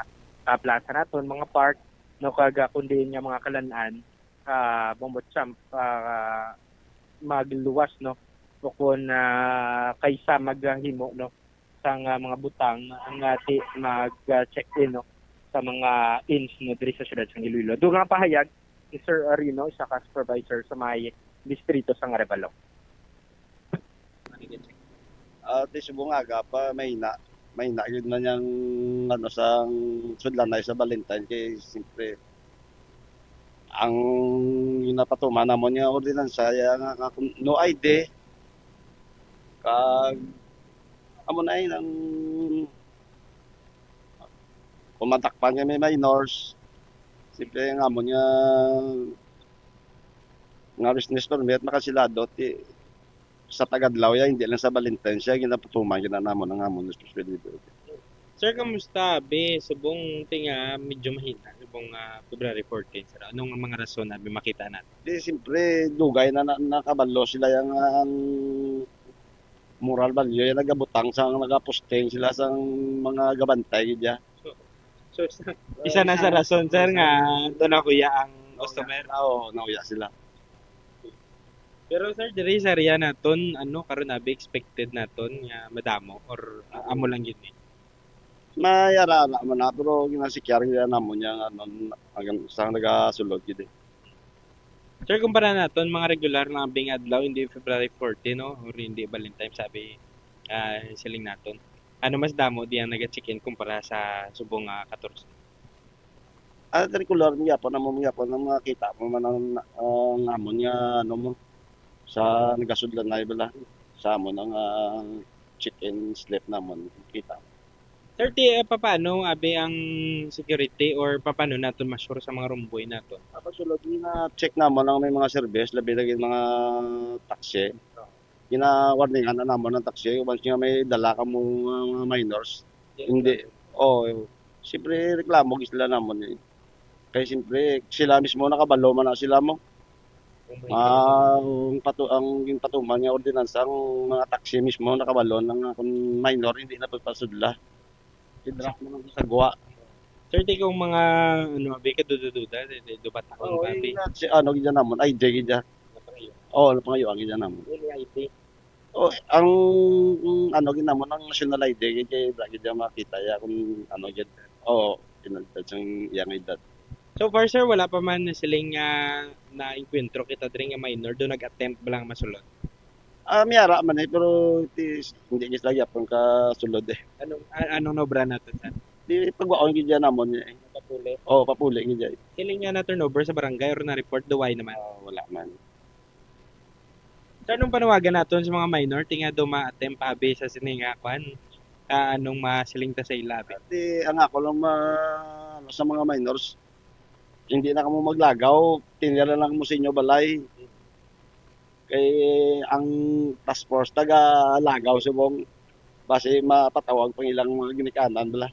ah, plaza naton, mga park, no, kag ah, kun diin nga mga kalan-an, ah, Bombo Champ, ah, magluwas, no, o kun ah, kaisa maghimo, no, sang ah, mga butang nga ti mag ah, check-in, no, sa mga inns, no, diri sa siyudad sang Iloilo. Dugang pahayag ni Sir Rino, isa ka supervisor sa may distrito sang Arevalo. Ah, ti subong aga pa mahina, mahina gyud man yang ano sang sudlanay sa Valentine kay siyempre ang ginapatuman namon nga ordinansa ya nga, nga kung no I D kag amo na yun ang kung matakpan nga may minors, siyempre ang amon nga nga business permit makasilado ti sa tagadlaw ya, hindi lang sa Valentine siya ginapatuman gina namon ang amon responsibility. Sir, kamusta abi? Subong ti nga medyo mahina subong ah, February fourteen, sir. Anong mga rason abi makita natin? Di siyempre dugay na, na nakabalo sila yang ang moral value yung nagabutang sa nagaposting sila sa mga gabantay gid ya. So, so sa- isa na sa rason, sir, nga doon na kuya ang customer. Oo, nauya sila. Pero sir, diri sa area naton, ano, karon abi expected naton nga madamo or ah, amo lang gid ni? May ara-ara man na, pero ginasikyar gid namon yang ano, ang isang nagasulod gid eh. Sir, kumpara naton mga regular nga abing adlaw, hindi February fourteen, no, or hindi Valentine, sabi ah, siling naton. Ano mas damo di ang naga-check-in kumpara sa subong nga katorse? At regular mo gyapon, amo mo gyapon ang makita mo man ang, ang amon nga ano mo sa nagasudlan na bala sa amon ang ah, check-in slip namon kita. Sir, ti, eh, papaano abi ang security or papaano naton ma-sure sa mga rumboy naton? Ako sulod nga check namon ang may mga service, labi lagi mga taxi. Gina-warningan na namon ang taxi once nga may dala ka mo nga mga minors. Hindi. Oh, siyempre reklamo gid sila namon eh. Kay siyempre, sila mismo nakabalo man na sila mo. Ang patu-, ang ginpatuman nga ordinansa, ang mga taxi mismo nakabalo na nga kung minor, hindi na pagpasudla. Idrak mo lang sa gwa. Sir, di kung mga, ano, abi, kaduda-duda, di, di, dubat ako, Oo, abi. Yun na, si, ano, gidya namon, I J gidya. Napangayo. Oo, napangayo, ang gidya namon. Yun, yung I D. Oh, ang, ang ano, gid namon, ang national I D, gid kay, gid makita ya kung ano, gid. Oo, kinagtad sang iyang edad. So far, sir, wala pa man na siling, ah, na-enkwentro kita diri nga minor do nag-attempt ba lang masulod? Ah, may ara man eh, pero ti-, hindi gid lagi apon ka sulod eh. Anong, a-, anong naobra nato, sir? Di, pagwaon gid yan namon eh. Papuli? Oo, papuli gid yan. Siling nga na-turnover sa barangay or na-report, do wala naman? Ah, wala man. Sir, anong panawagan naton sa mga minor, ti nga do ma-attempt abi sa sini nga kwan? Ah, anong masiling ta sa ila abi? Ti, ang ako lang ma-, ano, sa mga minors, hindi na kamo maglagaw, tinira lang mo sa inyo balay. Kay ang task force taga lagaw subong basi mapatawag pang ilang mga ginikanan bala.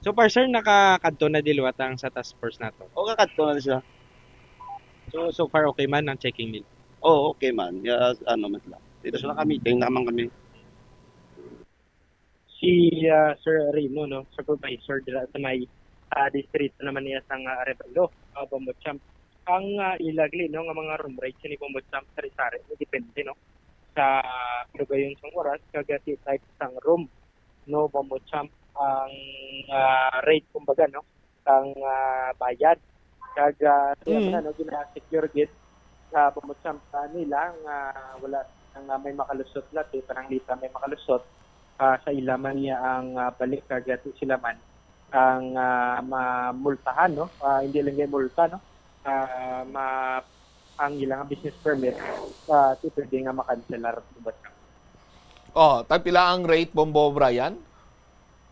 So far, sir, nakakadto na di liwat ang sa task force nato? O, kakadto na siya. So, so far, okay man ang checking nila? Oo, okay man. Ya, ano man lang. Dito sa naka-meeting naman kami. Si, ah, Sir Rino, no, supervisor dira sa may, ah, distrito naman niya sa nga Arevalo, ah, Bombo Champ. Ang, ah, ila gali, no, nga mga room rate sini Bombo Champ, sari-sari, no, depende, no, sa kalugayon sang oras kag, ah, ti-, type sang room, no, Bombo Champ, ang, ah, rate, kumbaga, no, ang, ah, bayad. Kag, ah, siya Mm. man, ano, gina-secure gid sa pamutsampa nila nga wala nga may makalusot la, ti pananglitan may makalusot, ah, sa ila man niya ang, ah, balik kag, ah, ti sila man ang, ah, mamultahan, no? Ah, hindi lang kay multa, no? Ah, ma-, ang ilang business permit, ah, ti pwede nga makanselar, kumbaga. Oh, tagpila ang rate, Bombo Brian?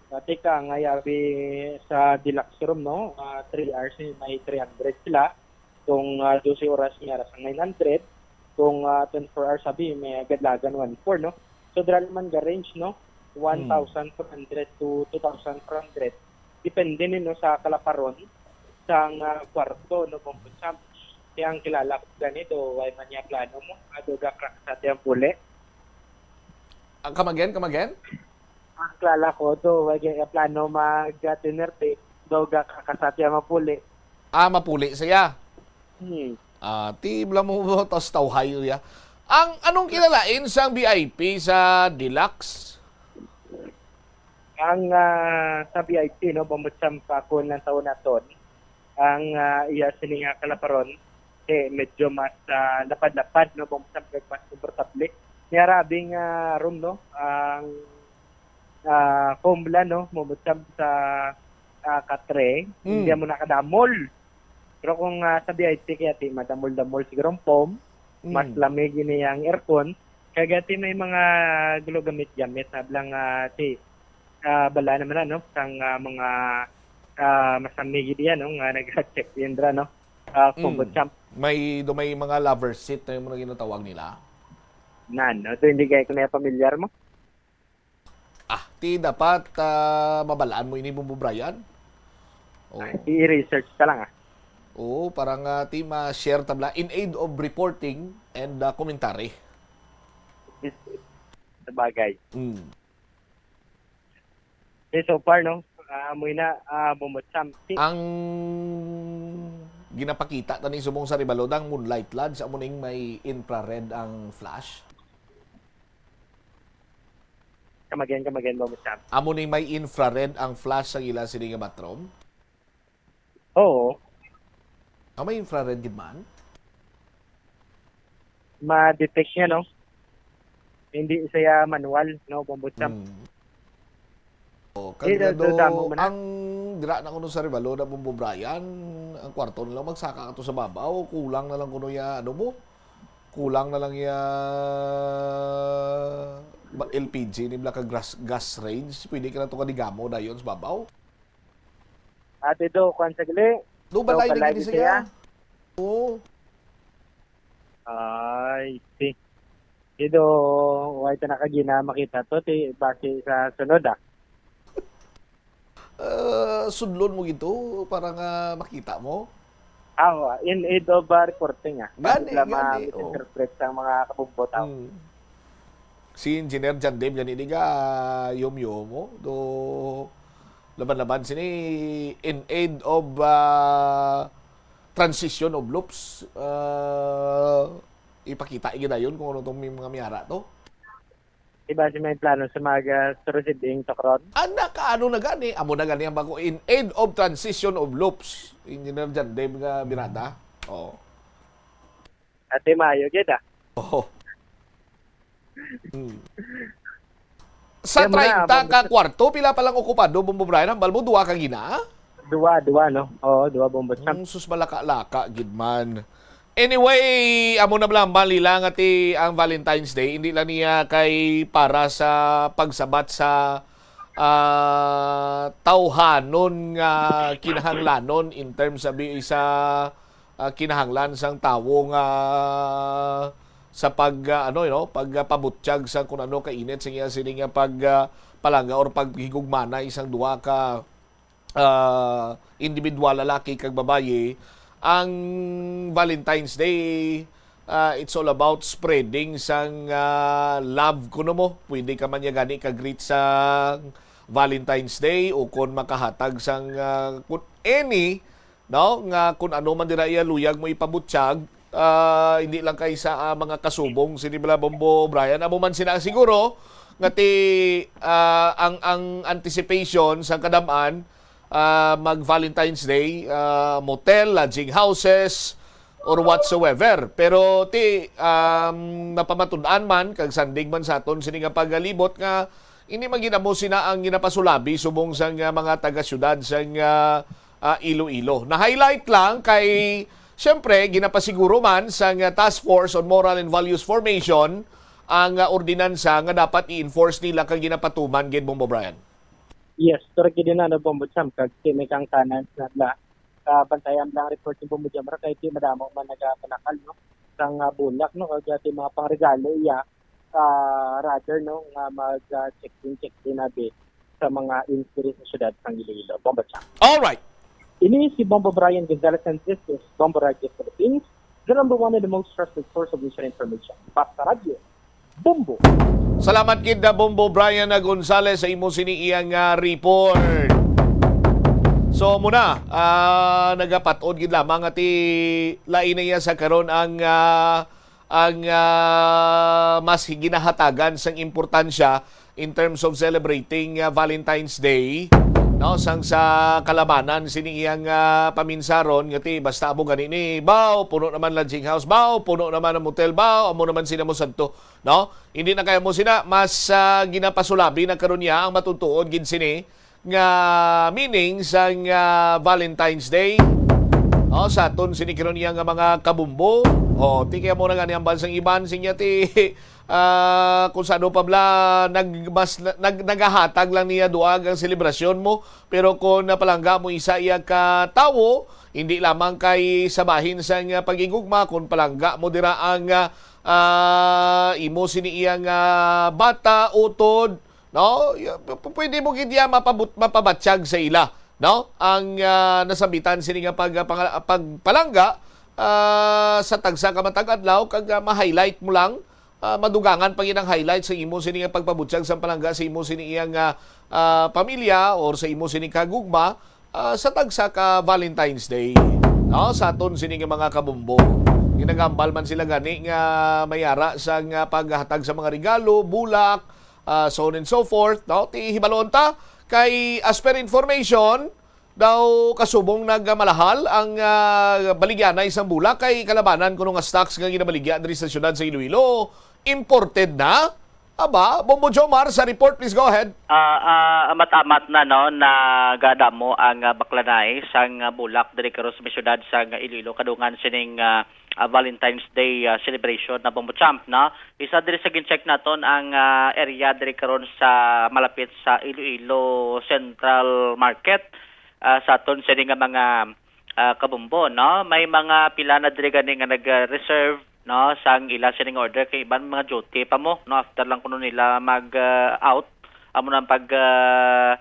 Dati ka nga yabi sa deluxe room, no? Ah, three hours, eh, may three hundred sila. Kung, ah, dose oras, may aras ang nine hundred. Kung, ah, twenty-four hours, sabi, may gadlagan one four, no? So, dira naman ga range, no? Hmm. One thousand four hundred to two thousand four hundred. Depende ni, no, sa kalaparon sang, ah, kwarto, no, Bombo Champ. Kaya ang kilala ko ganito, way man niya plano mo, ado ga crack sa tiyang puli. Ah, come again, come again? Ang klala ko to, way kay plano mag, ah, tinerte, daw ga kakasatya mapuli. Ah, mapuli siya. Hmm. Ah, ti bala mo tas tawhay ya. Ang anong kinalain sang V I P sa Deluxe? Ang, ah, sa V I P, no, bambot sa pakon ng taon naton, ang, ah, iya sini nga kalaparon, eh, medyo mas, ah, lapad-lapad, no, bambot sa mas komportable. Niya rabing, ah, room, no, ang ah, foam bala, no? Mumutsab sa, ah, katre, Mm. hindi mo nakadamol. Pero kung, ah, sa V I P kaya ti madamol-damol siguro ang foam, mas Mm. lamig ini ang aircon. Kaya ti may mga gulo gamit-gamit na bala nga ti, ah, bala naman, ano, sang, ah, mga, ah, mas lamig diyan, no, nga nag-check in dira, no? Ah, Mm. Combo champ. May, do may mga lover seat na yung mga ginatawag nila? Nan, no? So, hindi kayo kung familiar mo? Ah, ti dapat, ah, mabalaan mo ini, Bombo Brian. Oo. Ay, i-research ka lang, ah. Oo, para nga ti ma-share ta bala in aid of reporting and, ah, commentary. Sabagay. Mm. Eh, so far, no? Ah, amoy na, ah, bumot something. Ang ginapakita tani subong sa Rebalod, ang Moonlight Lodge, amo ning may infrared ang flash. Come again, come again, Bobo Sam. Amo ni may infrared ang flash sa ila sini nga bathroom? Oo. Ah, may infrared gid man? Ma-detect niya, no? Hindi siya manual, no, Bobo Sam? Hmm. Oh, kag Dito, dito, damo man na. Ang dira na kuno sa Revalo na, Bombo Brian, ang kwarto na lang magsaka ato sa babaw, kulang na lang kuno ya, ano mo? Kulang na lang ya, ba, L P G ni bala ka gas, gas range, pwede ka na to kadigamo dayon sa babaw. Ate do, kuwan sa gali. Do, balay Do, na balay gini di siya. Siya. Oo. Ay, see. Di do, way ta nakagina makita to, ti, base sa sunod, ah. Ah, sudlon mo gito para nga makita mo. Ah, in aid of, ah, reporting, ah. Para Gani, sila gani, ma-misinterpret sa mga kabumbo tao. Mm. Si Engineer John Dave gani di ka yom-yom mo. Do laban-laban sini in aid of ah, transition of loops. Ah, ipakita gyud dayon kung ano tong may mga miyara to. Diba si may plano sa mga sa residing sa Coron? Ana ka ano na gani, amo na gani ang bago in aid of transition of loops. Engineer John Dave nga birada. Oh. Ate Mayo, gid ah. Oh. Hmm. Sa Kaya muna, treinta ka abang- kwarto, pila pa lang okupado, Bombo Brian? Hambal mo, duwa ka gina? Duwa, duwa, no? Oo, duwa, Bombo Champ. Mm, sus, malaka-laka gid man. Anyway, amo na lang, bali lang ati ang Valentine's Day. Hindi lang niya kay para sa pagsabat sa ah, tawhanon nga kinahanglanon in terms of sa ah, kinahanglan sang tawo nga sa pag ah, ano, you know, pag ah, pabutyag sa kung ano kainit sa iya sini nga pag ah, palangga or paghigugmana isang duha ka ah, individual, lalaki kag babayi. Ang Valentine's Day, ah, it's all about spreading sang ah, love kuno mo. Pwede ka man niya gani ka-greet sa Valentine's Day o kon makahatag sang ah, kun any, no, nga kun ano man dira iya luyag mo ipabutyag, ah, hindi lang kay sa ah, mga kasubong sini bala, Bombo Brian. Amo man sina siguro nga ti ah, ang ang anticipation sa kadam-an ah, mag Valentine's Day, ah, motel, lodging houses, or whatsoever. Pero ti um, napamatud-an man kag sandig man sa aton sini nga pagalibot nga hindi man gid amo sina ang ginapasulabi subong sang ah, mga taga-syudad sang ah, ah, Iloilo. Na-highlight lang kay, siyempre, ginapasiguro man sang ah, Task Force on Moral and Values Formation ang ah, ordinansa nga dapat i-enforce nila kag ginapatuman gid, Bombo Brian. Yes, correct din na, no, Bombo Champ, kag ti may kang tenants na bla. Kabantayan lang report ni Bombo Jamar kay ti madamo man nagapanakal, no, sang ah, bulak, no, kag ti mga pangregalo iya, ah, rather, no, nga mag ah, check din, check din abi sa mga inquiry sa syudad sang Iloilo. Bombo Champ. Alright. Ini si Bombo Brian Gonzalez and this is Bombo Radio Philippines, the number one and the most trusted source of news and information. Basta Radio, Bombo. Salamat gid na Bombo Brian na Gonzalez sa imo sini iyang ah, report. So muna, ah, nagapat-od gid lamang ati lain na iya sa karon ang ah, ang ah, mas ginahatagan sang importansya in terms of celebrating ah, Valentine's Day, no, sang sa kalabanan sini iyang ah, paminsaron nga ti basta amo gani ni baw puno naman lodging house, baw puno naman ang motel, baw amo naman sina mo sadto, no? Hindi na kaya mo sina mas ah, ginapasulabi na karon niya ang matutuod gid sini nga meaning sang ah, Valentine's Day. O, sa aton sini karon niya nga mga kabumbo. O, ti kaya mo na gani ang bansang iban sinya ti ah, kung sa ano pa bla nag, mas, nag, nagahatag lang niya duag ang selebrasyon mo, pero kung napalangga mo isa iya ka tawo, hindi lamang kay sa bahin sang ah, pag-igugma, kung palangga mo dira ang ah, ah, imo sini iya nga bata, utod, no? Y- p- p- pwede mo gid iya mapabut- mapabatyag sa ila, no? Ang ah, nasambitan sini nga pag, pang- pagpalangga ah, sa tagsa ka matag adlaw kag ah, ma-highlight mo lang, ah, madugangan pa gid ang highlight sa imo sini nga pagpabutyag sa palangga sa imo sini iya nga ah, pamilya or sa imo sini kagugma ah, sa tagsa ka Valentine's Day, no? Sa aton sini nga mga kabumbo. Ginagambal man sila gani nga mayara sa nga paghatag sa mga regalo, bulak, ah, so on and so forth, no? Ti hibalon ta kay as per information daw kasubong nagmalahal ang ah, baligyanay sang bulak kay kalabanan kuno nga stocks nga ginabaligya diri sa syudad sa Iloilo, imported na. Aba, Bombo Jomar sa report, please go ahead. Ah, ah, amat-amat na, no, nagadamo ang ah, baklanay sang ah, bulak diri karon sa may syudad sang Iloilo kadungan sining ah, ah, Valentine's Day ah, celebration na, Bombo Champ, no. Isa diri sa gin-check naton ang ah, area diri karon sa malapit sa Iloilo Central Market, ah, sa aton sini nga mga ah, kabumbo, no? May mga pila na diri gani nga nag-reserve, no, sang ila sining order kay iban mga duty pa mo, no, after lang kuno nila mag ah, out, amo nang pag ah,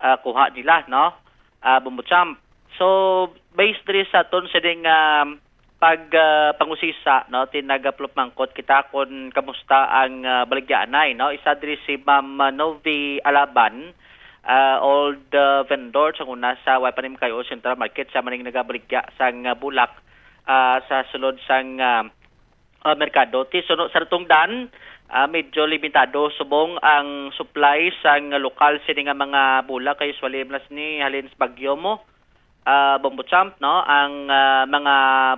ah, kuha nila, no? Ah, Bombo Champ. So, Based diri sa aton sining, ah, pag, ah, pangusisa, no, ti nagapulupmangkot kita kon kamusta ang, ah, baligyaanay, no? Isa diri si Ma'am, ah, Novi Alaban, ah, old, ah, vendor sa una sa Way Panimkayo Central Market, sa maning nagabaligya sang, ah, bulak, ah, sa sulod sang, ah, ah, merkado. Ti suno sa natungdan, ah, medyo limitado subong ang supply sang lokal sini nga mga bulak kay usually mas ni halin sa Baguio mo, ah, Bombo Champ, no, ang, ah, mga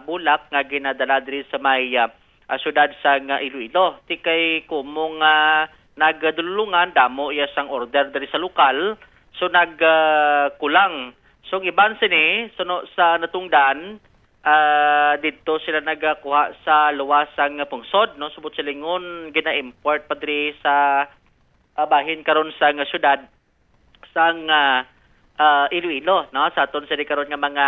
bulak nga ginadala diri sa may, ah, ah, syudad sang, ah, Iloilo. Ti kay kumong, ah, nagdulungan damo iya sang order diri sa lokal. So nag, ah, kulang. So ang iban sini suno sa natungdan, ah, didto sila nagakuha sa luwas sang pungsod, no? Subot silingon, gina-import pa diri sa, ah, bahin karon sa nga syudad sang, ah, ah, Iloilo, no? Sa aton sini karon nga mga,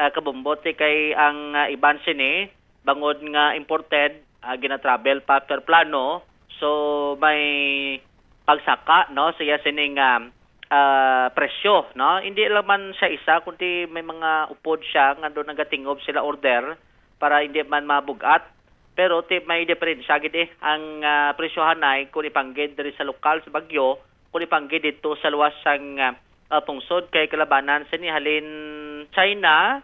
ah, kabombo, ti kay ang, ah, iban sini bangod nga imported, ah, gina-travel pa per plano, so may pagsaka, no, sa iya sining, ah, ah, presyo, no? Hindi lang man siya isa, kundi may mga upod siya nga doon nagatingob sila order para hindi man mabugat. Pero ti may diferensya gid, eh, ang, ah, presyohanay kung ipanggid diri sa lokal sa Baguio, kung ipanggid dito sa luwas sang, ah, ah, pungsod, kay kalabanan sini halin China,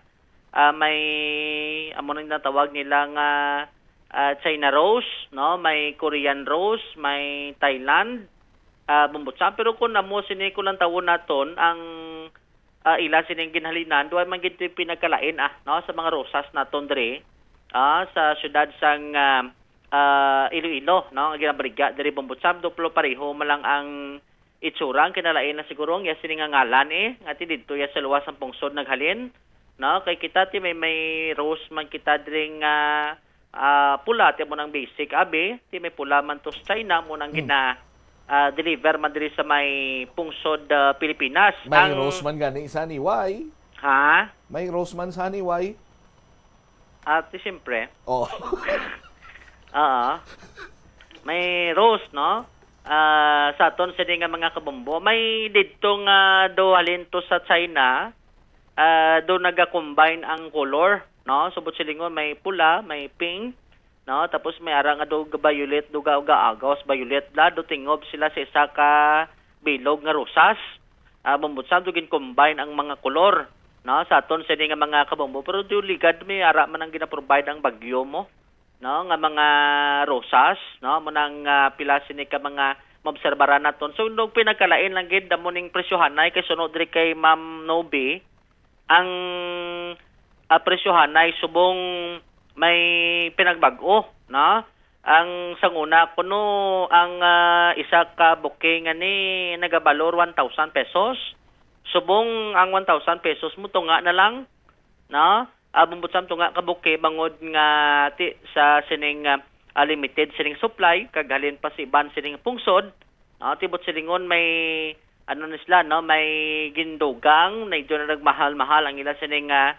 ah, may amo nang natawag nila nga, ah, China rose, no? May Korean rose, may Thailand, ah, bumbutsam. Pero kung amo sini, kung lantawon naton ang, ah, ila sining ginhalinan, duha man gid pinagkalain, ah, no, sa mga rosas naton diri, ah, sa siyudad sang, ah, ah, Iloilo, no, nga ginabaligya diri, bumbutsam, duplo pareho man lang ang itsura. Ang kinalain na siguro ang iya sini nga ngalan, eh, nga ti didto iya sa luwas sang pungsod naghalin, no? Kay kita ti may, may rose man kita diri nga, ah, pula, ti mo nang basic, abi, ti may pula man to sa China, mo nang Hmm. gina, ah, deliver man diri sa may pungsod, ah, Pilipinas. May Ang rose man gani sa Niway. Ha? May rose man sa Niway. Ati, siyempre. Oh. Oo. May rose, no? Ah, sa aton sini nga mga kabombo, may didto nga do halin to sa China, ah, do naga-combine ang color, no? Subot silingon, may pula, may pink, no? Tapos may ara nga do violet, do ga-, gaagaw sa violet. La, do tingob sila sa isa ka bilog nga rosas. Ah, bumbutsam do gin-combine ang mga kolor, no? Sa aton sini nga mga kabombo, pero do ligad may ara man ang gina-provide ang Baguio mo, no, nga mga rosas, no, mo nang, ah, pila sini ka mga maobserbaran naton. So, no, pinagkalain lang gid amo ning presyohanay kay suno diri kay Ma'am Nobi, ang, ah, presyohanay subong may pinagbag-o, no? Ang sanguna kuno ang, ah, isa ka bouquet nga ni nagabalor one thousand pesos. Subong ang one thousand pesos mo tunga na lang, no? Ah, bumbutsam tunga ka bouquet bangod nga ti, sa sining, ah, ah, limited sining supply kag halin pa sa iban sining pungsod, no? Tibot silingon may ano na sila, no? May gindugang, medyo na nagmahal-mahal ang ila sining, ah,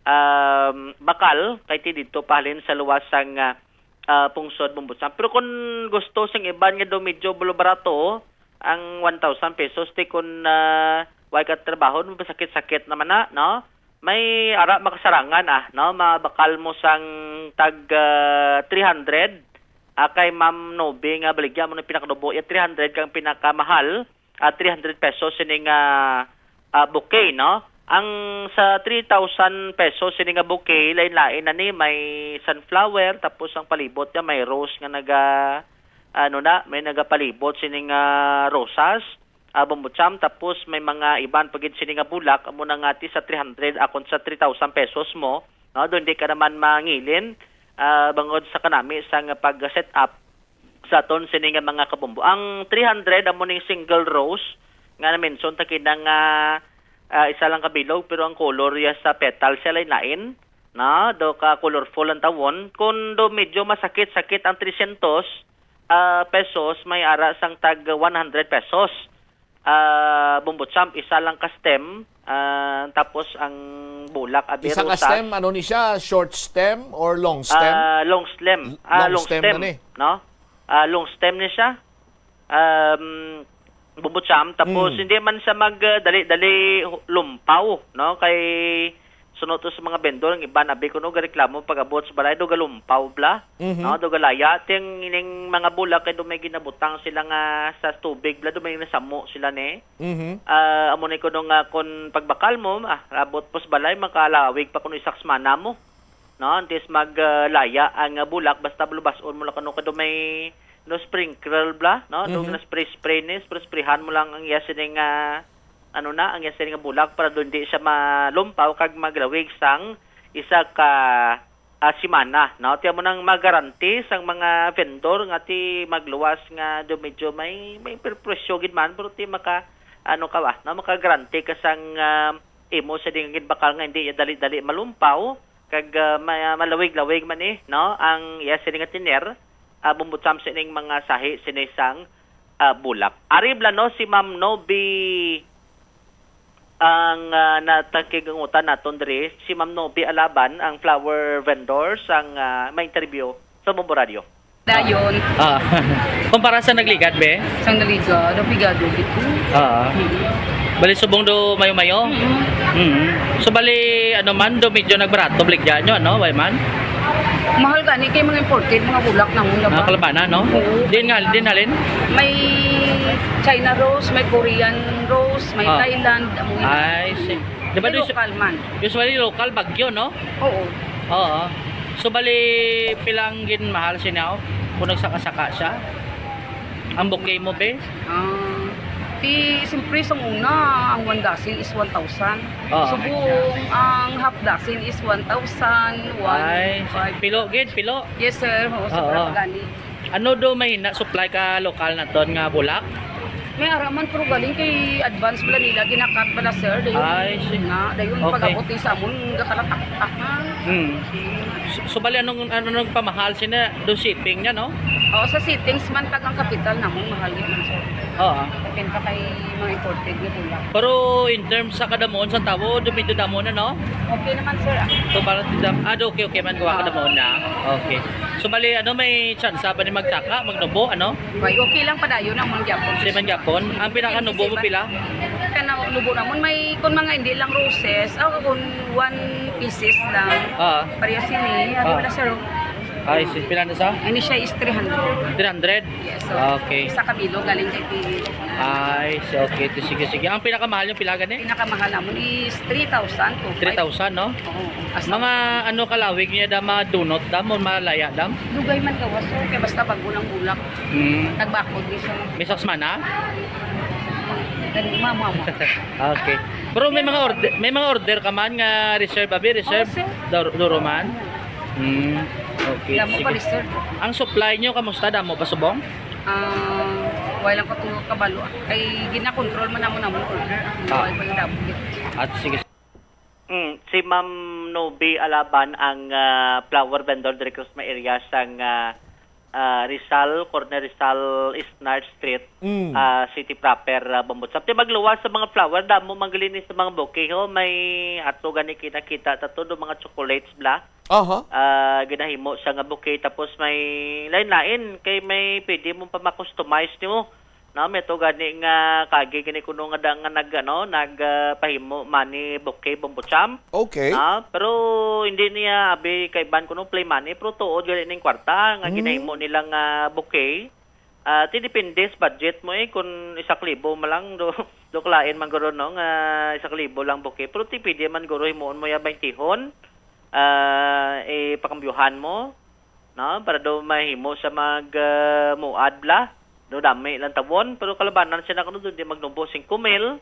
um, bakal kay ti didto pa halin sa luwas sang, ah, ah, pungsod bumbutsam. Pero kung gusto sing iban nga do medyo barato, ang one thousand pesos ti kun, ah, way ka trabaho, masakit-sakit naman na, no? May ara makasarangan, ah, no? Mabakal mo sang tag, ah, three hundred, ah, kay Ma'am Nobi nga baligya mo ng pinakanubo, ya three hundred kang pinakamahal, ah, three hundred pesos sining, ah, ah, bouquet, no? Ang sa three thousand pesos sini nga bouquet, lain-lain na ni, may sunflower, tapos ang palibot niya may rose nga naga, ano na, may nagapalibot sining, ah, rosas, ah, bumbutsam, tapos may mga iban pa gid sini nga bulak, amo na nga ti sa three hundred, akon sa three thousand pesos mo, no? Doon di ka naman mangilin, ah, bangod sa kanami sa nga pag-set up sa aton sini nga mga kabombo. Ang three hundred amo ning single rose nga na-mention ta kina nga, ah, isa lang ka bilog, pero ang color ya sa petal siya lain-lain, na do ka colorful ang tawon. Kung do medyo masakit-sakit ang three hundred, ah, pesos, may ara sang tag one hundred pesos. Ah, bumbutsam, isa lang ka stem, ah, tapos ang bulak, abi, Isa ka rosas. Stem, ano ni siya? Short stem or long stem? Ah, long stem. Ah, Long long stem stem, na ni. No? Ah, long stem ni siya. Um, bumbutsam, tapos Hmm. hindi man siya mag, ah, dali-dali lumpaw, no? Kay Suno to sa mga vendor, ang iban abi kuno gareklamo pag-abot sa balay, do galumpaw bla, Mhm. no, do galaya. Ting ining mga bulak kay do may ginabutang sila nga sa tubig bla, do may nasamo sila ni. Mhm. Ah, amo ni kuno nga kon pagbakal mo, ah, abot po sa balay, makalawig pa kuno isak semana mo. No, antes mag, ah, laya ang, ah, bulak, basta balubas-on mo lang kuno kay do may, no, sprinkler bla, no, do Mhm. na spray-spray ni, spray-sprayhan mo lang ang iya sining, ah, ano na, ang iya sining nga bulak para do hindi siya malumpaw kag maglawig sang isa ka, ah, semana, no? Ti amo nang magaranti sang mga vendor nga ti magluwas nga do medyo may, may per-, presyo gid man, pero ti maka, ano ka ba, no? Makagaranti ka sang, ah, imo sa dingin bakal nga hindi iya dali-dali malumpaw, kag, ah, ma-, malawig-lawig man eh, no? Ang iya sini nga tiner, ah, bumbutsam sining mga sahi sini sang, ah, bulak. Ari bla, no, si Ma'am Nobi ang, ah, natakigangutan naton diri. Si Ma'am Nobi Alaban, ang flower vendor sang, ah, may interview sa Bombo Radio. Dayon. Ah. Kumpara sa nagligad, be? Sang nagligad, ang pigado gid ko. Ah. Mm. Bali, subong do mayo-mayo? Mm. Mm. So, bali, ano man, do medyo nagbarato, baligya nyo, ano? Way man? Mahal gani kay mga imported, mga bulak namon, Ah, diba? Kalabana, no? Oo. Din nga, din halin? May China rose, may Korean rose, may Ah. Thailand, amo yun. I see. Diba, May do- local man. Usually, local, Baguio, no? Oo. Oo. So, bali, pila ang ginmahal siya now? Kung nagsaka-saka siya? Ang bouquet mo, be? Ah, di, siyempre, sa una, ang one dozen is one thousand. Oo. Subong, ang half dozen is one thousand, Ay, one five. Pilo, gid, pilo? Yes, sir. Oo, sa Oo. Pagani. Ano do may na-supply ka lokal naton nga bulak? May ara man, pero galing kay advance bala nila, ginakat bala, sir. Dayon Ay, see. na, dayon Okay. pag-abot ni sa amon, gakalataktak na. Hmm. So, so bali, anong, ano nang pamahal sina do shipping niya, no? Oo, sa shippings man, kag ang kapital namon, mahal gid man, sir. Oo. Depende kay mga imported nga bulak. Pero in terms sa kadamuon sa tawo, dumidto damo na, no? Okay naman, sir, ah. So, para ti dam-, ah, do, okay, okay man, gawa Ah. kadamuon na. Okay. So, bali, ano, may tsansa ba ni magsaka, magnubo, ano? May okay lang padayon ang mga gyapon. Di man gyapon? Ang pinakanubo mo pila? Kana nubo namon may, kung mga hindi lang roses, ah, kung one pieces lang. Ah. Pareho sini, ano Ah. na, sir? Ay, si, pila na sa? Ano siya is three hundred. Three hundred? Yes, so, Okay. isa ka bilo galing kay T V. Ay, so, okay. Sige, sige. Ang pinakamahal yung pila gani? Pinakamahal namon is three thousand to five. Three thousand, no? Oo. Hasta Mga ano kalawig niya da, madunot da, mo malaya da? Dugay man gawas, sir, kay basta bag-o nang bulak. Hmm. Nagbakod ni siya. May saks man, ha? Gani, mama, mama. Okay. Pero may mga order, may mga order ka man nga reserve, abi, reserve? Oo, sir. Dur-, duro man? Hmm. Okay, Damo sige. pa reserve. Ang supply nyo, kamusta? Damo ba subong? Ah, wala lang ko to kabalo. Kay ginakontrol man namo namo order. Ah. Wala pa yung damo. At sige. Mm, si Ma'am Nobi Alaban ang, ah, flower vendor diri sa may area sang, ah, ah, Rizal, corner Rizal, East Nard Street, Mm. ah, city proper, ah, Bambutsap. Ti magluwas sa mga flower, damo man gali ni sa mga bouquet, ho. May ato gani kinakita ta to, do mga chocolates bla. Aha. Ah, ginahimo sa nga bouquet, tapos may lain-lain, kay may pwede mo pa ma-customize nimo. No, may to gani nga kagi gani kuno nga da-, nga nag, ano, nag, ah, pahimo money bouquet, Bombo Champ. Okay. Ah, pero hindi niya abi kaiban kuno play money, pero tuod gani ning kwarta nga Mm. ginahimo nila nga bouquet. Ah, ti depende sa budget mo eh, kung isa ka libo man lang, do, do kalain man guro, no, nga isa ka libo lang bouquet. Pero ti pwede man guro himuon mo ya baintihon, ah, ipakambyuhan mo, no, para do mahimo sa mag, ah, muad bla. Do dami lang tawon, pero kalabanan siya na kuno do di magnubo singko mil,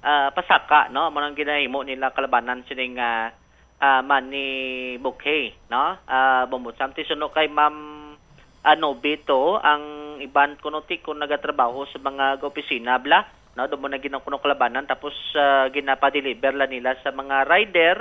ah, pasaka, no, amo nang ginahimo nila kalabanan sining, ah, ah, money bouquet, no? Ah, Bombo Champ, ti suno kay Ma'am, ah, Nobito, ang iban kuno ti kung nagatrabaho sa mga opisina bla, no? Do mo na ginang kuno kalabanan, tapos, ah, ginapa-deliver la nila sa mga rider,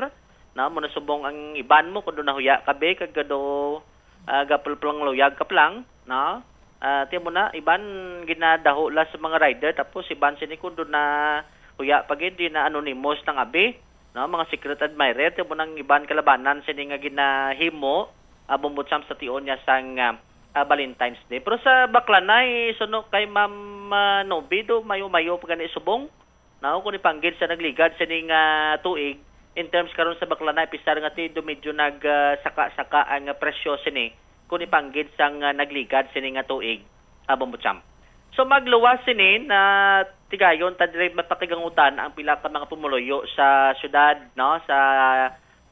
no? Mo na subong ang iban mo kung do nahuya ka be, kag do, ah, gapulpulang luyag ka plang, no? Ah, ti mo na, iban ginadaho la sa mga rider, tapos iban sini kung do na huya pa gid, di na anonymous nang abi. No, mga secret admirer, ti mo nang iban kalabanan sini nga ginahimo, ah, Bombo Champ, sa tion niya sang, ah, ah, Valentine's Day. Pero sa baklanay, suno kay Ma'am, ah, Nobi, do mayo-mayo pa gani subong. No, kung ipanggid sa nagligad sini nga tuig, in terms karon sa bakla na, ipisar nga ti do medyo nag, ah, saka-saka ang, ah, presyo sini kung ipanggid sang, ah, nagligad sini nga tuig, ah, Bombo Champ. So, magluwas sini na tigayon ta diri mapakigangutan ang pila ka mga pumuluyo sa syudad, no, sa,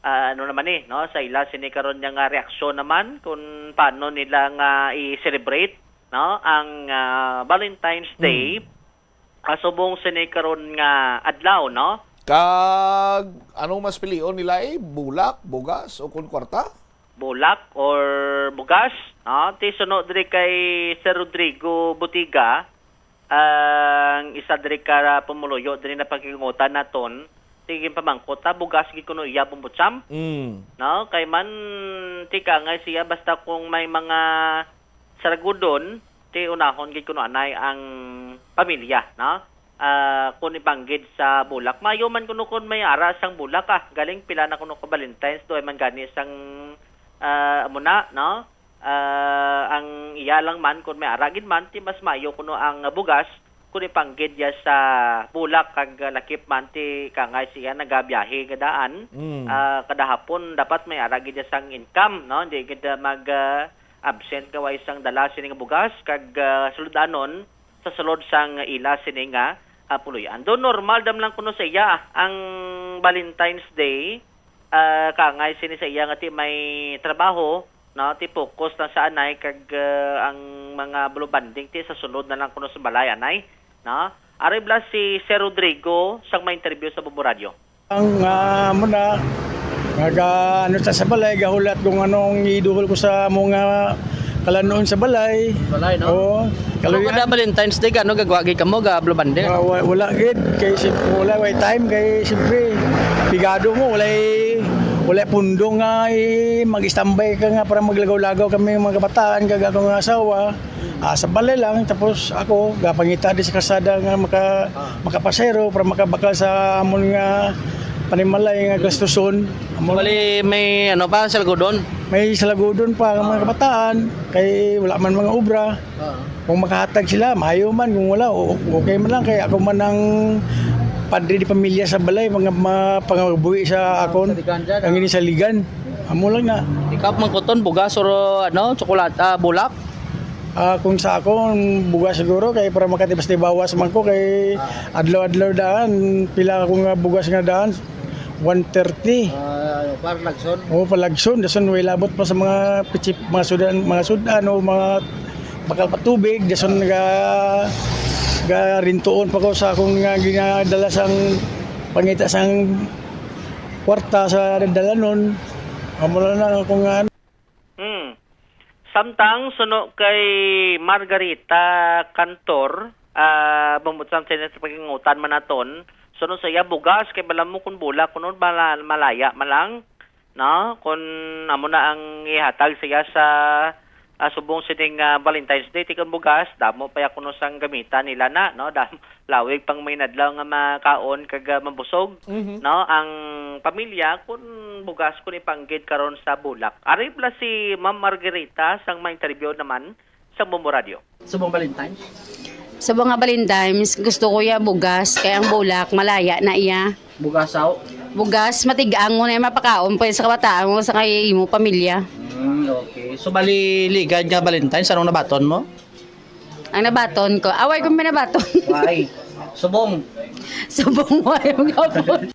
ah, ano naman ni, no, sa ila sini karon nga reaksyon naman kung paano nila nga i-celebrate, no, ang, ah, Valentine's Day, Mm. ah, subong sini karon nga adlaw, no? Kag anong mas pilion nila, eh? Bulak, bugas, o kun kwarta? Bulak or bugas, no? Ti suno diri kay Sir Rodrigo Botiga, ang isa diri ka pumuluyo diri na pakigangutan naton, ti ginpamangkot ta, bugas gid kuno iya, Bombo Champ. Mm. No? Kay man, ti kaangay siya, basta kung may mga salagudon, ti unahon gid kuno anay ang pamilya, no? Ah, kung ibanggid sa bulak. Maayo man kuno kung may ara sang bulak, ah. Galing pila na kuno ka Valentines, duay man gani sang, ah, amo na, no? Ah, ang iya lang man, kung may ara gid man, ti mas maayo kuno ang bugas, kung ipanggid ya sa bulak kag lakip man, ti kaangay siya nagabiyahe nga daan. Mm. Ah, kada hapon, dapat may ara gid ya sang income, no? Hindi gid, ah, mag, ah, absent kaway sang dala sini nga bugas kag, ah, suludanon sa sulod sang ila sini nga, ah, puloy-an. Do normal dam lang kuno sa iya ang Valentine's Day, ah, kaangay sini sa iya nga ti may trabaho, no, ti focus lang sa anay kag, ah, ang mga blue banding ti sa sulod na lang kuno sa balay anay, no. Ari bala si Sir Rodrigo sang may interview sa Bombo Radio. Ang, ah, amo na, naga-, ano ta sa balay, gahulat kung anong iduhol ko sa among, ah, kalanon sa balay. Balay, no? Oo. Pero Kaluyan. Kada Valentine's Day, gano gagwa gid kamo, ga Blue Bande? Wa-, wa-, wala gid. Kay sim-, wala, way time. Kay siyempre, pigado mo, walay, walay pundo nga i-, mag-istambay ka nga para maglagaw-lagaw kami mga kabataan, kag ako nga asawa. Ah, sa balay lang, tapos ako, gapangita di sa kalsada nga maka-, Ah. makapasero para makabakal sa amon nga panimalay nga gastuson. Amon Bali, may ano pa, salagudon? May salagudon pa ang mga Ah. kabataan, kay wala man mga obra. Ah. Kung makahatag sila, maayo man. Kung wala, o-, okay man lang. Kay ako man ang padre di pamilya sa balay, mga, mga pangabuhi sa Ah, akon, saligan dyan, ang ah. inisaligan. Amo lang na. Ikaw, mangkuton, bugas or ano, tsokolate, ah, bulak? Ah, kung sa akon, bugas siguro, kay para makatipas-tibawas man ko, kay Ah. adlaw-adlaw daan, pila ako nga bugas nga daan, one thirty. Ah, ano, para lagson? Oo, palagson. Dason, way labot pa sa mga pitsi, mga sudan, mga sudan, o mga bakal pa tubig. Dason, ga, ga rintuon pa ko sa akong nga ginadala sang pangita sang kwarta sa dalanon. Amo na lang ako nga Hmm. Samtang suno kay Margarita Cantor, ah, bumutang sa inyo sa pagingutan man naton, suno sa iya bugas, kay bala mo kung bulak, kuno mala-, malaya man lang, no? Kung amo na ang ihatag sa iya sa, ah, subong sining, ah, Valentine's Day, ti kung bugas, damo pa ya kuno sang gamitan nila na, no? Dam-, lawig pang may nadlaw nga makaon kag, ah, mabusog, Mhm. no? Ang pamilya, kun bugas, kun ipanggid karon sa bulak. Ari pala si Ma'am Margarita sang ma-interview naman sa Bombo Radio. Subong Valentine's? Subong nga Valentine's, gusto ko ya bugas, kay ang bulak, malaya na iya. Bugas, aw? Bugas, matig-ang mo na iya mapakaon pa sa kabataan mo, sa kay imo pamilya. Mm, okay. So, bali, ligad nga Valentine's, anong nabaton mo? Ang nabaton ko. Away kong pinabaton. Why? Subong. Subong, why ang gapon?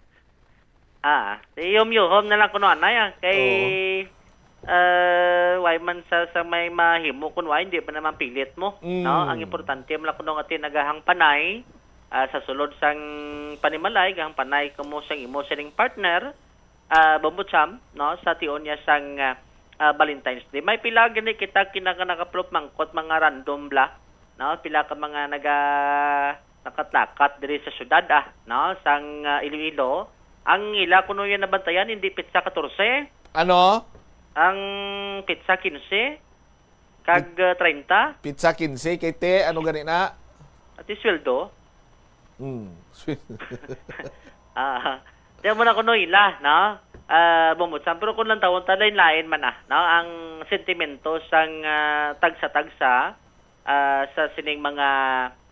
Ah, iyom-yuhom na lang kuno anay, ah. Kay, Oo. ah, why man sa, sa may mahimo kuno, why, hindi pa naman pilit mo, Mm. no? Ang importante mo lang kuno nga ti nagahangpanay, ah, sa sulod sang panimalay, gahangpanay kamo sang imo sining partner, ah, Bombo Champ, no, sa tion niya sang, ah, ah, Valentine's Day. May pila gani kita kinaka-, nakaplop mangkot, mga random bla, no? Pila ka mga naga-, nakatlakat diri sa syudad, ah, no, sang, ah, Iloilo. Ang ila kuno yung nabantayan, hindi petsa katorse. Ano? Ang petsa kinse. Kag, Pit-, ah, treinta? Pitsa kinse, kay te, ano gani na? Ati sweldo? Hmm, sweldo. Ah, di mo na kuno ila, no? Ah, bumutsan. Pero kung lang tawon ta, lain-lain man, ah, no? Ang sentimento sang, ah, tagsa-tagsa, ah, sa sining mga,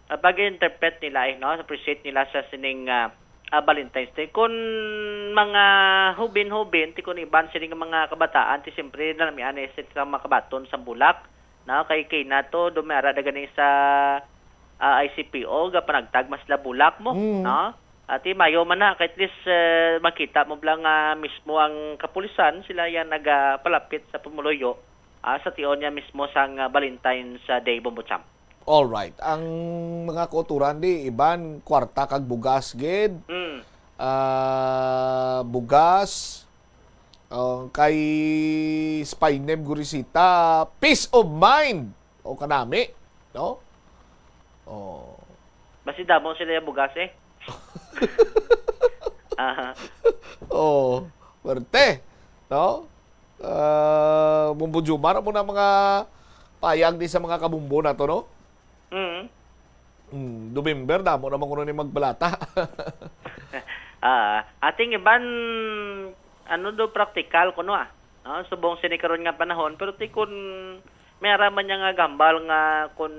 ah, pag-interpret nila, eh, no? Appreciate nila sa sining, ah, ah, Valentine's Day. Kun mga hubin-hubin, ti kun iban sini nga mga kabataan, ti siyempre nalamian na sa mga kabaton sa bulak. Na kay kay nato, dumiara na gani sa, ah, I C P O, ga panagtag mas la bulak mo, Mm. no? Ati mayo man na, kay at least, eh, makita mo bala nga mismo ang kapulisan, sila yan nagapalapit sa pumuluyo, ah, sa tion niya mismo sang, ah, Valentine's, ah, Day, Bombo Champ. Alright. Ang mga kauturan di, iban, kwarta kag bugas gid. Mm. Ah, bugas, oh, kay Spinem Gurisita, peace of mind. O kanami, no? Oh. Basi damo sila yung bugas eh. Aha. Oh, pwerte, no? Ah, Bombo Jomar, amo na mga payag di sa mga kabumbo nato, no? Mm. Mm, November, damo naman kuno ni magbalata. Ah, ating iban, ano do, praktikal kuno, ah. No? Subong sini karon nga panahon, pero ti kun may ara man niya nga gambal nga kun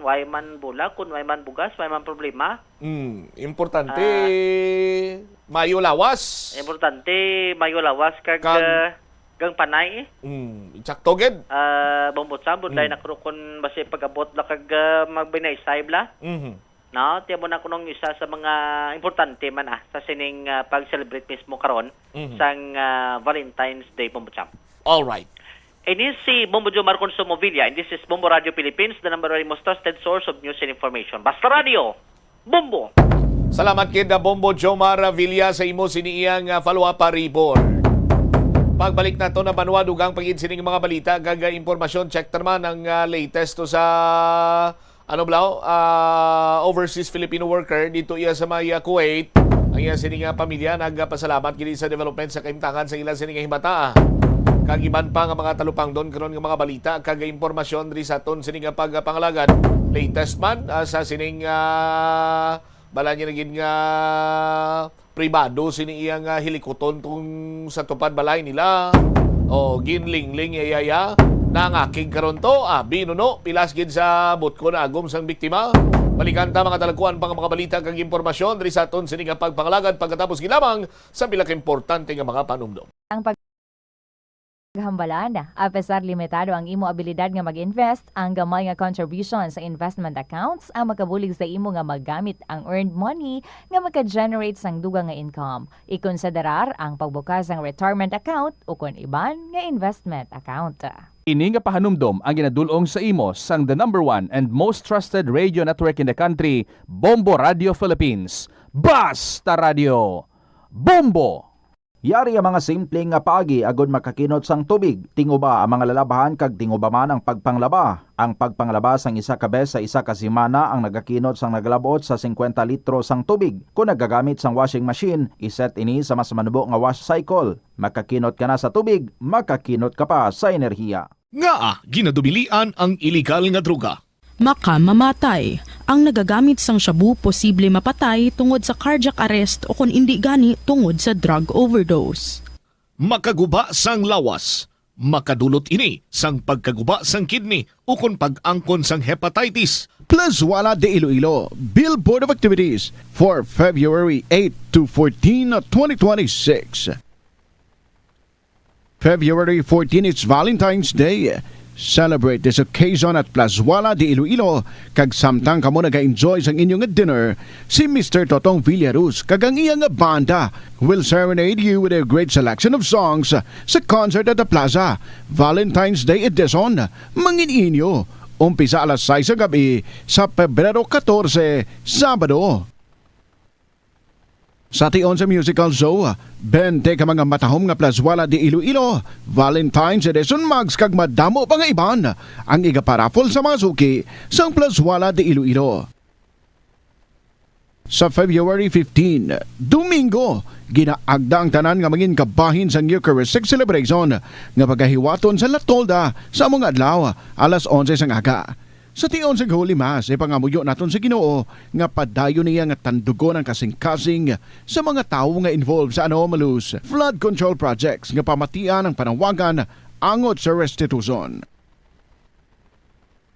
way man bulak, kun way man bugas, way man problema. Mm, importante, Ah. mayo lawas. Importante, mayo lawas kag, Kag ah, gang panay, eh. Mm, eksakto gid. Ah, Bombo Champ, budlay Mm. na kuno kun basi pag-abot la kag, ah, magbinaysay bala. Mhm. No, ti amo na kunong isa sa mga importante man, ah, sa sining, ah, pag-celebrate mismo karon Mhm. sang, ah, Valentine's Day, Bombo Champ. Alright. Ini si Bombo Jomar Consumo Villa, and this is Bombo Radio Philippines, the number one most trusted source of news and information. Basta Radio, Bombo! Salamat kid, ah, Bombo Jomar Villa, sa imo sini iyang, ah, follow-up, ah, report. Pagbalik nato na banwa, dugang pa gid sining mga balita kag, ah, impormasyon. Check ta naman ang, ah, latest to sa, ano, blaw, ah, overseas Filipino worker dito iya sa may, ah, Kuwait. Ang iya sini nga pamilya nagpasalamat gid sa development sa kahimtangan sa ila sini nga himata. Kag iban pa nga mga talupangdon karon nga mga balita kag impormasyon diri sa aton sini nga pagpangalagad. Latest man, ah, sa sining, ah, bala niya na gid nga pribado sini iya nga hilikuton tong sa tupad balay nila. O, ginlingling, yayaya. Nangakig karon to, abi, nuno, pilas gid sa butkon agom sang biktima. Balikan ta, mga talagkuan, pa nga mga balita kag impormasyon diri sa aton sini nga pagpangalagad pagkatapos gid lamang sa pila ka importante nga mga panumdom. Ang pag- Gambalan, apesar limitado ang imo abilidad nga mag-invest, ang gamay nga contribution sa investment accounts ang makabulig sa imo nga magamit ang earned money nga maka-generate sang dugang nga income. Ikonsiderar ang pagbukas sang retirement account ukon iban nga investment account. Ini nga pahanumdom ang ginadul-ong sa imo sang the number one and most trusted radio network in the country, Bombo Radio Philippines. Basta Radio, Bombo! Yari ang mga simple nga paagi agud makakinot sang tubig. Tinguba ang mga lalabhan kag tinguba man ang pagpanglaba. Ang pagpanglaba sang isa ka bes sa isa ka semana ang nagakinot sang nagalab-ot sa singkwenta litro sang tubig. Kon nagagamit sang washing machine, iset ini sa mas manubo nga wash cycle. Makakinot ka na sa tubig, makakinot ka pa sa enerhiya. Ngaa ginadumilian ang iligal nga droga? Makamamatay. Ang nagagamit sang shabu posible mapatay tungod sa cardiac arrest o kon indi gani tungod sa drug overdose. Makaguba sang lawas. Makadulot ini sang pagkaguba sang kidney ukon pag-angkon sang hepatitis. Plaswala de Iloilo, Billboard of Activities for February eight to fourteen, twenty twenty-six. February fourteen is Valentine's Day. Celebrate this occasion at Plaswala de Iloilo, kag samtang kamo naga-enjoy sang inyo nga dinner, si Mister Totong Villaruz kag ang iya nga banda will serenade you with a great selection of songs sa concert at the plaza, Valentine's Day edition, mangin inyo, umpisa alas sais sa gab-i sa Pebrero katorse, Sabado. Sa tion sa musical show, bente ka mga matahom nga Plaswala de Iloilo, Valentine's Edition Mugs kag madamo pa nga iban ang igaparaffle sa mga suki sang Plaswala de Iloilo. Sa February fifteen, Domingo, ginaagda ang tanan nga mangin kabahin sang Eucharistic celebration nga pagahiwaton sa La Tolda sa amo nga adlaw, alas onse sang aga. Sa tion sang Holy Mass, ipangamuyo naton sa Ginoo nga padayon niya nga tandugon ang kasing-kasing sa mga tawo nga involved sa anomalous flood control projects nga pamatian ang panawagan angot sa restitution.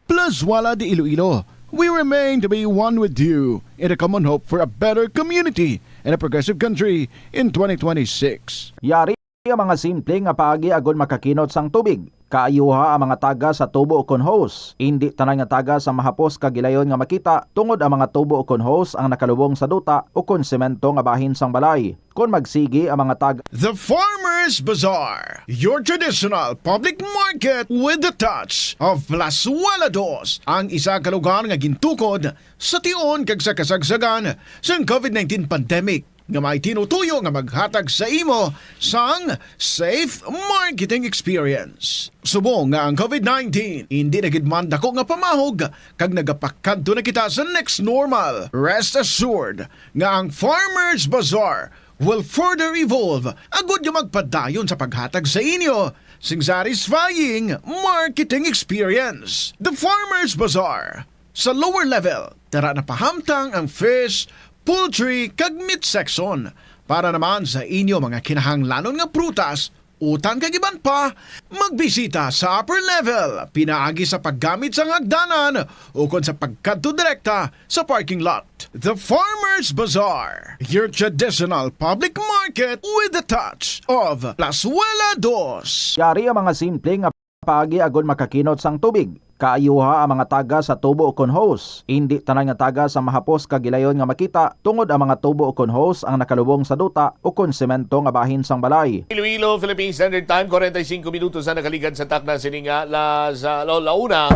Plaswala de Iloilo, we remain to be one with you in a common hope for a better community and a progressive country in twenty twenty-six. Yari ang mga simple nga paagi agod makakinot sang tubig. Kaayuha ang mga taga sa tubo ukon hose. Indi tanan nga taga sa mahapos ka gilayon nga makita, tungod ang mga tubo ukon hose ang nakalubong sa duta ukon semento nga bahin sang balay. Kon magsigi ang mga taga The Farmers Bazaar, your traditional public market with the touch of Plazuela Dos, ang isa ka lugar nga gintukod sa tion kag sa kasagsagan sang covid nineteen pandemic, nga may tinutuyo nga maghatag sa imo sang safe marketing experience. Subong nga ang covid nineteen indi na gid man dako nga pamahog kag nagapakadto na kita sa next normal, rest assured nga ang Farmers Bazaar will further evolve agud nga magpadayon sa paghatag sa inyo sing satisfying marketing experience. The Farmers Bazaar, sa lower level, tara na pahamtang ang fish, poultry, kag meat section. Para naman sa inyo mga kinahanglanon nga prutas, utan kag iban pa, magbisita sa upper level pinaagi sa paggamit sang hagdanan ukon sa pagkadto direkta sa parking lot. The Farmers Bazaar, your traditional public market with the touch of Plazuela Dos. Yari ang mga simple nga paagi agud makakinot sang tubig. Kaayuha ang mga taga sa tubo ukon hose. Indi tanan nga taga sa mahapos ka gilayon nga makita, tungod ang mga tubo ukon hose ang nakalubong sa duta ukon semento nga bahin sang balay. Iloilo, Philippine Standard Time, forty-five minutos na nakaligad sa takna sini nga la, sa la, la una.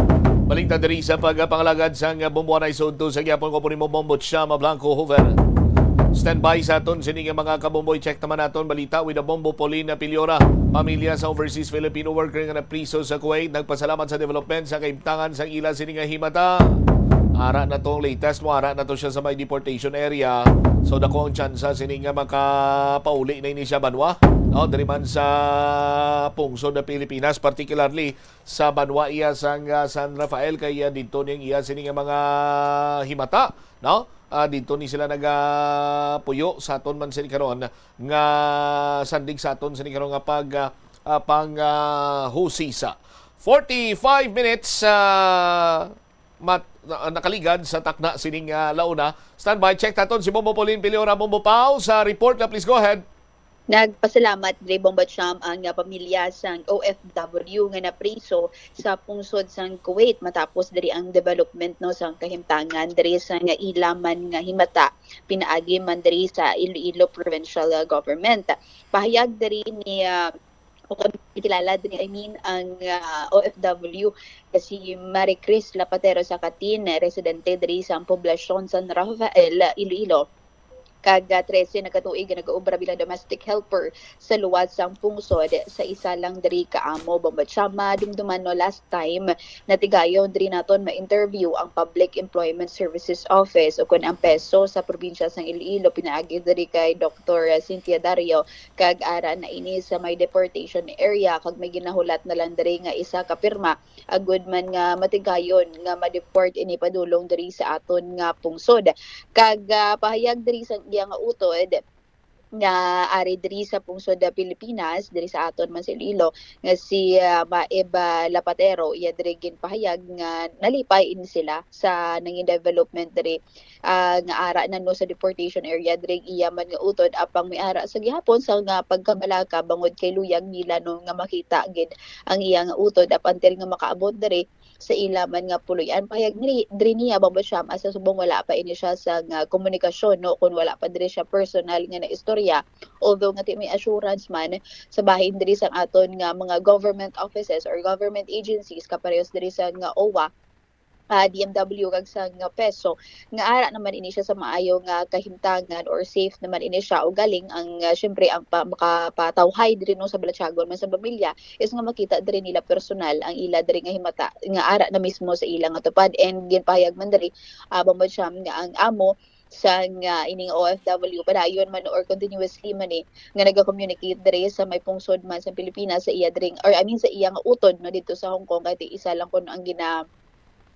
Balik ta diri sa pagpangalagad sang Bombo Anay Sudto sa gyapon ko po nimo Bombo Chama Blanco Hoover. Standby sa aton sini nga mga kabombo. I-check naman naton balita with the Bombo Paulina Piliora. Pamilya sa overseas Filipino worker nga napriso sa Kuwait nagpasalamat sa development sa kahimtangan sang ila sini nga himata. Ara na tong latest mo, ara na to siya sa may deportation area. So dako ang tsansa sini nga makapauli na ini siya banwa. No, diri man sa pungsod na Pilipinas, particularly sa banwa iya sang, ah, San Rafael, kay, ah, didto ning iya sini nga mga himata, no? Ah, didto ni sila nagapuyo sa aton man sini karon nga sandig sa aton sini karon nga pag, ah, ah, pang, ah, husisa. Forty-five minutes, ah, mat-, na-, nakaligad sa takna sining, ah, la una. Standby, check taton si Bombo Pauline Piliora. Bombo Pau, sa report na, please go ahead. Nagpasalamat diri, Bombo Cham, ang, ah, pamilya sang O F W nga napriso sa pungsod sang Kuwait matapos diri ang development, no, sang kahimtangan diri sa nga ila man nga himata pinaagi man diri sa Iloilo Provincial, ah, Government. Pahayag diri ni, ah, o kon kilala diri, I mean, ang, ah, O F W nga si Marie Chris Lapatero Sacatin, residente diri sa poblasyon San Rafael, Iloilo. Kag, ah, trese na ka tuig nga nagaobra bilang domestic helper sa luwas sang pungsod sa isa lang diri ka amo. Bombo Cham, madumduman, no, last time natigayon diri naton ma-interview ang Public Employment Services Office o kon ang peso sa probinsya sang Iloilo pinaagi diri kay Doktor Cynthia Dario, kag ara na ini sa may deportation area kag may ginahulat na lang diri nga isa ka pirma agud man nga matigayon nga ma-deport ini padulong diri sa aton nga pungsod. Kag, ah, pahayag diri sa iya nga utod nga ari diri sa pungsod, ah, Pilipinas, diri sa aton man sa Iloilo, nga si, ah, Maeb, ah, Lapatero, iya diri ginpahayag nga nalipay ini sila sa nangin development diri, ah, nga ara na, no, sa deportation area diri iya man nga utod, apang may ara sa gihapon sa nga pagkabalaka bangod kay luyag nila, no, nga makita gid ang iya nga utod up until nga makaabot diri sa ila man nga puloy-an. Pahayag diri, diri niya, Bombo Cham, sa subong wala pa ini siya sa nga komunikasyon, no, kung wala pa diri siya personal nga naistorya. Although nga ti may assurance man sa bahin diri sa aton nga mga government offices or government agencies, kaparehos diri sa nga O W A, ah, D M W kag sa nga peso, nga ara naman ini siya sa maayo nga kahimtangan or safe naman ini siya. O galing ang, ah, syempre, ang pa, makapatawhay diri, no, sa balatyagon man sa pamilya is nga makita diri nila personal ang ila diri nga himata nga ara na mismo sa ila nga tupad. And ginpahayag man diri, ah, Bombo Cham, nga ang amo sa nga ining O F W padayon man or continuously man ni nga naga-communicate diri sa may pungsod man sa Pilipinas sa iya diri, or I mean sa iya nga utod, no, dito sa Hong Kong, kay ti isa lang kuno ang gina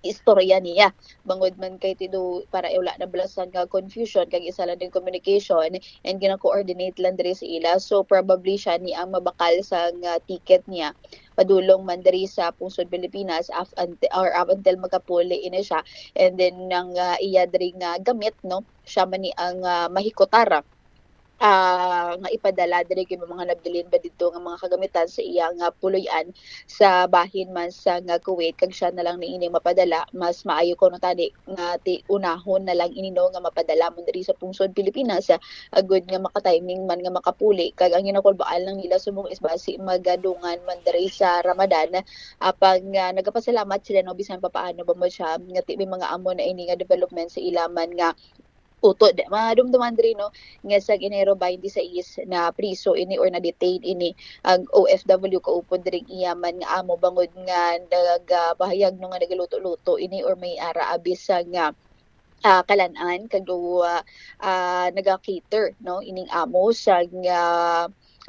istorya niya. Bangod man kay tido para wala na bala sa nga confusion kag isa lang din communication and gina-coordinate lang diri sa ila. So probably siya ni ang mabakal sa nga ticket niya padulong man diri sa pungsod Pilipinas af-, ante-, or up until magkapuli ini siya. And then nang, ah, iya diri nga gamit, no, siya man ni ang, ah, mahikutar ah, nga ipadala diri kay may mga nabilin ba didto nga mga kagamitan sa iya nga puloy-an sa bahin man sa nga Kuwait, kag siya na lang ni ining mapadala. Mas maayo kuno tani nga ti unahon na lang ini, no, nga mapadala mo diri sa pungsod Pilipinas, ah, agud nga makatiming man nga makapuli, kag ang ginakulbaan lang nila subong is basi magadungan man diri sa Ramadan. Apang, ah, nagapasalamat sila, no, bisan pa paano ba mo siya nga ti may mga amo na ini nga development sa ila man nga utod. Madumduman diri, no, nga sa Enero twenty-six na priso ini or na-detain ini ang O F W kaupod diri iya man nga amo, bangod nga nagapahayag, no, nga nagaluto-luto ini or may ara abi sa nga, ah, kalan-an, kag do, ah, ah, naga-cater, no, ining amo sa nga,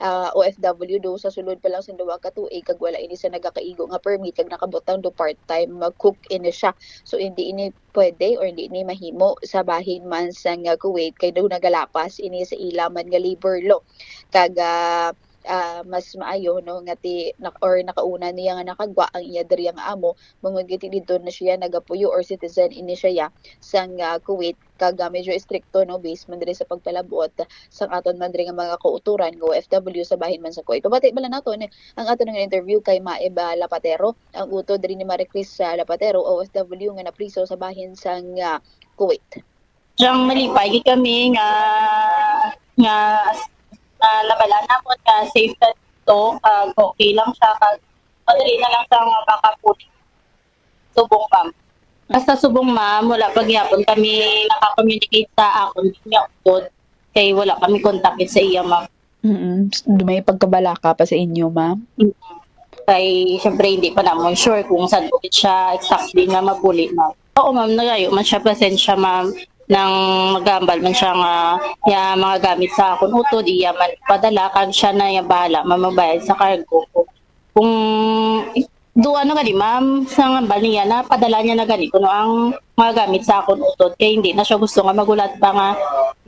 ah, O F W do sa sulod pa lang sa duha ka tuig, kag wala ini sa nagakaigo nga permit, kag nakabutang do part-time mag-cook ini siya. So, hindi ini pwede or hindi ini mahimo sa bahin man sa nga Kuwait, kay do nagalapas ini sa ila man nga labor law. Kag, ah, ah, mas maayo, no, nga ti nak-, or nakauna niya nga nakagwa ang iya diri nga amo, bangod nga ti didto na siya nagapuyo or citizen ini siya sang, ah, Kuwait, kag, ah, medyo estrikto, no, based man diri sa pagpalabot sang aton man diri nga mga kauturan nga O F W sa bahin man sa Kuwait. Pabati bala naton ang aton nga interview kay Maib, ah, Lapatero, ang utod diri ni Maricris, ah, Lapatero, O F W nga napriso sa bahin sang, ah, Kuwait. Siyang malipay gid kami nga, nga, ah, nabal-an namon nga safe ka dito, kag okay lang siya, kag madali na lang siya nga makapuli. Subong, ma'am. Basta subong, ma'am, wala pa gyapon kami naka-communicate sa akon nga utod, kay wala kami contact sa iya, ma'am. Mm, s-, may pagkabalaka pa sa inyo, ma'am? Mm. Kay, syempre, hindi pa namon sure kung saan ulit siya exactly nga mabuli, ma'am. Oo, ma'am, nagayo man siya, pasensya, ma'am, nang magambal man siya nga, ya, mga gamit sa akon utod, iya man padala, kag siya na ya bahala, ma'am, magbayad sa cargo ko. Kung, do, ano gani, ma'am, sa ngambal niya, na padala niya na gani, kuno ang mga gamit sa akon utod, kay hindi na siya gusto nga magulat pa nga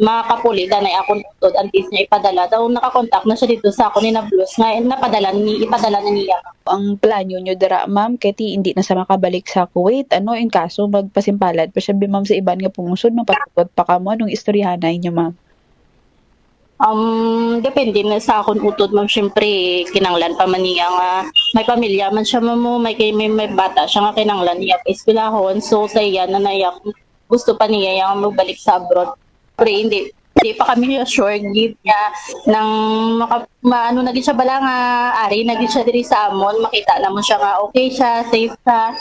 makapuli danay akon utod, antes niya ipadala. Daw nakakontak na siya dito sa akon, inablos nga, eh, napadala ni, ipadala na niya. Ang plano nyo dira, ma'am, kay ti hindi na sa makabalik sa Kuwait, ano, in kaso magpasimpalad pa siya, bi, ma'am, sa iban nga pungsod, mapatugot pa kamo, anong istoryahanay nyo, ma'am? Um, depende na sa akon utod, ma'am. Siyempre, kinanglan pa man niya nga may pamilya man siya, ma'am, oh. May, kay may, may bata siya nga kinanglan niya pa eskwelahon. So, sa iya na naya, gusto pa niya yang magbalik sa abroad. Pero hindi, hindi pa kami sure gid nga nang maka-, maano na gid siya bala nga ari na gid siya diri sa amon, makita namon siya nga okay siya, safe siya.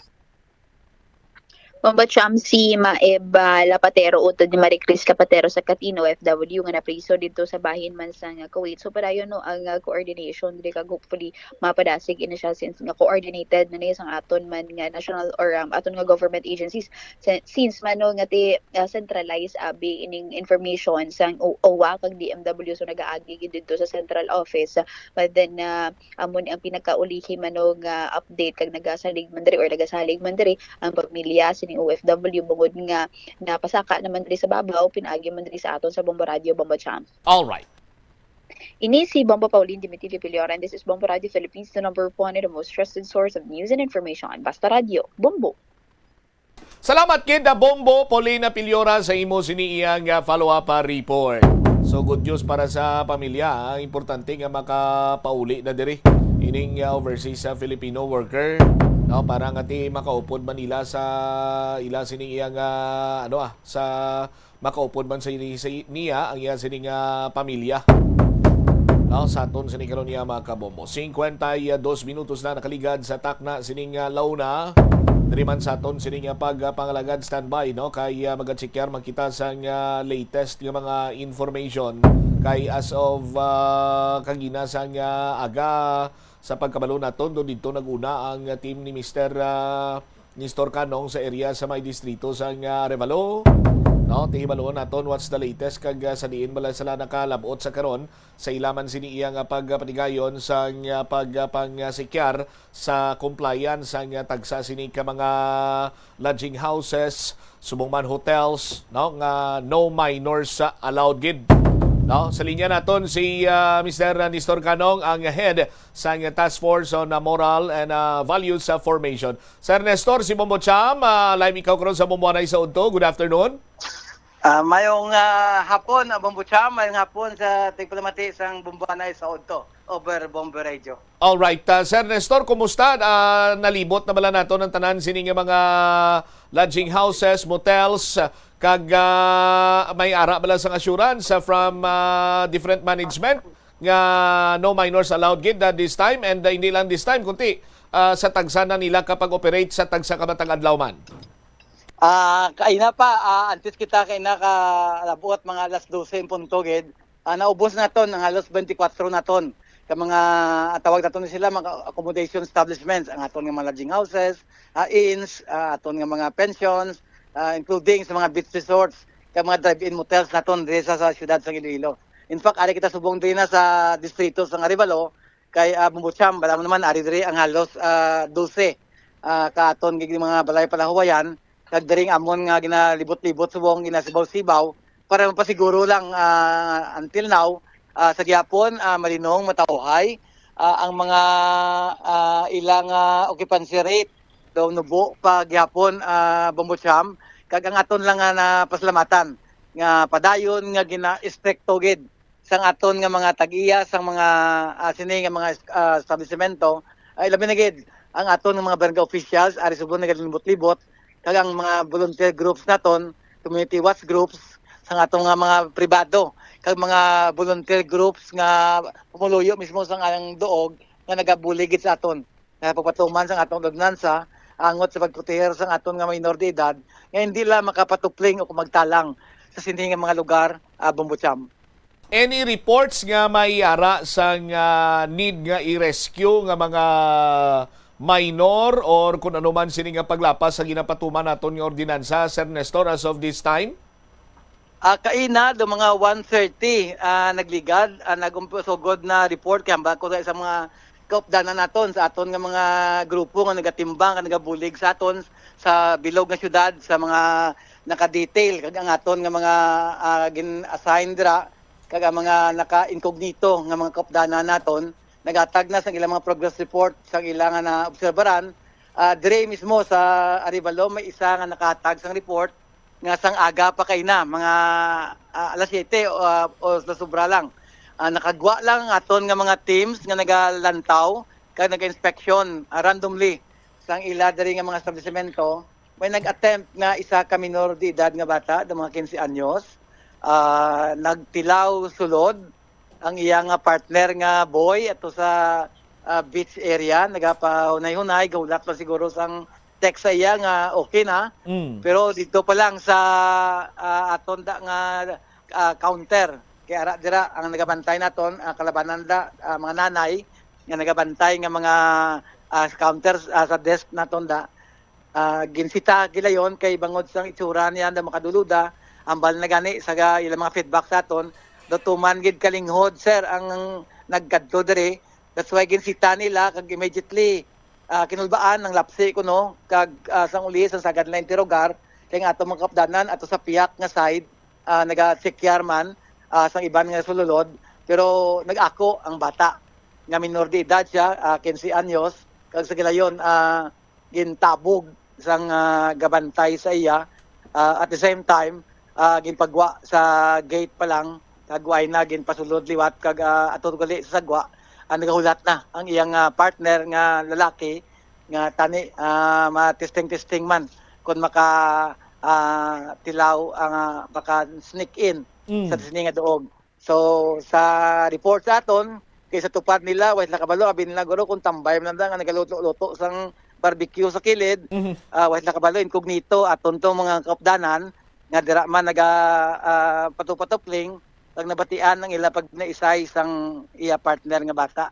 Bombo Cham, si Maeb, ah, Lapatero, utod ni Maricris Lapatero sa Katino, O F W, nga napriso didto sa bahin man sa nga Kuwait. So, padayon, no, ang, ah, coordination diri, kag hopefully mapadasig ini siya since nga coordinated na ni sang aton man nga national or, um, aton nga government agencies. Sa-, since man, no, nga ti, ah, centralized abi ining information sang O-, OWWA kag D M W, so nagaagi gid didto sa central office. But then, ah, amo ni ang pinakaulihi man, no, nga update kag nagasalig man diri or nagasalig man diri ang pamilya sining O F W, bangod nga napasaka naman diri sa babaw, pinaagi man diri sa aton sa Bombo Radio, Bombo Cham. All right. Ini si Bombo Pauline Dimitilio Piliora, and this is Bombo Radio Philippines, the number one and the most trusted source of news and information. Basta Radio, Bombo. Salamat kid, ah, Bombo Paulina Piliora, sa imo sini iyang, ah, follow-up, ah, report. So, good news para sa pamilya, ah. Importante nga makapauli na diri ining, ah, overseas, ah, Filipino worker, no, para nga ti makaupod man nila sa ila sini iyang, ah, ano, ah, sa makaupod man sa, sa niya ang iya sini nga pamilya. No, sa aton sini karon niya, mga kabombo. Cincuenta y dos minutos na nakaligad sa takna sining, ah, launa. Diri man sa aton sini nga pagpangalagad, standby, no, kay, ah, magachekyar man kita sa nga latest nga mga information. Kay as of, ah, kagina sa nga aga, sa pagkabalo naton, do didto nag-una ang team ni Mister, ah, Nestor Canong sa area sa may distrito sang, ah, Arevalo. No, tihibaluon naton what's the latest kag, ah, sa diin bala sila nakalab-ot sa karon sa ila man sini iya nga pagpatigayon sang, ah, pag, ah, pangsikyar sa compliance sang, ah, tagsa sini ka mga lodging houses, subong man hotels, no, nga no minors, ah, allowed gid. No, sa linya naton si, ah, Mister Nestor Canong, ang head sang Task Force on, ah, Moral and, ah, Values, ah, Formation. Sir Nestor, si Bombo Cham, ah, live ikaw karon sa Bombo Anay sa Udto. Good afternoon. Ah, mayong ah, hapon, ah, Bombo Cham, mayong hapon sa tigpalamati sang Bombo Anay sa Odto, over Bombo Radio. Alright, uh, Sir Nestor, kumusta? Uh, nalibot na bala nato ng tanan sini nga mga lodging houses, motels, uh, kag uh, may ara bala sang assurance uh, from uh, different management nga no minors allowed gid uh, this time, and uh, hindi lang this time kundi uh, sa tagsa na nila kapag operate sa tagsa ka matag adlaw man. Ah, kaina pa, ah, antes kita kaina ka labuot mga alas dose en punto gid, ah, naubos naton ang halos twenty-four naton ka mga, ah, tawag naton ni sila, mga accommodation establishments, ang aton nga mga lodging houses, ah, inns, ah, aton nga mga pensions, ah, including sa mga beach resorts, ka mga drive-in motels naton diri sa, sa siyudad sa Iloilo. In fact, ari kita subong diri na sa distrito sa Arevalo, kay uh, Bumbucham, bala mo naman, ari diri ang halos uh, dose uh, ka aton gid mga balay palahuwayan, kag diri ang amon nga ginalibot-libot subong ginasibaw-sibaw para mapasiguro lang uh, until now uh, sa gihapon uh, malinong matauhay uh, ang mga uh, ilang uh, occupancy rate daw nubo pa gihapon uh, Bumbucham, kag ang aton lang nga napasalamatan nga padayon nga gina-estrikto gid sang aton nga mga tag-iya sang mga ah, sini nga mga ah, establisemento, ay labi na gid ang aton nga mga barangay officials ari subong nagalimbot-libot kag ang mga volunteer groups naton, community watch groups sang aton nga mga pribado kag mga volunteer groups nga pumuluyo mismo sang ang duog nga nagabulig gid sa aton nga pagpatuman sang aton ordinansa angot sa pagproteher sang aton nga minor de edad nga hindi la makapatupling o magtalang sa sini nga mga lugar, ah, Bombocham. Any reports nga may ara sang ah, need nga i-rescue nga mga minor or kung ano man sini nga paglapas sa ginapatuman naton nga ordinansa, Sir Nestor, as of this time? Ah, kaina do mga one thirty ah, nagligad, ah, nag-umpusugod na report kay hambal ko sa isang mga kaupdanan naton sa aton nga mga grupo nga nagatimbang nga nagabulig sa aton sa bilog nga syudad sa mga naka-detail kag ang aton nga mga ah, gin-assign dira kag ang mga naka-incognito nga mga kaupdanan naton nagatag na sang ilang mga progress report sang ilang nga naobserbaran. Ah, dire mismo sa Arevalo may isa nga nakahatag sang report nga sang aga pa kaina, mga ah, alas siyete o, ah, o sa sobra lang. Ah, nakagwa lang ang aton nga mga teams nga nagalantaw kag naga-inspeksyon ah, randomly sang ila diri nga mga establisemento. May nag-attempt nga isa ka minor de edad nga bata, do mga quince anyos, ah, nagtilaw sulod ang iya nga partner nga boy ato sa ah, beach area, nagapahunay-hunay, gahulat lang siguro sang text sa iya nga okay na. Mm. Pero dito pa lang sa ah, aton da nga ah, counter, kay ara dira ang nagabantay naton, ah, kalabanan da ah, mga nanay nga nagabantay nga mga ah, counter ah, sa desk naton da. Ah, ginsita gilayon kay bangod sang itsura niya na makaduluda, ambal na gani sa ga- ilang mga feedback sa aton, do tuman gid kalinghod, sir, ang nagkadto diri. That's why ginsita nila kag immediately ah, kinulbaan ang lapsi kuno kag ah, sang uli sang sagad na interogar kay nga ato mga kapdanan ato sa piyak nga side ah, nagasekyar man ah, sang iban nga sululod, pero nag-ako ang bata nga minor de edad siya, ah, quince anyos, kag sa gilayon ah, gintabog sang ah, gabantay sa iya. Ah, at the same time, ah, ginpagwa sa gate pa lang, kag way na ginpasulod liwat kag ah, ato gali sa sagwa. Ah, nagahulat na ang iyang ah, partner nga lalaki nga tani ah, ma-testing-testing man kung maka ah, tilaw ang ah, maka sneak in Mm. sa sini nga duog. So sa report sa aton, kay sa tupad nila, way sila kabalo, abi nila guro kung tambay man lang nga nagaluto-luto sang barbecue sa kilid, Mhm. ah, way sila kabalo, incognito, aton to mga kaupdanan, nga dira man naga ah, patupatupling, pag nabatian ang ila pag naisay sang iya partner nga bata.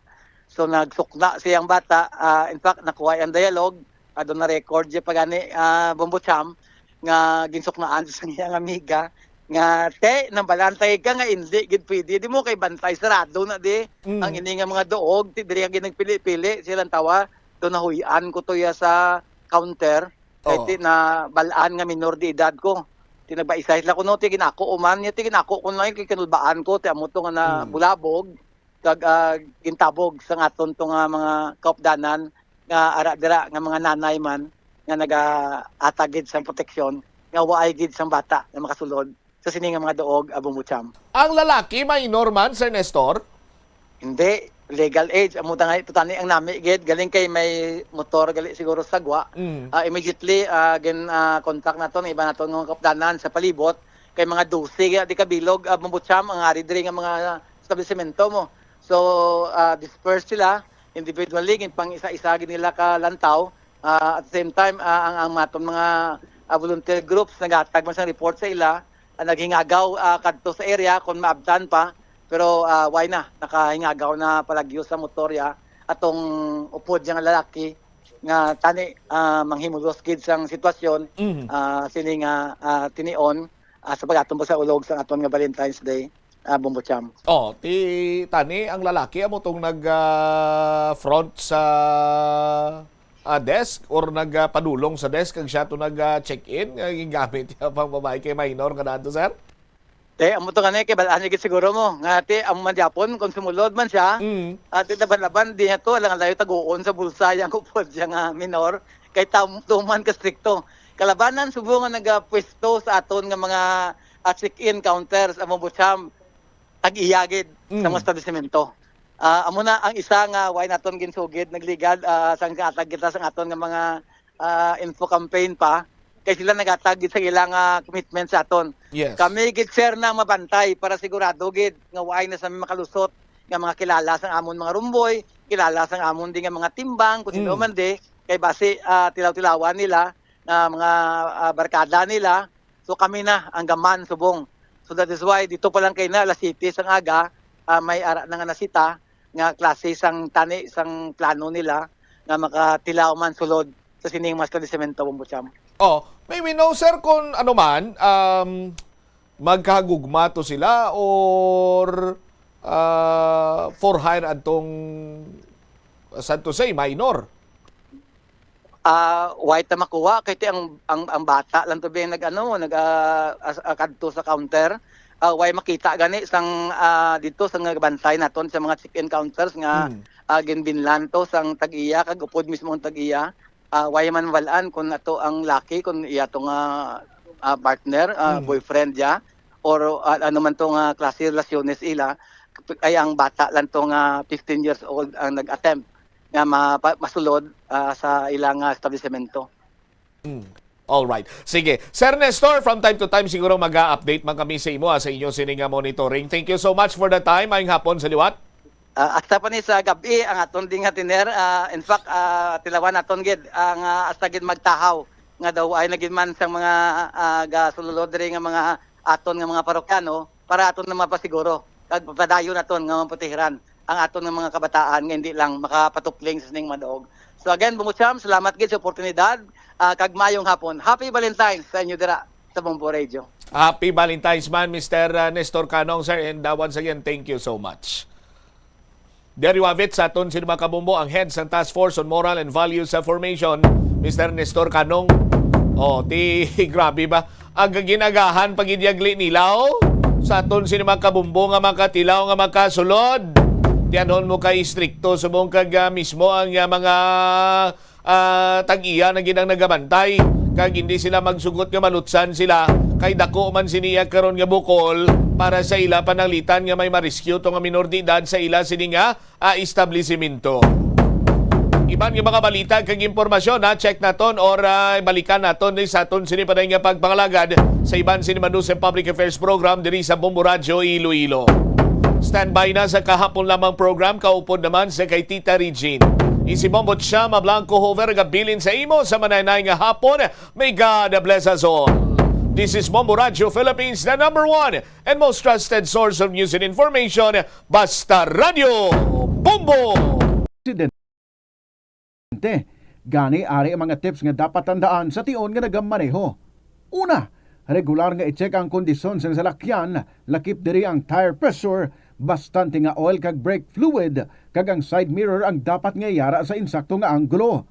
So nagsukna siyang bata, ah, in fact, nakuha ang dialogue, aduna record siya pa gani, ah, Bombo Cham, nga ginsuknaan sa iyang amiga nga te, nambalantay ka nga hindi gid pwede, di mo kay bantay sarado na di Mm. ang ini nga mga duog, ti diri ang ginagpili-pili silang tawa, do nahuy-an ko to ya sa counter, kay Oo. Ti na balaan nga minor de edad ko. Ti nagbaisay sila kuno, ti ginako uman niya, ti ginako ko na kay kinulbaan ko, ti amo to nga na Mm. bulabog, kag ah, gintabog sa aton to nga mga kaupdanan nga ara dira nga mga nanay man nga nagahatag gid sang proteksyon nga waay gid sang bata nga makasulod. sa sini nga mga duog, ah, Bombo Cham. Ang lalaki, minor man, Sir Nestor? Hindi, legal age. Amo ta nga, ito tani ang nami gid, galing kay may motor gali siguro sa gwa. Mm. Ah, immediately, ah, gin, ah, contact nato ang iba nato nga mga kapdanan sa palibot, kay mga dose di kabilog, ah, Bombo Cham, ang ari diri nga mga establisemento mo. So, ah, dispersed sila individually, gin pang isa-isa gid nila ka lantaw. Ah, at the same time, ah, ang, ang maton mga, ah, volunteer groups nagatag man sang report sa ila, ah, naghingagaw, ah, kadto sa area kung maabtan pa. Pero, ah, why na? Nakahingagaw na palagyo sa motor ya atong upod yang lalaki nga tani, ah, manghimulos gid sang sitwasyon, Mhm. ah, sini nga, ah, tinion, ah, sa pag-aton pa sa ulog sa aton nga Valentine's Day, ah, Bombo Cham. Oh, ti tani ang lalaki amo tong nag, ah, front sa, ah, desk or nag, ah, padulong sa desk kag siya to nag, ah, check-in nga gingamit ya pang babae kay minor nga daan to, sir? Te, amo to gani, kay bal-an gid siguro mo. Nga, te, amo man gyapon, kung sumulod man siya, Mm. ah, te, laban-laban, di niya to, alang layo taguon sa bulsa yang upod siya nga minor. Kay tam-, tuman ka strikto. Kalabanan, subo nga nagapwesto sa aton nga mga, ah, check-in counters, amo, Bombo Cham, tag-iya gid sa Mm. mga establisemento. Ah, amo na ang isa nga why naton ginsugid, nagligad, ah, sang kaatag kita sang aton nga mga, ah, info campaign pa, kay sila nagatag gid sa ilang, ah, commitment sa aton. Yes. Kami gid, sir, na mabantay para sigurado gid nga why na sa makalusot nga mga kilala sang amon mga rumboy, kilala sang amon di nga mga timbang, kung sino Mm. man di, kay basi, ah, tilaw-tilawan nila, ah, mga, ah, barkada nila. So, kami na ang gaman subong. So, that is why dito pa lang kay na alas siyete sang aga, ah, may ara na nga nasita nga klase sang tani sang plano nila nga makatilaw man sulod sa sining mga establisemento, Bombo Cham. Oh, may we know, sir, kung ano man, um, magkahagugma to sila or, ah, for hire adtong, sad to say, minor? Ah, way ta makuha kay ti ang, ang, ang bata lang to, be, nag-ano, nag, ah, as-, ah, kadto sa counter. Ah, way makita gani sang, ah, dito sa nga bantay naton sa mga check-in counters nga, Mm. ah, ginbinlan to sang tag-iya kag upod mismo ang tag-iya. Ah, way man wal-an kung ato ang laki, kung iya to nga, ah, partner, ah, Mm. boyfriend ya, or, ah, ano man to nga klase relasyones ila, ay ang bata lang to nga fifteen years old ang nag-attempt nga mapa-, masulod, ah, sa ilang, ah, establisemento. Mm. All right. Sige. Sir Nestor, from time to time siguro mag-update man kami sa imo, ah, sa inyo sini nga monitoring. Thank you so much for the time. Maayong hapon sa liwat. Ah, hasta pa ni sa gab-i ang aton di nga tiner. Ah, in fact, ah, tilawan naton gid ang, ah, hasta gid magtahaw nga daw ay na gid man sang mga, ah, gasulod diri nga mga aton nga mga parokyano para aton na mapasiguro kag papadayon naton nga maputihiran ang aton nga mga kabataan nga hindi lang makapatukling sa sining maduog. So again, Bombo Cham, salamat gid sa oportunidad, ah, kag maayong hapon. Happy Valentine's sa inyo dira sa Bombo Radio. Happy Valentine's man, Mister, uh, Nestor Canong, sir, and, uh, once again, thank you so much. There you have it, sa aton sini mga kabombo, ang head sa Task Force on Moral and Values sa Formation, Mister Nestor Canong. Oh, ti, grabe ba? Ang ginagahan pagidyagli nila, oh. Sa aton sini mga kabombo nga makatilaw, nga makasulod. Tiyanon mo kay istrikto subong kag, ah, mismo ang, ah, mga ah, tag-iya na gid ang nagabantay, kag hindi sila magsugot nga malutsan sila, kay dako man siniya karon nga bukol para sa ila pananglitan nga may ma-rescue to nga minor de edad sa ila sini nga, ah, establisimento. Iban nga mga balita kag impormasyon, ha, check naton or, ah, balikan naton ni sa aton sini pa nga pagpangalagad sa iban sini Manus and Public Affairs Program diri sa Bombo Radyo Iloilo. Standby na sa kahapon lamang program, kaupod naman sa kay Tita Regine. Isi Bombo Chama Blanco Hover gabilin sa imo sa manaynay nga hapon. May God bless us all. This is Bombo Radio Philippines, the number one and most trusted source of news and information. Basta Radio Bombo! Presidente. Gani, ari ang mga tips nga dapat tandaan sa tion nga nagamaneho. Una, regular nga i-check ang kondisyon sang salakyan, lakip diri ang tire pressure, bastante nga oil kag brake fluid, kag ang side mirror ang dapat nga yara sa insakto nga anggulo.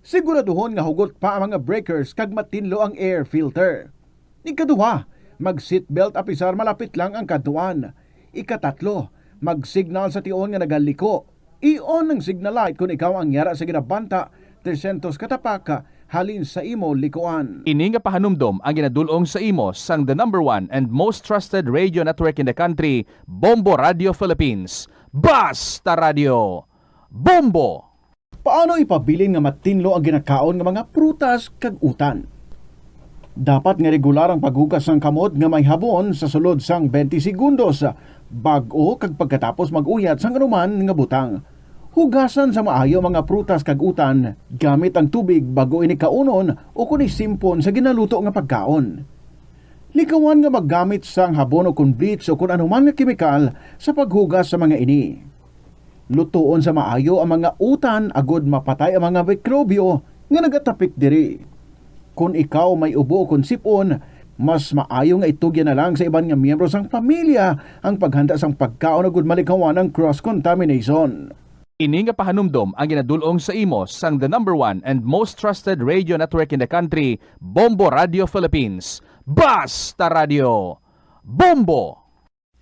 Siguraduhon nga hugot pa ang mga breakers kag matinlo ang air filter. Ikaduha, mag-seatbelt apisar malapit lang ang kadtuan. Ikatatlo, mag-signal sa tion nga nagaliko. I-on ang signal light kon ikaw ang yara sa ginabanta, trescientos ka tapak, halin sa imo likuan. Ini nga pahanumdom ang ginadul-ong sa imo sang the number one and most trusted radio network in the country, Bombo Radio Philippines. Basta Radio! Bombo! Paano ipabilin nga matinlo ang ginakaon nga mga prutas kag utan? Dapat nga regular ang paghugas sang kamot nga may habon sa sulod sang twenty segundos, bag-o kag pagkatapos mag-uyat sang anuman nga butang. Hugasan sa maayo ang mga prutas kag utan gamit ang tubig bag-o ini kaunon o kon isimpon sa ginaluto nga pagkaon. Likawan nga maggamit sang habon o kon bleach o kon anuman nga kemikal sa paghugas sa mga ini. Lutoon sa maayo ang mga utan agod mapatay ang mga mikrobyo nga nagatapik diri. Kon ikaw may ubo kon sip-on, mas maayo nga itugyan na lang sa iban nga miyembro sang pamilya ang paghanda sang pagkaon agud malikawan ang cross contamination. Ini nga pahanumdom ang ginadul-ong sa imo sang the number one and most trusted radio network in the country, Bombo Radio Philippines. Basta Radio! Bombo!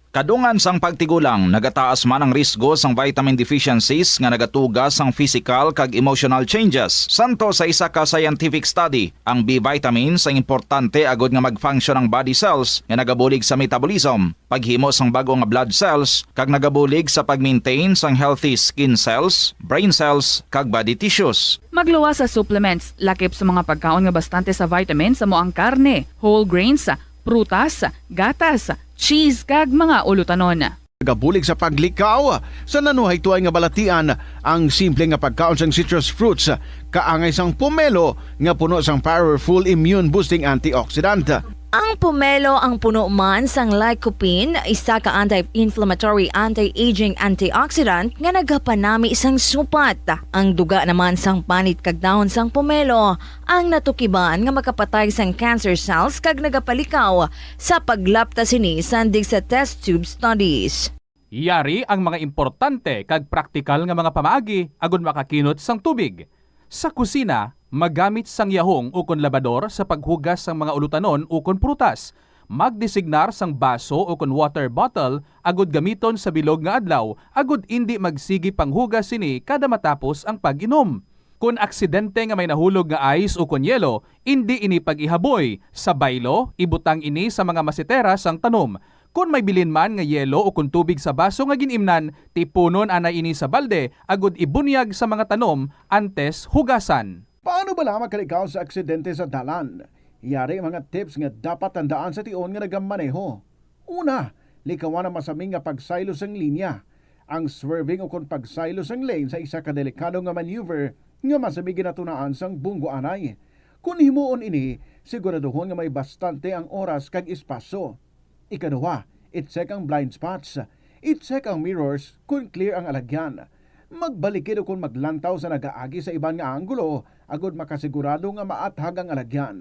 Kadungan sang pagtigulang, nagataas man ang risgo sang vitamin deficiencies nga nagatuga sang physical kag emotional changes. Santo sa isa ka scientific study, ang B vitamins ang importante agud nga mag-function ang body cells nga nagabulig sa metabolism, paghimo sang bag-o nga blood cells, kag nagabulig sa pag-maintain sang healthy skin cells, brain cells, kag body tissues. Magluwas sa supplements, lakip sa mga pagkaon nga bastante sa vitamins amo ang karne, whole grains, prutas, gatas, cheese, kag mga ulutanon. Nagabulig sa paglikaw sa nanuhaytoay nga balatian ang simple nga pagkaon sang citrus fruits, kaangay sang pomelo nga puno sang powerful immune boosting antioxidant. Ang pomelo ang puno man sang lycopene, isa ka anti-inflammatory, anti-aging antioxidant nga nagapanami sang supat. Ang duga naman sang panit kag dahon sang pomelo ang natukiban nga makapatay sang cancer cells kag nagapalikaw sa paglapta sini sandig sa test tube studies. Yari ang mga importante kag praktikal nga mga pamaagi agud makakinot sang tubig. Sa kusina, magamit sang yahong ukon labador sa paghugas sang mga ulutanon ukon prutas. Magdesignar sang baso ukon water bottle agud gamiton sa bilog nga adlaw agud indi magsigi panghugas sini kada matapos ang pag-inom. Kon aksidente nga may nahulog nga ice ukon yelo, indi ini pag-ihaboy. Sa baylo, ibutang ini sa mga masetera sang tanom. Kon may bilin man nga yelo ukon tubig sa baso nga gin-imnan, tipunon anay ini sa balde agud ibunyag sa mga tanom antes hugasan. Paano bala makalikaw sa aksidente sa dalan? Yari mga tips nga dapat tandaan sa tion nga nagamaneho. Una, likawan ang masami nga pagsaylo sang linya. Ang swerving ukon pagsaylo sang lane sa isa ka delikado nga maneuver nga masami ginatunaan sang bunggo anay. Kon himuon ini, siguraduhon nga may bastante ang oras kag espasyo. Ikaduha, i-check ang blind spots. I-check ang mirrors kon clear ang alagyan. Magbalikid ukon maglantaw sa nagaagi sa iban nga anggulo agud makasigurado nga maathag ang alagyan.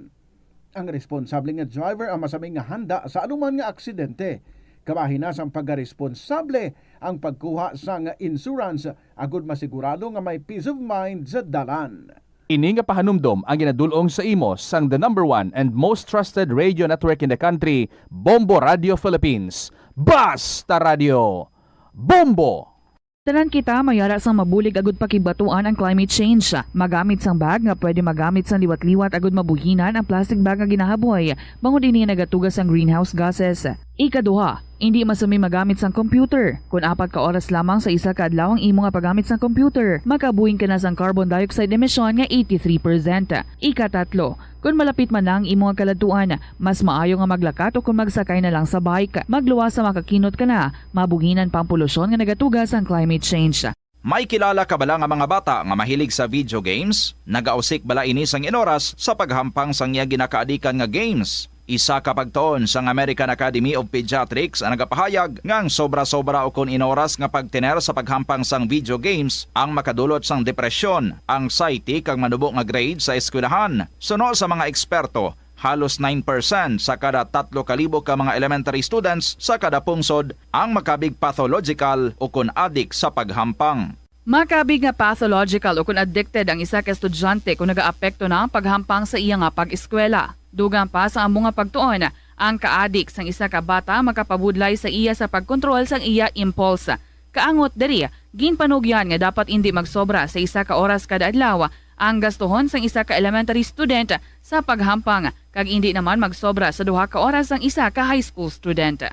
Ang responsable nga driver ang masami nga handa sa anuman nga aksidente. Kabahin na sang pagkaresponsable ang pagkuha sang insurance agud masigurado nga may peace of mind sa dalan. Ini nga pahanumdom ang ginadul-ong sa imo sang the number one and most trusted radio network in the country, Bombo Radio Philippines. Basta Radio! Bombo! Tanan kita may ara sang mabulig agud pakigbatuan ang climate change. Magamit sang bag nga pwede magamit sang liwat-liwat agud mabuhinan ang plastic bag nga ginahaboy, bangod ini nagatuga sang greenhouse gases. Ikaduha, indi masami magamit sang computer. Kon apat ka oras lamang sa isa ka adlaw ang imo nga paggamit sang computer, makabuhin ka na sang carbon dioxide emission nga eighty-three percent. Ikatatlo, kon malapit man na ang imo nga kaladtuan, mas maayo nga maglakat o kon magsakay na lang sa bike. Magluwas sa makakinot ka na, mabuhinan pa ang polusyon nga nagatuga sang climate change. May kilala ka bala nga mga bata nga mahilig sa video games? Nagausik bala ini sang inoras sa paghampang sang iya ginakaadikan nga games? Isa ka pagtuon sang American Academy of Pediatrics ang nagapahayag nga ang sobra-sobra ukon inoras nga pagtener sa paghampang sang video games ang makadulot sang depresyon, anxiety, kag manubo nga grade sa eskwelahan. Suno sa mga eksperto, halos nine percent sa kada tatlo ka libo ka mga elementary students sa kada pungsod ang makabig pathological ukon adik sa paghampang. Makabig nga pathological ukon addicted ang isa ka estudyante kon nagaapekto na ang paghampang sa iya nga pag-eskwela. Dugang pa sa amo nga pagtuon, ang kaadik sang isa ka bata makapabudlay sa iya sa pagkontrol sang iya impulse. Kaangot diri, ginpanugyan nga dapat indi magsobra sa isa ka oras kada adlaw ang gastuhon sang isa ka elementary student sa paghampang, kag indi naman magsobra sa duha ka oras sang isa ka high school student.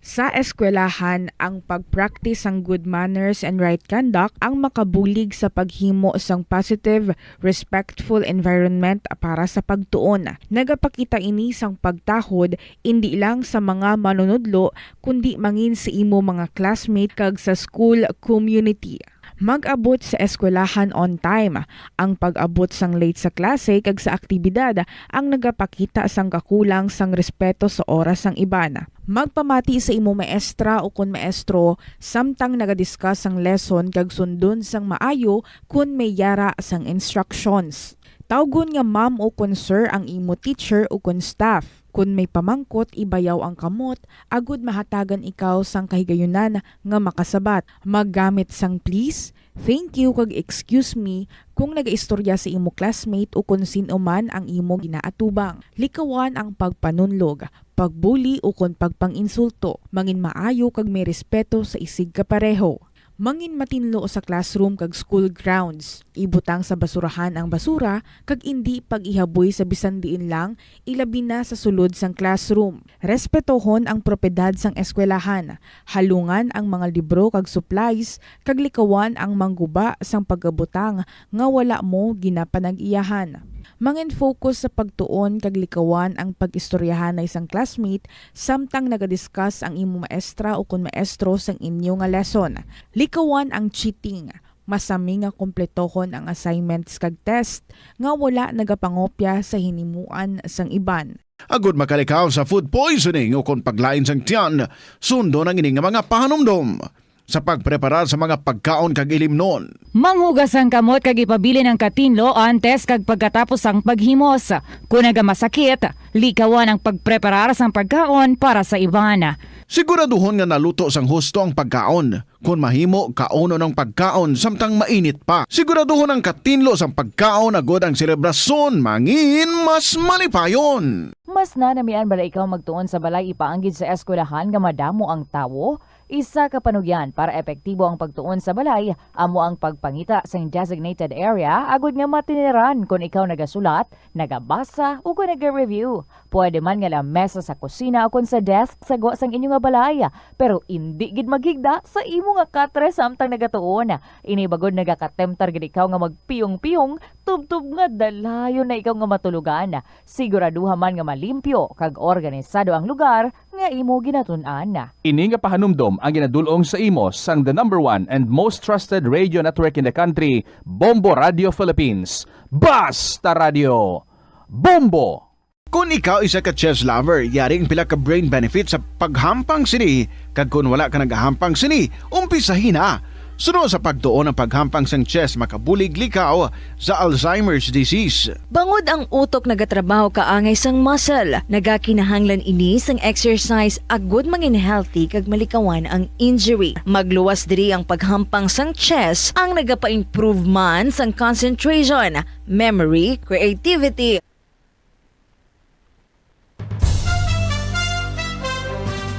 Sa eskwelahan, ang pag-practice sang good manners and right conduct ang makabulig sa paghimo sang positive, respectful environment para sa pagtuon. Nagapakita ini sang pagtahod indi lang sa mga manunudlo, kundi mangin sa imo mga classmate kag sa school community. Mag-abot sa eskwelahan on time. Ang pag-abot sang late sa klase kag sa aktibidad ang nagapakita sang kakulang sang respeto sa oras sang iban. Magpamati sa imo maestra ukon maestro samtang naga-discuss sang lesson kag sundon sang maayo kon may yara sang instructions. Tawgon nga ma'am ukon sir ang imo teacher ukon staff. Kon may pamangkot, ibayaw ang kamot agud mahatagan ikaw sang kahigayunan nga makasabat. Maggamit sang please, thank you, kag excuse me kung nagaistorya sa imo classmate ukon sin-o man ang imo ginaatubang. Likawan ang pagpanunlog, pagbuli, ukon pagpang-insulto. Mangin maayo kag may respeto sa isigkapareho. Mangin matinlo sa classroom kag school grounds. Ibutang sa basurahan ang basura kag indi pag-ihaboy sa bisan diin lang, ilabi na sa sulod sang classroom. Respetohon ang propiedad sang eskwelahan. Halungan ang mga libro kag supplies, kag likawan ang mangguba sang pagabutang nga wala mo ginapanag-iyahan. Mangin-focus sa pagtuon kag likawan ang pag-istoryahanay sang classmate samtang naga-discuss ang imo maestra ukon maestro sang inyo nga lesson. Likawan ang cheating. Masami nga kompletohon ang assignments kag test nga wala nagapangopya sa hinimuan sang iban. Agud makalikaw sa food poisoning ukon paglain sang tiyan, sundon ang ini nga mga pahanumdom sa pagpreparar sa mga pagkaon kag ilimnon. Manghugas ang kamot kag ipabilin ang katinlo antes kag pagkatapos sang paghimos. Kon nagamasakit, likawan ang pagpreparar sang pagkaon para sa iban. Siguraduhon nga naluto sang husto ang pagkaon. Kon mahimo, kaunon ang pagkaon samtang mainit pa. Siguraduhon ang katinlo sang pagkaon agud ang selebrasyon mangin mas malipayon. Mas nanamian bala ikaw magtuon sa balay ipaanggid sa eskwelahan nga madamo ang tawo? Isa ka panugyan para epektibo ang pagtuon sa balay amo ang pagpangita sing designated area agud nga matiniran kon ikaw nagasulat, nagabasa, o kon naga-review. Pwede man nga lamesa sa kusina o kon sa desk sa gwa sang inyo nga balay, pero indi gid maghigda sa imo nga katre samtang nagatuon. Ini bagod nagakatemptar gid ikaw nga magpiyong-piyong, tubtob nga dalayon na ikaw nga matulogan. Siguraduha man nga malimpyo kag organisado ang lugar nga imo ginatun-an. Ini nga pahanumdom ang ginadul-ong sa imo sang the number one and most trusted radio network in the country, Bombo Radio Philippines. Basta Radio! Bombo! Kon ikaw isa ka chess lover, yari ang pila ka brain benefits sa paghampang sini, kag kon wala ka nagahampang sini, umpisahi na. Suno sa pagtuon, ang paghampang sang chess makabulig likaw sa Alzheimer's disease. Bangod ang utok nagatrabaho kaangay sang muscle, nagakinahanglan ini sang exercise agud mangin healthy kag malikawan ang injury. Magluwas diri ang paghampang sang chess ang nagapa-improve man sang concentration, memory, creativity.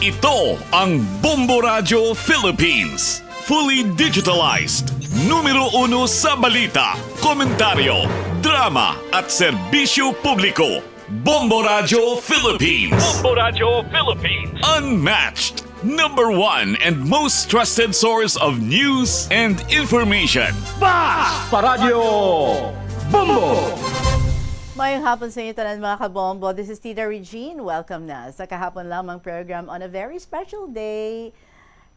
Ito ang Bombo Radyo Philippines. Fully digitalized. Numero uno sa balita, komentaryo, drama, at serbisyo publiko. Bombo Radyo Philippines. Bombo Radyo Philippines. Unmatched. Number one and most trusted source of news and information. Basta Radyo Bombo! Mayong hapon sa inyo tanan, mga kabombo. This is Tita Regine. Welcome na sa kahapon lamang program on a very special day.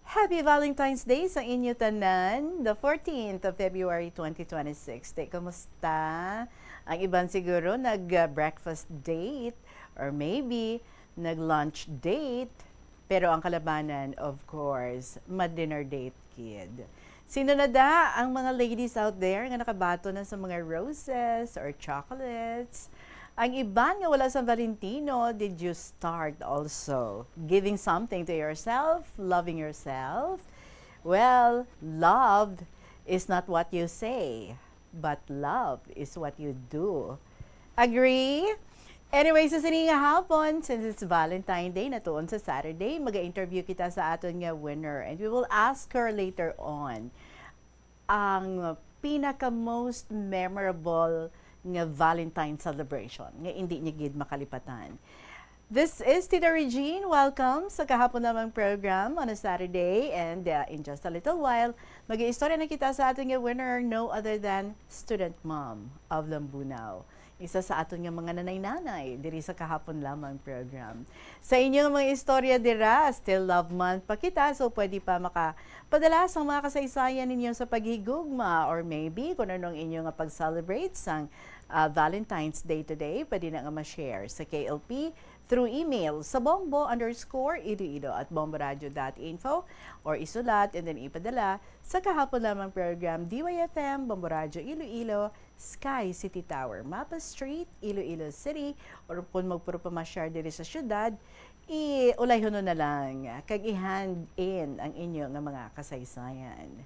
Happy Valentine's Day sa inyo tanan, the fourteenth of February twenty twenty-six. Te, kumusta? Ang iban siguro nag-breakfast date or maybe nag-lunch date. Pero ang kalabanan, of course, ma-dinner date gid. Sino na da ang mga ladies out there nga nakabaton na sa mga roses or chocolates? Ang iban nga wala sa Valentino, did you start also giving something to yourself, loving yourself? Well, love is not what you say, but love is what you do. Agree? Anyway, sa sini nga hapon, since it's Valentine Day, natuon sa Saturday, maga-interview kita sa aton nga winner, and we will ask her later on ang pinaka most memorable nga Valentine celebration nga indi niya gid makalipatan. This is Tita Regine. Welcome sa kahapon namang program on a Saturday. And, uh, in just a little while, mag-iistorya na kita sa aton nga winner, no other than Student Mom of Lambunao. Isa sa aton nga mga nanay-nanay diri sa kahapon lamang program. Sa inyo nga mga istorya dira, still love month pa kita, so pwede pa makapadala sa mga kasaysayan ninyo sa paghigugma, or maybe kung ano ang inyo nga pag-celebrate sang, ah, Valentine's Day today, pwede na nga ma-share sa K L P through email sa bombo underscore iloilo at bomboradio dot info, or isulat and then ipadala sa kahapon lamang program, D Y F M, Bombo Radio Iloilo, Sky City Tower, Mapa Street, Iloilo City, or kung magpuro pa ma-share diri sa syudad, i-ulayhon na lang kag i-hand in ang inyo nga mga kasaysayan.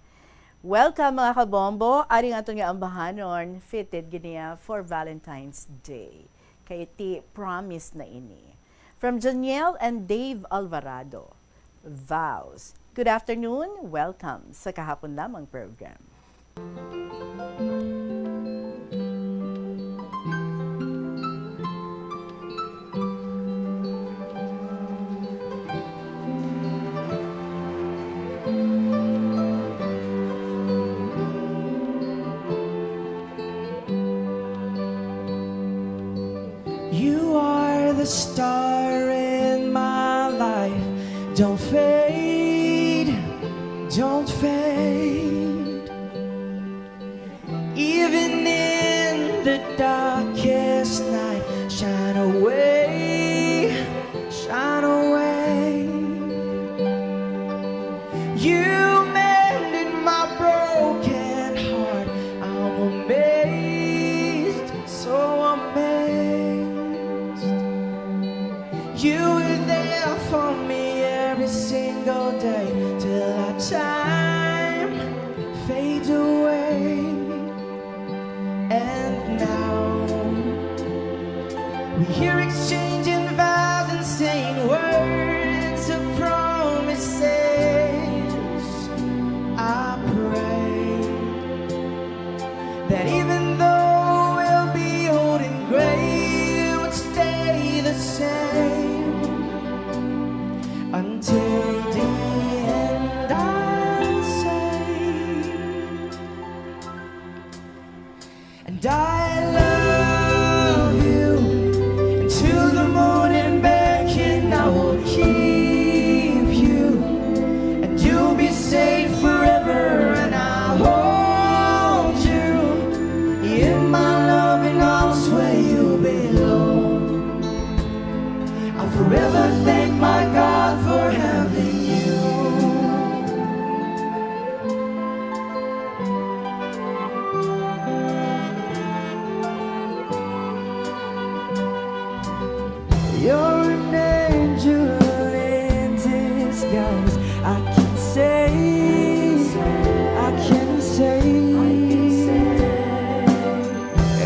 Welcome, mga kabombo. Ari nga aton nga ambahanon, fitted gid niya for Valentine's Day. Kay ti promise na ini. From Janiel and Dave Alvarado, Vows. Good afternoon. Welcome sa Kahapon Lamang program. You are the star in my life. Don't fade, don't fade. Even in the darkest night, shine away, shine away. You mended my broken heart. I'm amazed, so amazed. You were there for me every single day till our time fades away. And now we hear exchanging vows and saying words of promises. I pray that even though we'll be old and gray, we'll stay the same until the end. I'll say, and I love you, and to the moon and back, and I will keep you, and you'll be safe forever, and I'll hold you in my loving arms where you belong. I'll forever thank my God for having you. You're an angel in disguise. I can say, I can say.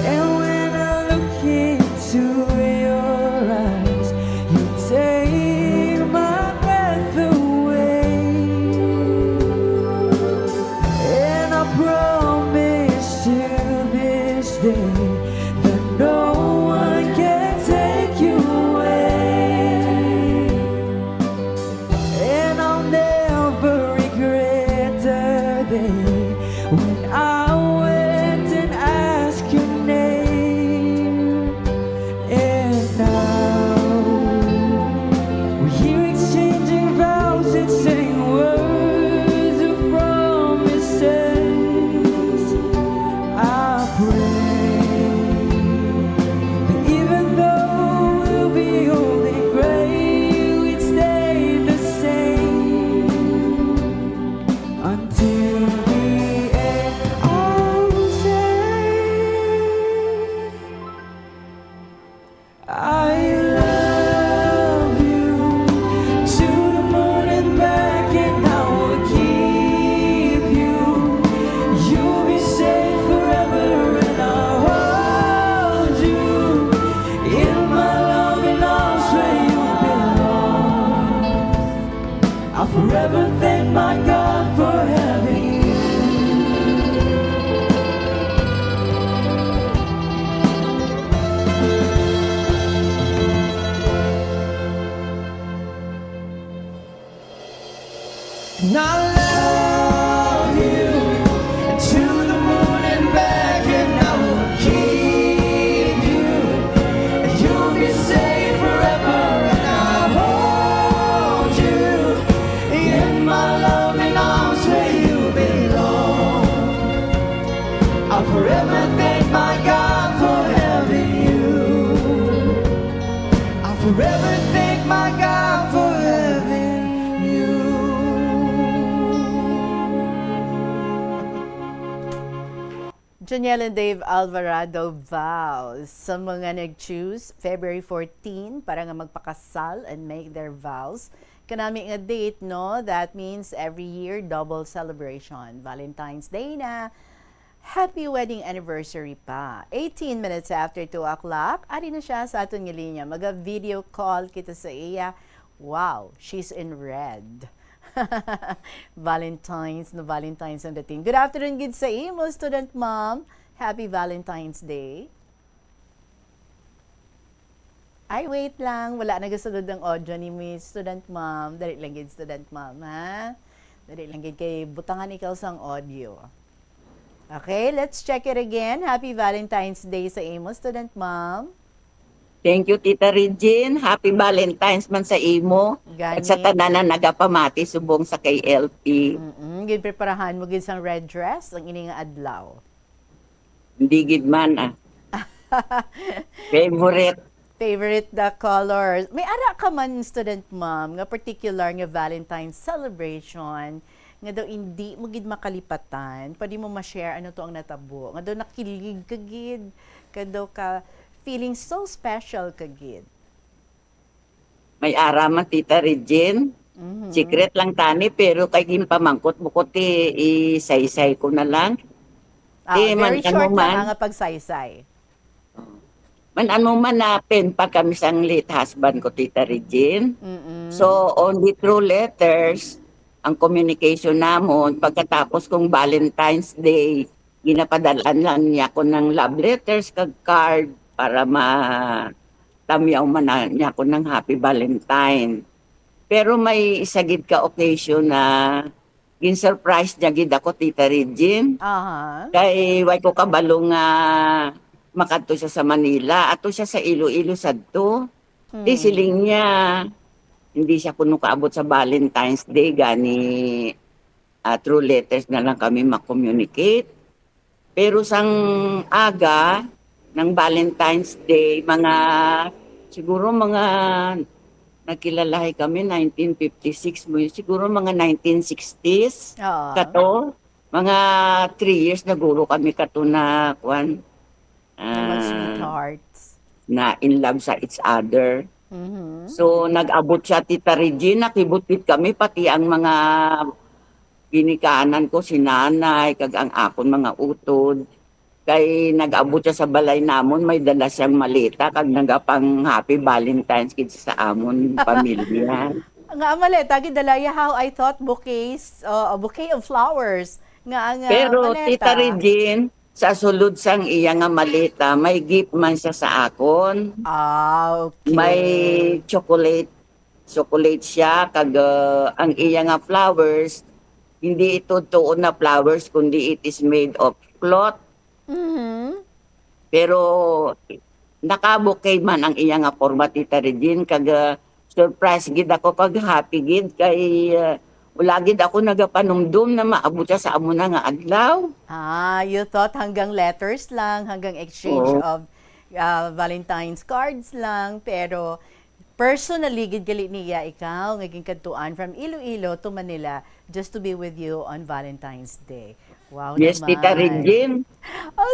And when I look into your eyes, you take my breath away. And I promise to this day that no one can take you away. And I'll never regret the day when I went and asked your name. And now we're here exchanging vows and saying words of promises. I pray Forever thank my God for having you. Janiel and Dave Alvarado vows. Sa mga nag-choose February fourteen para nga magpakasal and make their vows, kanami nga date, no? That means every year, double celebration. Valentine's Day na, happy wedding anniversary pa. Eighteen minutes after two o'clock, ari na siya sa aton nga linya. Maga-video call kita sa iya. Wow, she's in red. Valentine's na Valentine's ang dating. Good afternoon gid sa imo, student mom. Happy Valentine's Day. Ay, wait lang. Wala nagasulod ang audio ni Miss Student Mom. Dali lang gid, Student Mom, ha? Dali lang gid kay butangan ikaw sang audio. Okay, let's check it again. Happy Valentine's Day sa imo, Student Mom. Thank you, Tita Regine. Happy Valentine's man sa imo. At sa Gani. Tanan na nagapamati subong sa K L P. Mm-mm. Ginpreparahan mo gid sang red dress ang ini nga adlaw. Hindi gid man ah. Favorite. Favorite the colors. May ara ka man, student mom, nga particular nga Valentine's celebration nga daw hindi mo gid makalipatan? Pwede mo ma-share ano to ang natabo? Nga daw nakilig ka gid, ka daw ka feeling so special ka gid. May ara man, Tita Regine. Mhm. Secret lang tani, pero kay ginpamangkot mo ko ti isaysay ko na lang. Ah, Eh, man, very ano short lang man? Ah, nga pagsaysay. Man ano man na pen pa kami sang late husband ko, Tita Regine. Mm-mm. So, only through letters ang communication namon. Pagkatapos kong Valentine's Day, ginapadalaan lang niya ko ng love letters kag card para ma tamyaw man na niya ko ng Happy Valentine. Pero may isa gid ka occasion na gin-surprise niya gid ako, Tita Regine. Aha. Kay way ko kabalo nga makadto siya sa Manila, ato siya sa Iloilo sadto. Di Hmm. siling niya, hindi siya kuno kaabot sa Valentine's Day, gani ah, through letters na lang kami mag-communicate. Pero sang aga ng Valentine's Day, mga, siguro mga, nagkilalahay kami, nineteen fifty-six mo yun, siguro mga nineteen sixties, Oo. kato, mga three years na guro kami kato na, kwan, Mga ah, sweethearts. na in love sa each other. Mhm. So, nag-abot siya, Tita Regina, kibutbit kami, pati ang mga ginikanan ko, si nanay, kag ang akon mga utod. Kay nag-abot siya sa balay namon, may dala siyang maleta, kag nagapang Happy Valentine's gid sa amon pamilya. Nga ang maleta, gidala ya, how I thought bouquets, uh, a bouquet of flowers. Nga ang uh, Pero, maleta. Tita Regine, sa sulod sang iya nga maleta, may gift man siya sa akon. Ah, okay. May chocolate, chocolate siya, kag uh, ang iya nga flowers, hindi ito tuon na flowers, kundi it is made of cloth. Mhm. Pero nakabukay man ang iya nga forma, Tita Regine, kag uh, surprise gid ako kag happy gid kay uh, wala gid ako nagapanumdom na maabot siya sa amo na nga adlaw. Ah, you thought hanggang letters lang, hanggang exchange Oo. of uh, Valentine's cards lang, pero personally gid gali niya ikaw nga ginkadtuan from Iloilo to Manila just to be with you on Valentine's Day. Wow Yes, naman. Tita Regine.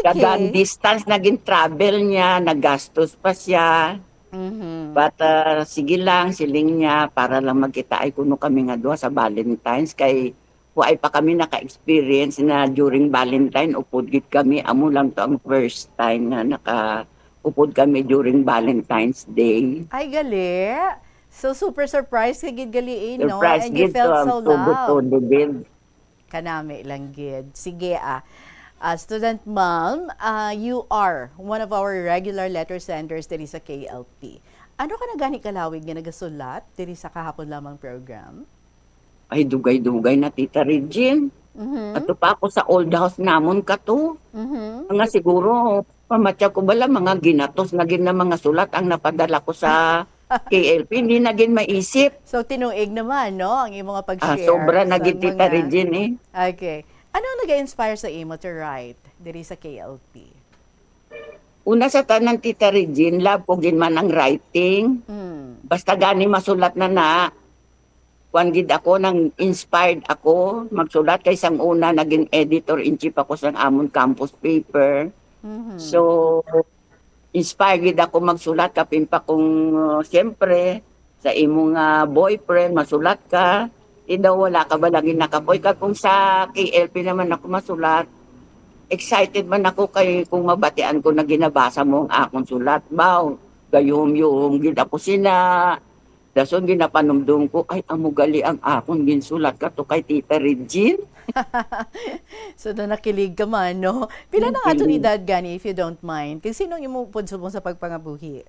Kada Okay. distance naging travel niya, nagastos pa siya. Mhm. But uh, sige lang, siling niya, para lang magkita ay kuno kami nga duha sa Valentine's kay kuay pa kami naka-experience na during Valentine, upod gid kami, amo lang to ang first time nga naka upod kami during Valentine's Day. Ay, gali. So, super surprised ka gid gali, eh, no? Surprise And you gid to felt ang so loved. Tubo-tubo gid. Kanami lang gid. Sige, ah. Ah, student mom, ah, you are one of our regular letter senders diri sa K L P. Ano ka na gani kalawig nga nagasulat diri sa kahapon lamang program? Ay, dugay-dugay na, Tita Regine. Mhm. Ato pa ako sa old house namon kato. Mhm. Mga siguro, pamatya ko bala, mga ginatos na gid na mga sulat ang napadala ko sa K L P. Hindi na gid maisip. So, tinuig naman, no? Ang imo nga Ah, pag-share sobra na sa gid, Tita mga Regine, eh. Okay. Ano ang nag-inspire sa imo to write diri sa K L P? Una sa tanan, Tita Regine, love ko gid man ang writing. Mm. Basta gani masulat na na, kuwan gid ako, nang inspired ako magsulat, kay sang una naging editor-in-chief ako sang amon campus paper. Mhm. So, inspired gid ako magsulat, kapin pa kung, uh, siyempre, sa imo nga boyfriend, masulat ka, di daw wala ka ba lagi nakapoy? Kag kung sa K L P naman ako masulat, excited man ako kay kung mabatian ko na ginabasa mo ang akon sulat. Baw, gayuhom-yuhom gid ako sina. Dason ginapanumdom ko, "Ay, amo gali ang akon ginsulat kato kay Tita Regine." So, na nakilig ka man, no? Pila na nga aton Nakilig. edad gani, if you don't mind? Kag sino ang imo pud subong sa pagpangabuhi?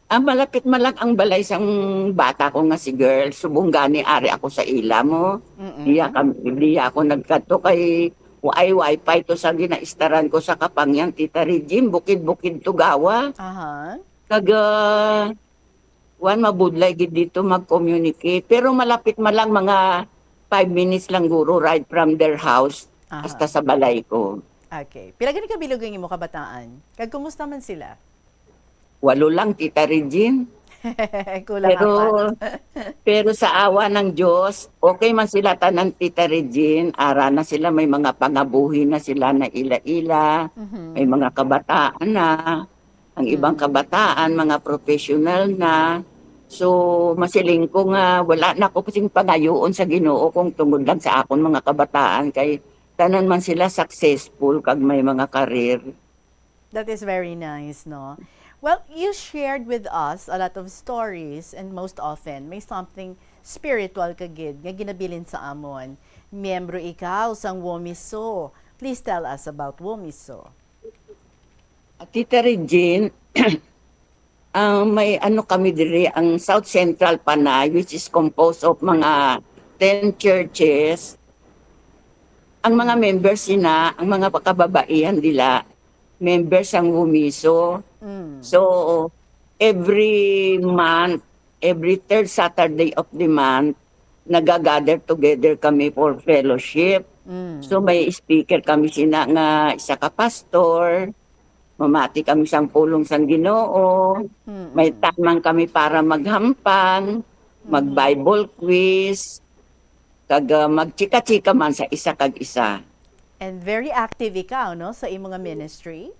Ah, malapit man lang ang balay sang bata ko nga si girl. Subong gani ari ako sa ila mo. Mm-mm. Diya kam-, diya ako nagkadto kay waay wifi to sa ginaistaran ko sa Kapangyan, Tita Regine, bukid-bukid to gawa. Aha. Kag, ah, wan, mabudlay gid dito mag-communicate. Pero malapit man lang, mga five minutes lang guro ride from their house Aha. hasta sa balay ko. Okay. Pila gani ka bilog ang imo kabataan? Kag kumusta man sila? Walo lang, Tita Regine. Kulang Pero, apat. pero sa awa ng Diyos, okay man sila tanan, Tita Regine. Ara na sila, may mga pangabuhi na sila na ila-ila. Mhm. May mga kabataan na. Ang ibang Mm. kabataan, mga professional na. So, masiling ko nga wala na ko sing pangayoon sa Ginoo kung tungod lang sa akon mga kabataan, kay tanan man sila successful kag may mga career. That is very nice, no? Well, you shared with us a lot of stories, and most often, may something spiritual ka gid nga ginabilin sa amon. Miyembro ikaw sang Womiso. Please tell us about Womiso. Ah, Tita Regine, ah, may ano kami diri, ang South Central Panay, which is composed of mga ten churches. Ang mga Mm. members sina, ang mga kababaihan nila, members sang Womiso. Mm. So, every month, every third Saturday of the month, nagagather together kami for fellowship. Mm. So, may speaker kami sina nga isa ka pastor, mamati kami sang pulong sang Ginoo, Mm-mm. may time man kami para maghampang, Mm-hmm. mag-Bible quiz, kag, ah, magchika-chika man sa isa kag isa. And very active ikaw, no, sa imo nga ministry?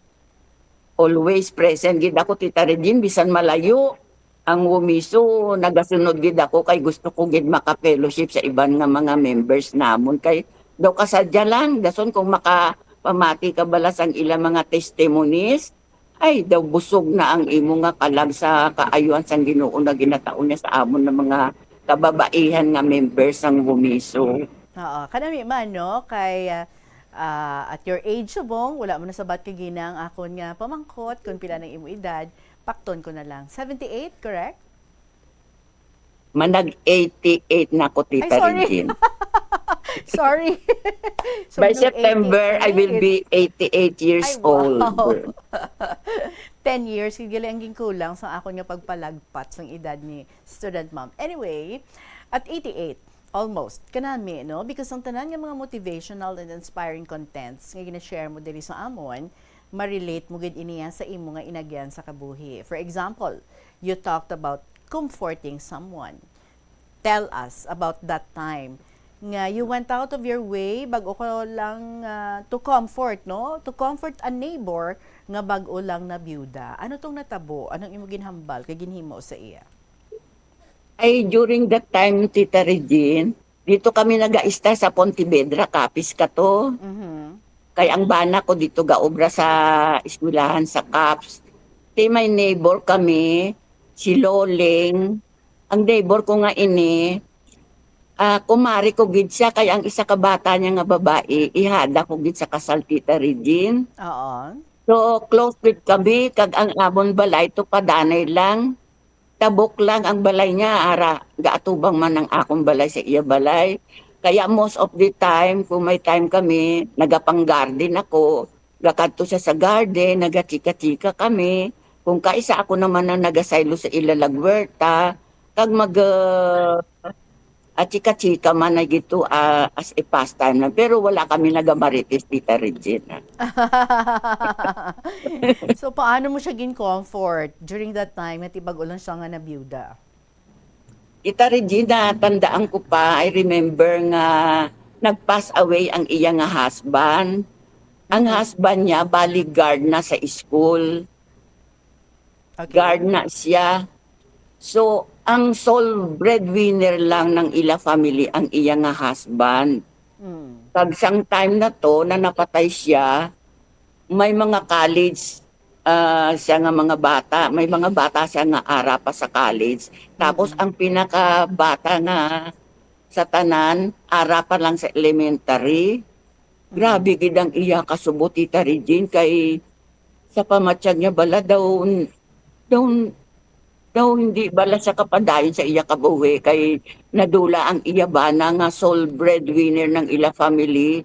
Always present gid ako, Tita Regine, bisan malayo ang Womiso, nagasunod gid ako kay gusto ko gid maka-fellowship sa iban nga mga members namon. Kay daw kasadya lang, dason kung makapamati ka bala sang ila mga testimonies, ay, daw busog na ang imo nga kalag sa kaayuhan sang Ginoo na ginatao niya sa amon nga mga kababaihan nga members sang Womiso. Oo, kanami man, no? Kay, ah, ah, at your age, subong, wala mo na sabat kay Gina ang akon nga pamangkot kung pila nang imo edad. Pakton ko na lang. Seventy-eight, correct? Manag eighty-eight na ko, Ay, Tita sorry. Regine. Sorry. By Subong September, I will eighty-eight. be eighty-eight years Ay, old. Wow. Ten years, kay gali ang ginkulang sa akon nga pagpalagpat sang edad ni student mom. Anyway, at eighty-eight, almost, kanami, no? Because ang tanan nga mga motivational and inspiring contents nga gina-share mo diri sa amon, ma-relate mo gid iniya sa imo nga inagyan sa kabuhi. For example, you talked about comforting someone. Tell us about that time nga you went out of your way bag-o ko lang, ah, to comfort, no? To comfort a neighbor nga bag-o lang na byuda. Ano tong natabo? Anong imo ginhambal kag ginhimo sa iya? Ay, during that time, Tita Regine, dito kami nag-a-stay sa Pontevedra, Capiz kato. Mhm. Kay ang bana ko dito gaobra sa eskwelahan sa Caps. Ti may neighbor kami, si Loling. Ang neighbor ko nga ini, ah, kumari ko gid siya, kay ang isa ka bata niya nga babayi, ihada ko gid sa kasal, Tita Regine. Oo. So, close gid kami, kag ang amon balay to padanay lang. Tabok lang ang balay niya, ara, gaatubang man ang akon balay sa iya balay. Kaya most of the time, kung may time kami, nagapang-garden ako. Gakadto siya sa garden, nagachika-chika kami. Kung kaisa ako naman ang nagasaylo sa ila lagwerta, kag mag, ah, at chika-chika man na gito, ah, as a pastime lang. Pero wala kami nagamarites, Tita Regina. So, paano mo siya gin-comfort during that time nga tibag-o lang siya nga nabiyuda? Tita Regina, tandaan ko pa, I remember nga nag-pass away ang iya nga husband. Ang Mhm. husband niya, bodyguard na sa school. Okay. Guard na siya. So, ang sole breadwinner lang ng ila family ang iya nga husband. Mm. Kag sang time na to na napatay siya, may mga college, ah, siya nga mga bata, may mga bata siya nga ara pa sa college. Tapos Mm. ang pinakabata nga sa tanan, ara pa lang sa elementary. Grabe gid ang iya kasubo, Tita Regine, kay sa pamatyag niya bala daw, daw, daw hindi bala siya kapadayon sa iya kabuhi kay nadula ang iya bana nga sole breadwinner ng ila family.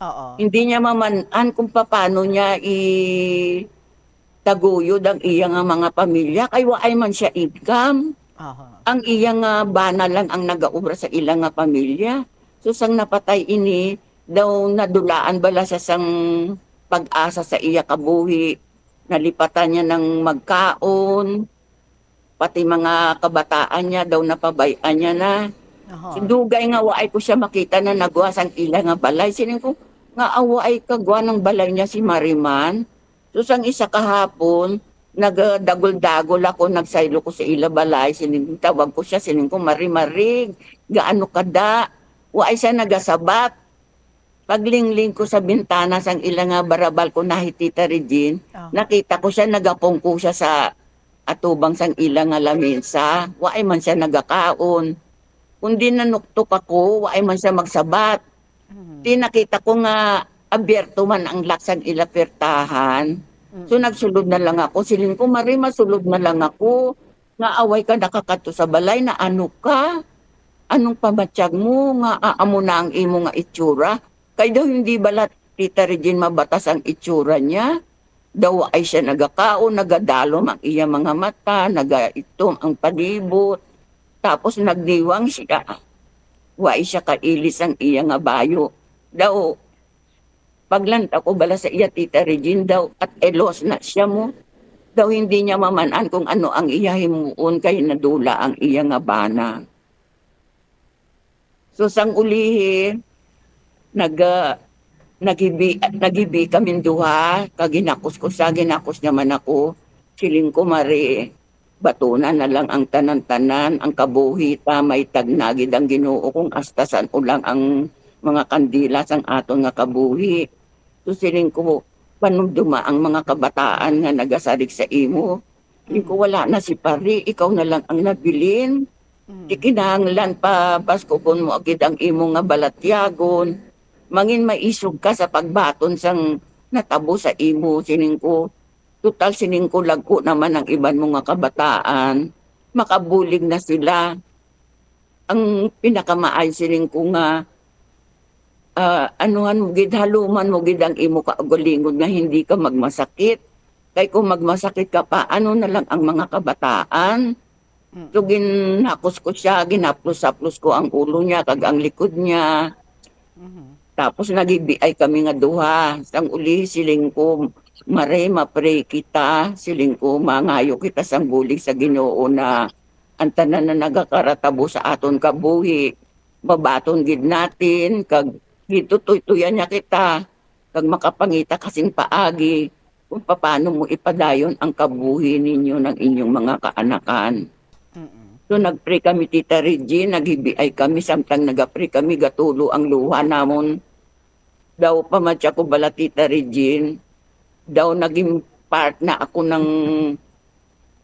Oo. Hindi niya maman-an kung paano niya i-, taguyod ang iya nga mga pamilya kay waay man siya income. Aha. Ang iya nga bana lang ang nagaobra sa ila nga pamilya. So, sang napatay ini, daw nadulaan bala siya sang pag-asa sa iya kabuhi. Nalipatan niya ng magkaon, pati mga kabataan niya daw napabay-an niya na. Aha. Dugay nga waay ko siya makita na nagwa sang ila nga balay. Siling ko, nga awaay kagwa ng balay niya si Mariman. So, sang isa ka hapon, nagadagol-dagol ako, nagsaylo ko sa ila balay, sining, tawag ko siya, sining ko, "Mari, Mari, gaano ka da?" Waay siya nagasabat. Paglingling ko sa bintana sang ila nga barabal ko na hi Tita Regine, Ah. nakita ko siya, nagapungko siya sa atubang sang ila nga lamesa. Waay man siya nagakaon. Kundi nanuktok ako, waay man siya magsabat. Mhm. Di nakita ko nga abierto man ang lock sang ila pertahan. So, Mm. nagsulod na lang ako. Siling ko, "Mari, masulod na lang ako. Nga away ka nakakadto sa balay, na ano ka? Anong pamatyag mo nga aamo na ang imo nga itsura?" Kay daw hindi bala, Tita Regine, mabatas ang itsura niya. Daw ay siya nagakaon, nagadalom ang iya mga mata, nagaitom ang palibot. Tapos nagdiwang siya. Wa siya kailis ang iya nga bayo. Daw, paglantaw ko bala sa iya, Tita Regine, daw, at elos na siya mo. Daw hindi niya maman-an kung ano ang iya himuon kay nadula ang iya nga bana. So, sang ulihi, nag-, ah, naghibi-, naghibi kaming duha, kag ginakos ko siya, ginakos niya man ako. Siling ko, "Mari, batunan na lang ang tanan-tanan, ang kabuhi ta, may tagna gid ang Ginoo kung hasta san-o lang ang mga kandila sang aton nga kabuhi." So, siling ko, "Panumduma ang mga kabataan nga nagasarig sa imo." Siling ko, Mm. "Wala na si Pari, ikaw na lang ang nabilin. Mm. Di kinahanglan pa baskubon mo gid ang imo nga balatyagon. Mangin maisog ka sa pagbaton sang natabo sa imo," siling ko. "Total," siling ko, "lagko naman ang iban mo nga kabataan. Makabulig na sila." Ang pinakamaayo, siling ko, nga, ah, anuhan mo gid, haluman mo gid ang imo kaugalingon nga hindi ka magmasakit. Kay kung magmasakit ka pa, ano na lang ang mga kabataan? Mm. So, ginhakos ko siya, ginaplos-haplos ko ang ulo niya kag ang likod niya. Mhm. Tapos naghibiay kami nga duha. Sang uli, siling ko, "Mare, ma-pray kita." Siling ko, "Mangayo kita sang bulig sa Ginoo na ang tanan na nagakaratabo sa aton kabuhi, mabaton gid natin, kag gintutuytoyan niya kita, kag makapangita ka sing paagi kung paano mo ipadayon ang kabuhi ninyo ng inyong mga kaanakan." Mm-mm. So, nag-pray kami, Tita Regine, naghibiay kami, samtang nagapray kami, gatulo ang luha namon. Daw, pamatya ko bala, Tita Regine, daw naging part na ako ng,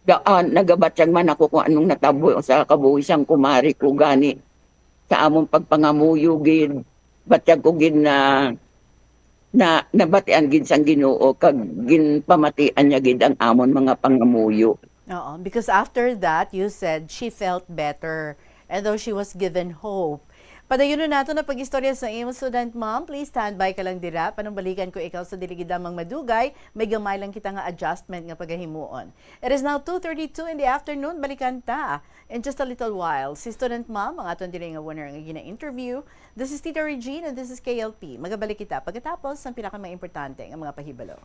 da-, ah, nagabatyag man ako kung anong natabo sa kabuhi sang kumari ko, gani sa among pagpangamuyo gid, batyag ko gid na, na nabatian gid sang Ginoo, kag ginpamatian niya gid ang amon mga pangamuyo. Oo, because after that, you said she felt better, and though she was given hope. Padayunon nato na pag-istorya sa imo, student mom. Please stand by ka lang dira. Panumbalikan ko ikaw sa dili gid lamang madugay. May gamay lang kita nga adjustment nga pagahimuon. It is now two thirty-two in the afternoon. Balikan ta in just a little while si student mom, ang aton diri nga winner nga gina-interview. This is Tita Regine and this is K L P. Magabalik kita pagkatapos sang pinaka mga importante nga mga pahibalo.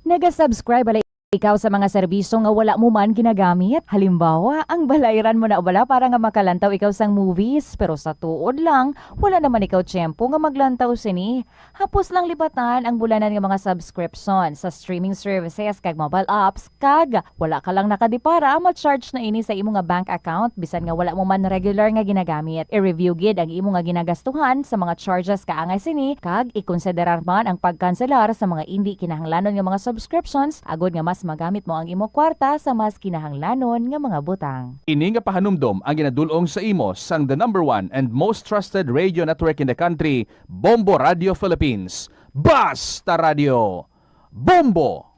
Naga-subscribe bala ikaw sa mga serbisyo nga wala mo man ginagamit? Halimbawa, ang balayran mo na bala para nga makalantaw ikaw sang movies, pero sa tuod lang, wala naman ikaw tiyempo nga maglantaw sini. Hapos lang libatan ang bulanan nga mga subscription sa streaming services kag mobile apps, kag wala ka lang nakadipara, ma-charge na ini sa imo nga bank account bisan nga wala mo man regular nga ginagamit. I-review gid ang imo nga ginagastuhan sa mga charges kaangay sini, kag ikonsiderar man ang pagkanselar sa mga indi kinahanglanon nga mga subscriptions agod nga mas magamit mo ang imo kwarta sa mas kinahanglanon nga mga butang. Ini nga pahanumdom ang ginadul-ong sa imo sang the number one and most trusted radio network in the country, Bombo Radio Philippines. Basta Radio, Bombo!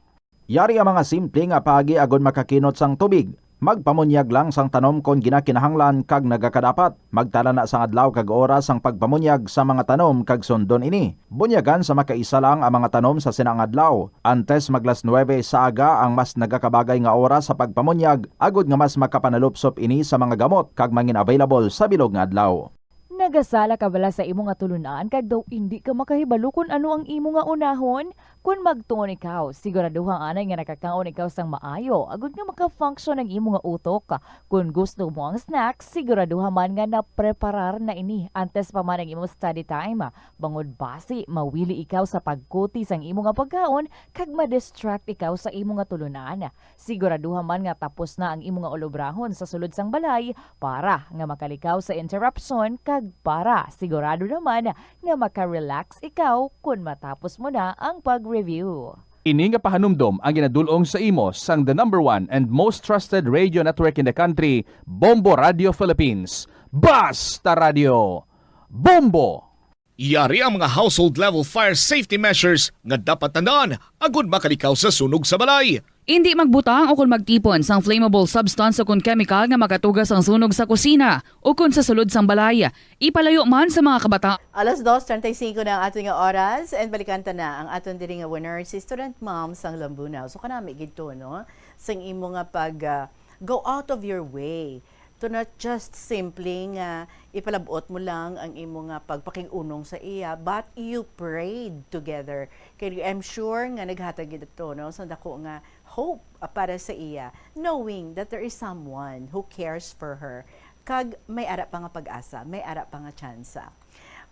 Yari ang mga simple nga paagi agod makakinot sang tubig. Magpamunyag lang sang tanom kon ginakinahanglan kag nagakadapat. Magtala na sang adlaw kag oras sang pagpamunyag sa mga tanom kag sundon ini. Bunyagan sa makaisa lang ang mga tanom sa sina nga adlaw. Antes maglas nuwebe sa aga ang mas nagakabagay nga oras sa pagpamunyag, agod nga mas makapanalupsop ini sa mga gamot kag mangin available sa bilog nga adlaw. Nagasala ka bala sa imo nga tulunan kag daw indi ka makahibalo kon ano ang imo nga unahon? Kon magtuon ikaw, siguraduha anay nga nakakaon ikaw sang maayo agod nga maka-function ang imo nga utok. Kon gusto mo ang snack, siguraduha man nga napreparar na ini antes pa man ang imo study time, bangod basi mawili ikaw sa pagkuti sang imo nga pagkaon kag ma-distract ikaw sa imo nga tulunan. Siguraduha man nga tapos na ang imo nga ulobrahon sa sulod sang balay para nga makalikaw sa interruption kag para sigurado naman nga maka-relax ikaw kon matapos mo na ang pag-review. Ini nga pahanumdom ang ginadul-ong sa imo sang the number one and most trusted radio network in the country, Bombo Radio Philippines. Basta Radio, Bombo! Yari ang mga household level fire safety measures nga dapat tandaan agud makalikaw sa sunog sa balay. Indi magbutang o kon magtipon sang flammable substance o kon kemikal nga makatuga sang sunog sa kusina o kon sa sulod sang balay. Ipalayo man sa mga kabataan. Alas dos treinta y cinco na ang aton nga oras, and balikan ta na ang aton diri nga winner, si student mom sang Lambunao. So, kanami gid to, no? Sang imo nga pag, ah, go out of your way to not just simply nga ipalabot mo lang ang imo nga pagpakig-unong sa iya, but you prayed together. Kay I'm sure nga naghatag gid to, no, sa dako nga hope, ah, para sa iya, knowing that there is someone who cares for her. Kag may ara pa nga pag-asa, may ara pa nga tsansa.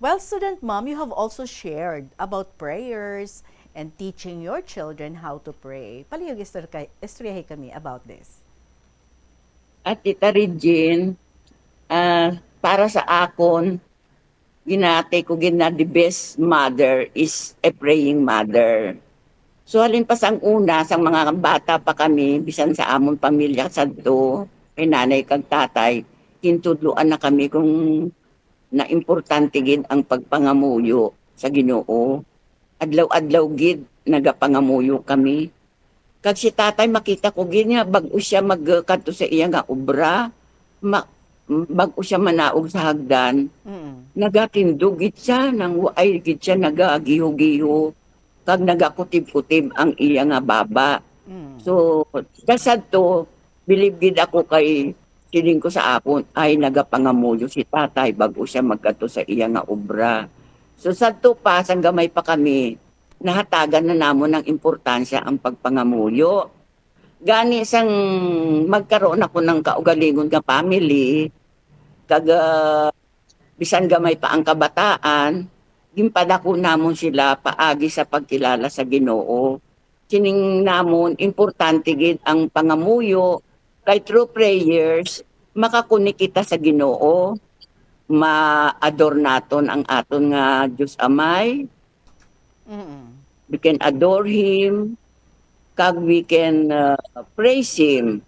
Well, student mom, you have also shared about prayers and teaching your children how to pray. Palihog istor-, istoryahi kami about this. At Tita Regine, ah, para sa akon, ginatay ko gid na the best mother is a praying mother. So, halin pa sang una, sang mga bata pa kami, bisan sa amon pamilya sadto, kay nanay kag tatay, gintudloan na kami kung na importante gid ang pagpangamuyo sa Ginoo. Adlaw-adlaw gid nagapangamuyo kami. Kag si tatay, makita ko gid nga bag-o siya magkadto sa iya nga obra, ma-, bag-o siya manaog sa hagdan, Mm. nagatindog gid siya, nang waay gid siya nagagiho-giho, kag nagakutib-kutib ang iya nga baba. Mm. So, sa sadto, bilib gid ako kay siling ko sa akon, "Ay, nagapangamuyo si tatay bag-o siya magkadto sa iya nga obra." So, sadto pa, sang gamay pa kami, nahatagan na namon ang importansya ang pagpangamuyo. Gani sang magkaroon ako ng kaugalingon nga family, kag, ah, bisan gamay pa ang kabataan, ginpadako namon sila paagi sa pagkilala sa Ginoo. Sining namon, importante gid ang pangamuyo, kay through prayers, makakonek kita sa Ginoo, ma-adore naton ang aton nga Dios Amay. Mm-mm. We can adore Him, kag we can, uh, praise Him.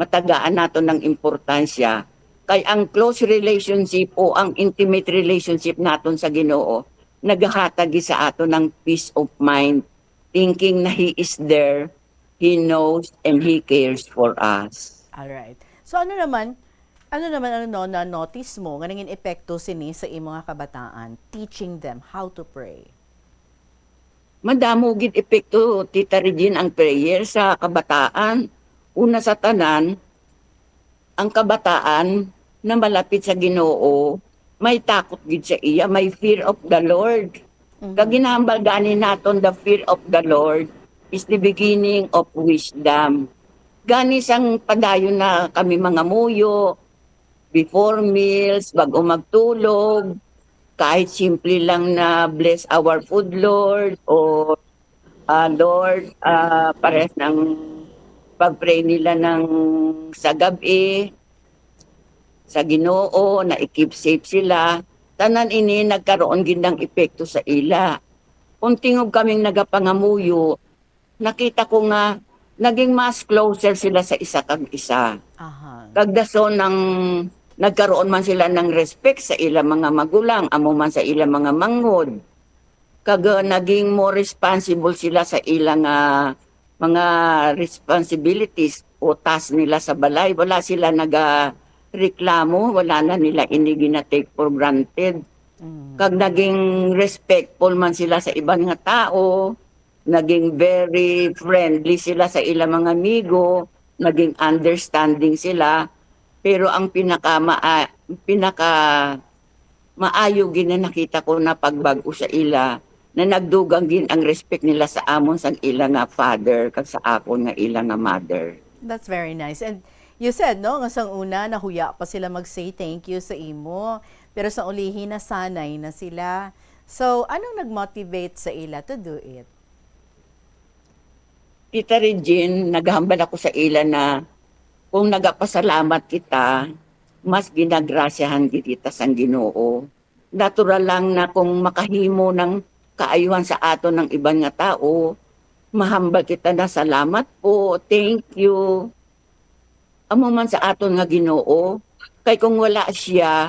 Matagaan naton ang importansya. Kay ang close relationship o ang intimate relationship naton sa Ginoo, nagahatag gid sa aton ng peace of mind, thinking na He is there, He knows, and He cares for us. Alright. So, ano naman, Ano naman, ano, no, na-notice mo nga nangin epekto sini sa imo nga kabataan, teaching them how to pray? Madamo gid epekto, Tita Regine, ang prayer sa kabataan. Una sa tanan, ang kabataan na malapit sa Ginoo, may takot gid sa iya, may fear of the Lord. Kag ginahambal gani naton, the fear of the Lord is the beginning of wisdom. Gani sang padayon na kami mangamuyo, before meals, bago magtulog, kahit simple lang na "Bless our food, Lord," o, ah, "Lord," ah, parehas ng pag-pray nila ng sa gabi, sa Ginoo, na i-keep safe sila. Tanan ini nagkaroon gid ng epekto sa ila. Kung tingog kaming nagapangamuyo, nakita ko nga naging mas closer sila sa isa kag isa. Aha. Kag dason nang nagkaroon man sila ng respect sa ilang mga magulang, amo man sa ilang mga manghod. Kag, uh, naging more responsible sila sa ilang, ah, mga responsibilities o task nila sa balay. Wala sila nagareklamo, wala na nila ini gina-take for granted. Mm. Kag naging respectful man sila sa iban nga tao, naging very friendly sila sa ilang mga amigo, naging understanding sila. Pero ang pinaka maa-, pinaka maayo gid na nakita ko na pagbag-o sa ila, na nagdugang gid ang respect nila sa amon sang ila nga father kag sa akon nga ila nga mother. That's very nice. And you said, no, nga sang una, nahuya pa sila mag-say thank you sa imo. Pero sa ulihi, nasanay na sila. So, anong nag-motivate sa ila to do it? Tita Regine, naghambal ako sa ila na kung nagapasalamat kita, mas ginagrasyahan gid kita sang Ginoo. Natural lang na kung makahimo ng kaayuhan sa aton ng iban nga tao, mahambal kita na, "Salamat po, thank you." Amo man sa aton nga Ginoo, kay kung wala siya,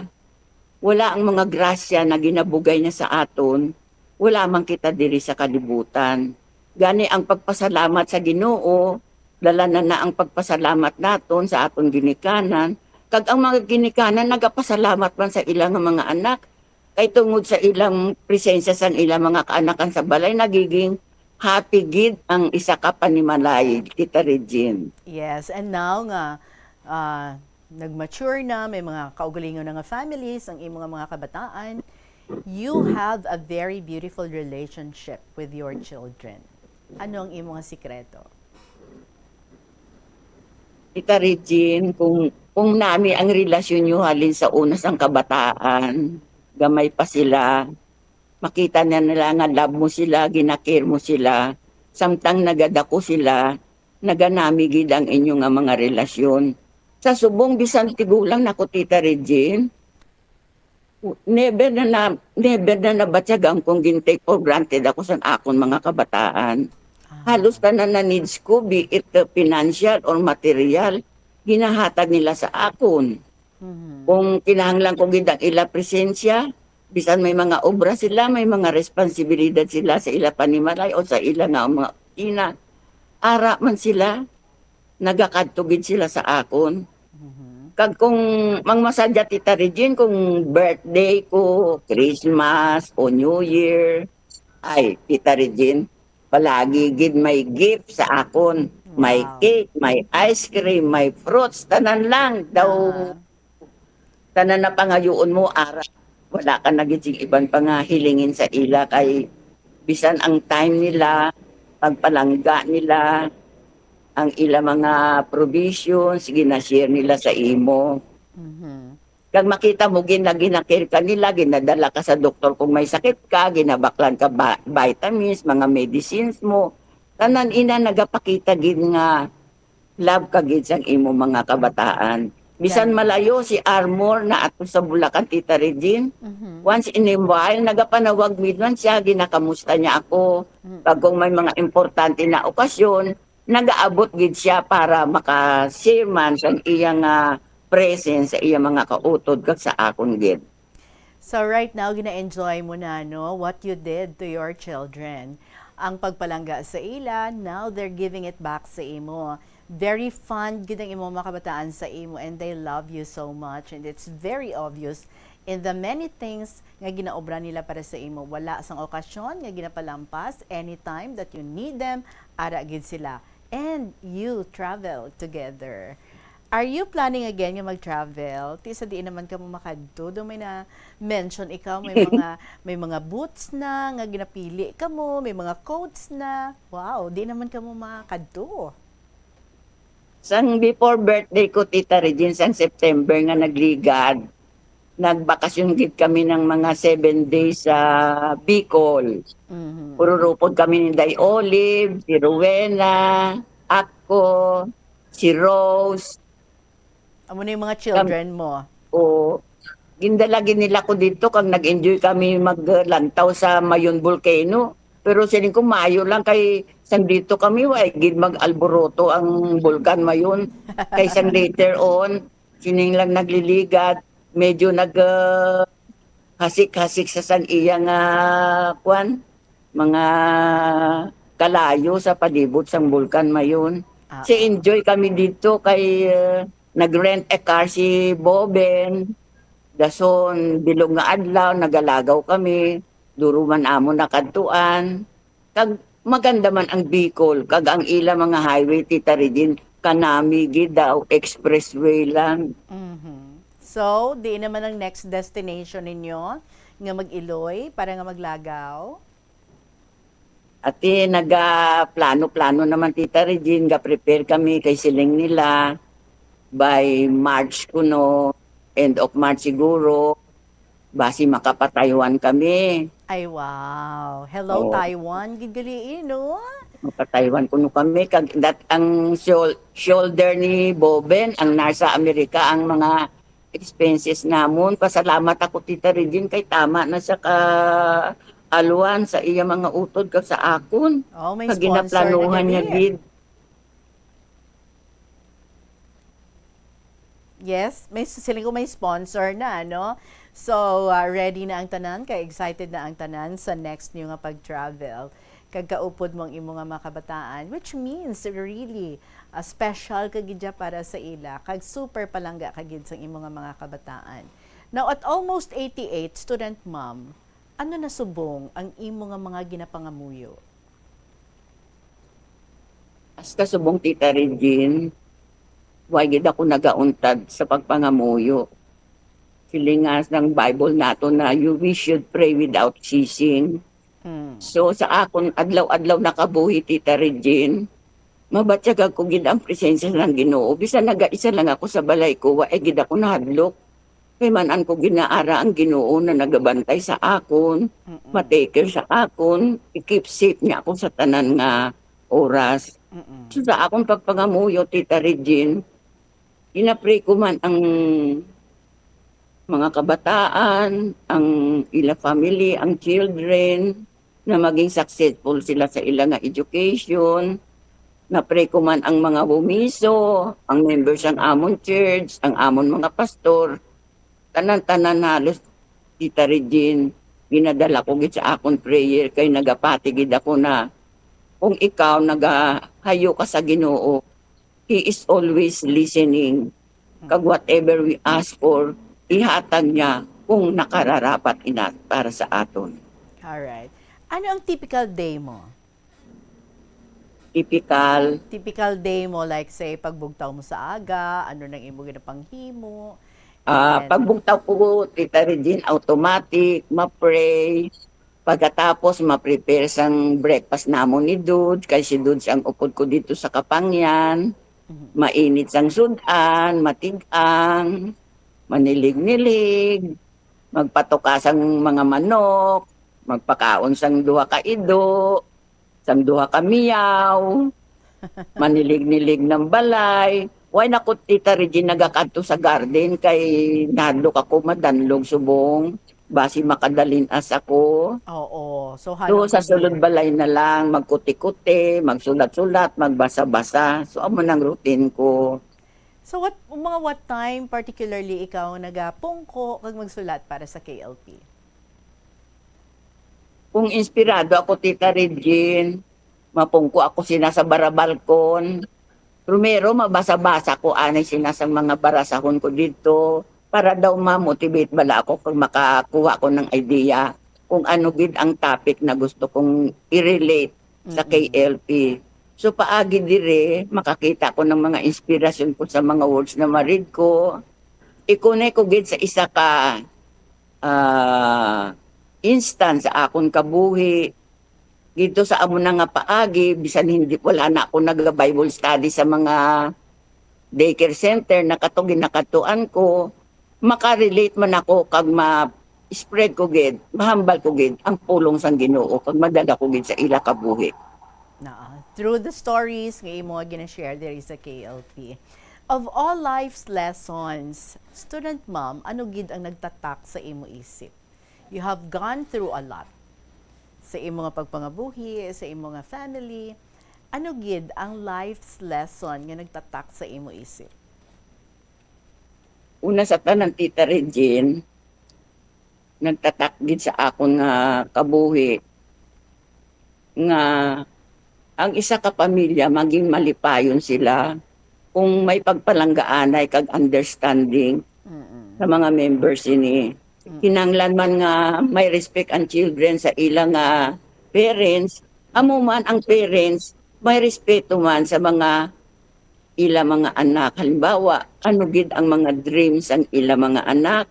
wala ang mga grasya na ginabugay niya sa aton, wala man kita diri sa kalibutan. Gani ang pagpasalamat sa Ginoo, dala na na ang pagpasalamat naton sa aton ginikanan, kag ang mga ginikanan nagapasalamat man sa ila nga mga anak, kay tungod sa ilang presensya sang ilang mga kaanakan sa balay, nagiging happy gid ang isa ka panimalay, Tita Regine. Yes, and now nga ah, nag-mature na, may mga kaugalingon na nga families ang imo nga mga kabataan, you have a very beautiful relationship with your children. Ano ang imo nga sikreto? Tita Regine, kung, kung nami ang relasyon nyo halin sa una sang kabataan, gamay pa sila, makita na nila nga love mo sila, ginakir mo sila, samtang nagadako sila, naganami gid ang inyo nga mga relasyon. Sa subong, bisan tigulang na ko, Tita Regine, never na, na, never na nabatyagan kung gin-take for granted ako sa akon mga kabataan. Ah. Halos tanan na needs ko, be it, uh, financial or material, ginahatag nila sa akon. Mhm. Kung kinahanglan ko gid ang ila presensya, bisan may mga obra sila, may mga responsibilidad sila sa ila panimalay o sa ila nga mga opisina, ara man sila, nagakadto gid sila sa akon. Mhm. Kag kung mangmasadya, Tita Regine, kung birthday ko, Christmas, o New Year, ay, Tita Regine, palagi gid may gift sa akon. May Wow. Cake, may ice cream, may fruits, tanan lang. Daw, Ah. tanan na pangayoon mo, ara. Wala ka na gid sing iban pa nga hilingin sa ila, kay bisan ang time nila, pagpalangga nila, ang ila mga provisions, gina-share nila sa imo. Mhm. Kag makita mo, gina-, ginakir ka nila, ginadala ka sa doktor kung may sakit ka, ginabaklan ka ba-, vitamins, mga medicines mo. Tanan ina nagapakita gid nga love ka gid sang imo mga kabataan. Bisan Gani. Malayo si Armor na ato sa Bulacan, Tita Regine, Mhm. once in a while, nagapanawag mi man siya, ginakamusta niya ako. Mm. Pag kung may mga importante na okasyon, nagaabot gid siya para maka-share man sa iya nga presence sa iya mga kautod kag sa akon gid. So right now, gina-enjoy mo na, no, what you did to your children. Ang pagpalangga sa ila, now they're giving it back sa imo. Very fond gid ang imong mga kabataan sa imo, and they love you so much, and it's very obvious in the many things nga ginaobra nila para sa imo. Wala sang okasyon nga ginapalampas, anytime that you need them, ara gid sila. And you travel together. Are you planning again nga mag-travel? Ti sa diin naman kamo makadto? Do may na-mention ikaw, may mga may mga boots na nga ginapili kamo, may mga coats na. Wow, di naman kamo makadto. Sang before birthday ko, Tita Regine, sang September nga nagligad, nagbakasyon gid kami ng mga seven days sa Bicol. Mhm. Ururupod kami ni Day Olive, si Rowena, ako, si Rose. Amo na yung mga children mo. O, gindala gid nila ko dito kag nag-enjoy kami maglantaw sa Mayon Volcano. Pero siling ko, maayo lang kay sang dito kami, wa gid mag-alboroto ang Bulkan Mayon. Kay sang later on, sining lang nagliligad, medyo nag, ah, hasik-hasik sa sang iya nga, kwan, mga kalayo sa palibot sang Bulkan Mayon. Ah, Si enjoy kami dito kay, ah, nag-rent a car si Boben. Dason, bilog nga adlaw, nagalagaw kami. Duro man amo nakadtuan. Kag maganda man ang Bicol, kag ang ila mga highway, Tita Regine, kanami gid daw, expressway lang. Mhm. So, di naman ang next destination ninyo nga mag-Iloy para nga maglagaw? Ati, nagaplano-plano naman, Tita Regine, ga-prepare kami kay siling nila by March kuno, end of March siguro, basi makapa-Taiwan kami. Ay, wow. Hello, Oo. Taiwan. Gid gali, eh, no? Mapa-Taiwan kuno kami. Kag dat ang shol-, shoulder ni Boben, ang nasa Amerika, ang mga expenses namon. Pasalamat ako, Tita Regine, kay tama na siya ka alwan sa iya mga utod kag sa akon. Oh, may Kag sponsor na ginaplanuhan niya gali. gid. Yes, may sila ko may sponsor na, no? So, ah, ready na ang tanan, kay excited na ang tanan sa next niyo nga pag-travel. Kag kaupod mo ang imo nga mga kabataan, which means really, ah, special ka gid siya para sa ila, kag super palangga ka gid sa imo nga mga kabataan. Now, at almost eighty-eight, student mom, ano na subong ang imo nga mga ginapangamuyo? Hasta subong, Tita Regine, wa gid ako nagauntad sa pagpangamuyo. Siling nga sang Bible nato na you, we should pray without ceasing. Mm. So, sa akon adlaw-adlaw nakabuhi, Tita Regine, mabatyag ko gid ang presensya ng Ginoo. Bisan nagaisa lang ako sa balay ko, wa gid ako nahadlok. Kay man-an ko ginaara ang Ginoo na nagabantay sa akon, Mm-mm. ma-take care sa akon, i-keep safe niya ako sa tanan nga oras. Mm-mm. So, sa akong pagpangamuyo, Tita Regine, ginapray ko man ang mga kabataan, ang ila family, ang children, na maging successful sila sa ila nga education. Napray ko man ang mga bumiso, ang members sang amon church, ang amon mga pastor, tanan-tanan halos, Tita Regine, ginadala ko gid sa akon prayer kay nagapati gid ako na kung ikaw nagahayo ka sa Ginoo, He is always listening. Kag whatever we ask for, ihatag niya kung nakararapat ina para sa aton. Alright. Ano ang typical day mo? Typical. Typical day mo, like say, pagbugtaw mo sa aga, ano nang imo ginapanghimo? Ah, And pagbugtaw ko, Tita Regine, automatic, ma-pray. Pagkatapos, ma-prepare sang breakfast namon ni Dudes, kay si Dudes ang upod ko dito sa Kapangyan. Mhm. Mainit sang sud-an, matig-ang, manilig-nilig, magpatuka sang mga manok, magpakaon sang duha ka ido, sang duha ka miyaw, manilig-nilig ng balay. Why na ko, Tita Regine, nagakadto sa garden kay nahadlok ako madanlog subong. Basi makadalinas ako. Oo. So, So, halong sa kami. sulod balay na lang, magkuti-kuti, magsulat-sulat, magbasa-basa. So, amo nang routine ko. So, what, mga what time particularly ikaw nagapungko kag magsulat para sa K L P? Kung inspirado ako, Tita Regine, mapungko ako sina sa barabalkon. Primero, mabasa-basa ko anay sina sang mga barasahon ko didto para daw ma-motivate bala ako kag makakuha ko ng idea kung ano gid ang topic na gusto kong i-relate sa Mm-mm. K L P. So, paagi diri, makakita ko ng mga inspirasyon ko sa mga words na ma-read ko. Ikunay ko gid sa isa ka, ah, instance sa akon kabuhi. Dito sa amo na nga paagi, bisan hindi, wala na ako nag-Bible study sa mga daycare center na kato ginakatuan ko, makarelate man ako kag ma-spread ko gid, mahambal ko gid ang pulong sang Ginoo kag madala ko gid sa ila kabuhi. Naa. Through the stories nga imo nga gina-share diri sa K L P. Of all life's lessons, student mom, ano gid ang nagtatak sa imo isip? You have gone through a lot. Sa imo nga pagpangabuhi, sa imo nga family, ano gid ang life's lesson nga nagtatak sa imo isip? Una sa tanan, Tita Regine, nagtatak gid sa akon nga kabuhi nga ang isa ka pamilya maging malipayon sila kung may pagpalanggaanay kag understanding Mm-mm. sa mga members ini. Mm. Kinahanglan man nga may respect ang children sa ila nga parents, amo man ang parents may respeto man sa mga ila mga anak. Halimbawa, ano gid ang mga dreams ang ila mga anak?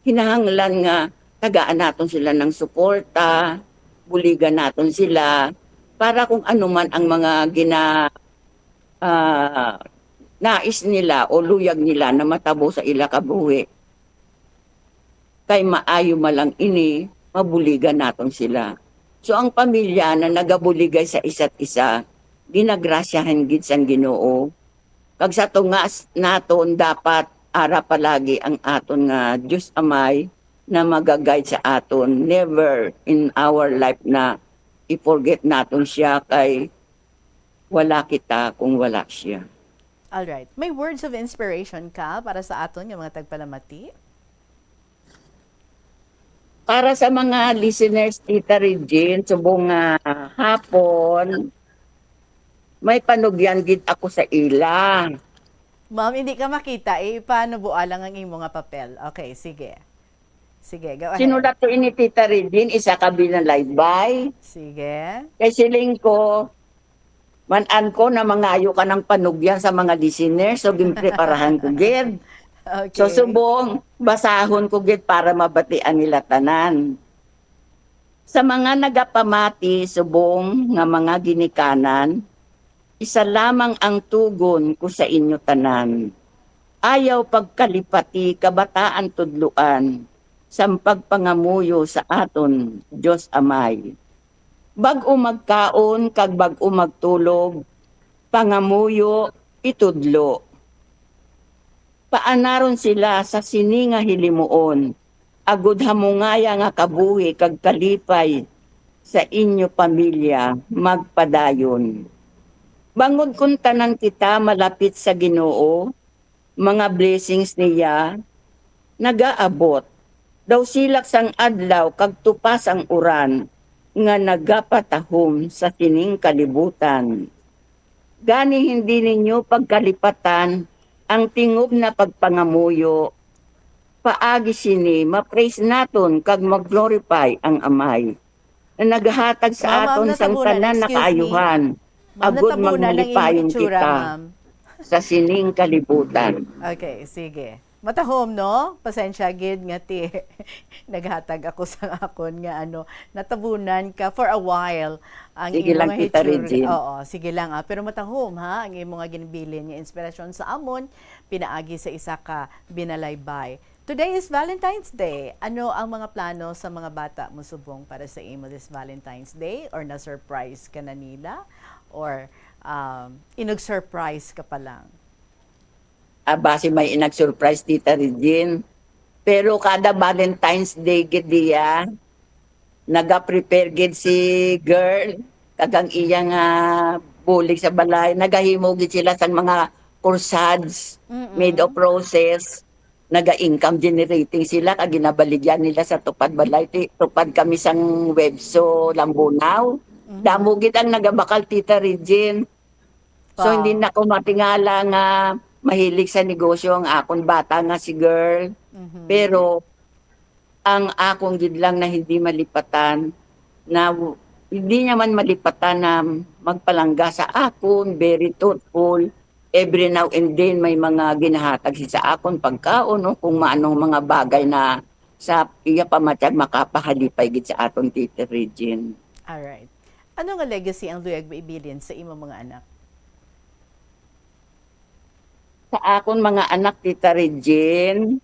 Kinahanglan nga tagaan naton sila ng suporta, buligan naton sila para kung ano man ang mga gina-, ah, nais nila o luyag nila na matabo sa ila kabuhi, kay maayo man lang ini, mabuligan naton sila. So, ang pamilya na nagabuligay sa isa't isa, ginagrasyahan gid sang Ginoo. Kag sa tunga s-, naton dapat ara palagi ang aton nga Dios Amay na maga-guide sa aton. Never in our life na i-forget naton siya, kay wala kita kung wala siya. All right. May words of inspiration ka para sa aton nga mga tagpalamati? Para sa mga listeners, Tita Regine, subong nga hapon, may panugyan gid ako sa ila. Ma'am, hindi ka makita eh. Paano bualang ang imo nga papel? Okay, sige. Sige, go ahead. Sinulat ko ini, Tita Regine, isa ka binalaybay. Sige. Kay siling ko, man-an ko na mangayo ka ng panugyan sa mga listeners, so ginpreparahan ko gid. Okay. So, subong, basahon ko gid para mabatian nila tanan. Sa mga nagapamati, subong nga mga ginikanan, isa lamang ang tugon ko sa inyo tanan. Ayaw pagkalipati, kabataan tudloan, sang pagpangamuyo sa aton Dios Amay. Bag-o magkaon kag bag-o magtulog, pangamuyo, itudlo. Paanaron sila sa sini nga hilimuon, agud hamungaya nga kabuhi kag kalipay sa inyo pamilya magpadayon. Bangod kon tanan kita malapit sa Ginoo, mga blessings niya nagaabot. Daw silak sang adlaw kag tupa sang uran nga nagapatahom sa sining kalibutan. Gani hindi ninyo pagkalipatan ang tingob na pagpangamuyo. Paagi sini, ma-praise naton kag mag-glorify ang Amay na nagahatag sa Ma'am, ma'am, aton sang natabunan, tanan na excuse me. Kaayuhan, Ma'am, agud natabunan ang imong magmalipayon itsura, kita ma'am. Sa sining kalibutan. Okay, sige. Matahom, no? Pasensya gid nga ti naghatag ako sa akon nga ano, natabunan ka for a while ang Sige imo lang, nga Tita hitsura. Regine. Oo, sige lang, ah. Pero matahom, ha, ang imo nga ginbilin nga inspirasyon sa amon pinaagi sa isa ka binalaybay. Today is Valentine's Day. Ano ang mga plano sa mga bata mo subong para sa imo this Valentine's Day? Or na-surprise ka na nila? Or, um, inag-surprise ka pa lang? Ah, basi may inag-surprise, Tita Regine. Pero kada Valentine's Day gid diya, naga-prepare gid si girl, kag ang iya nga bulig sa balay, nagahimo gid sila sang mga corsage Mm-mm. made of roses. Naga-income generating sila, kag ginabaligyan nila sa tupad balay. Ti-, tupad kami sang Webso, Lambunaw. Mhm. Damo gid ang nagabakal, Tita Regine. So, hindi Wow. na ko matingala nga mahilig sa negosyo ang akon bata nga si girl. Mhm. Pero ang akon gid lang na hindi malipatan, na w-, hindi niya man malipatan na magpalangga sa akon, very thoughtful. Every now and then, may mga ginahatag siya sa akon, pagkaon, o kung maanong mga bagay na sa iya pamatyag makapahalipay gid sa aton, Tita Regine. Alright. Ano nga legacy ang luyag mo ibilin sa imo mga anak? Sa akon mga anak, Tita Regine,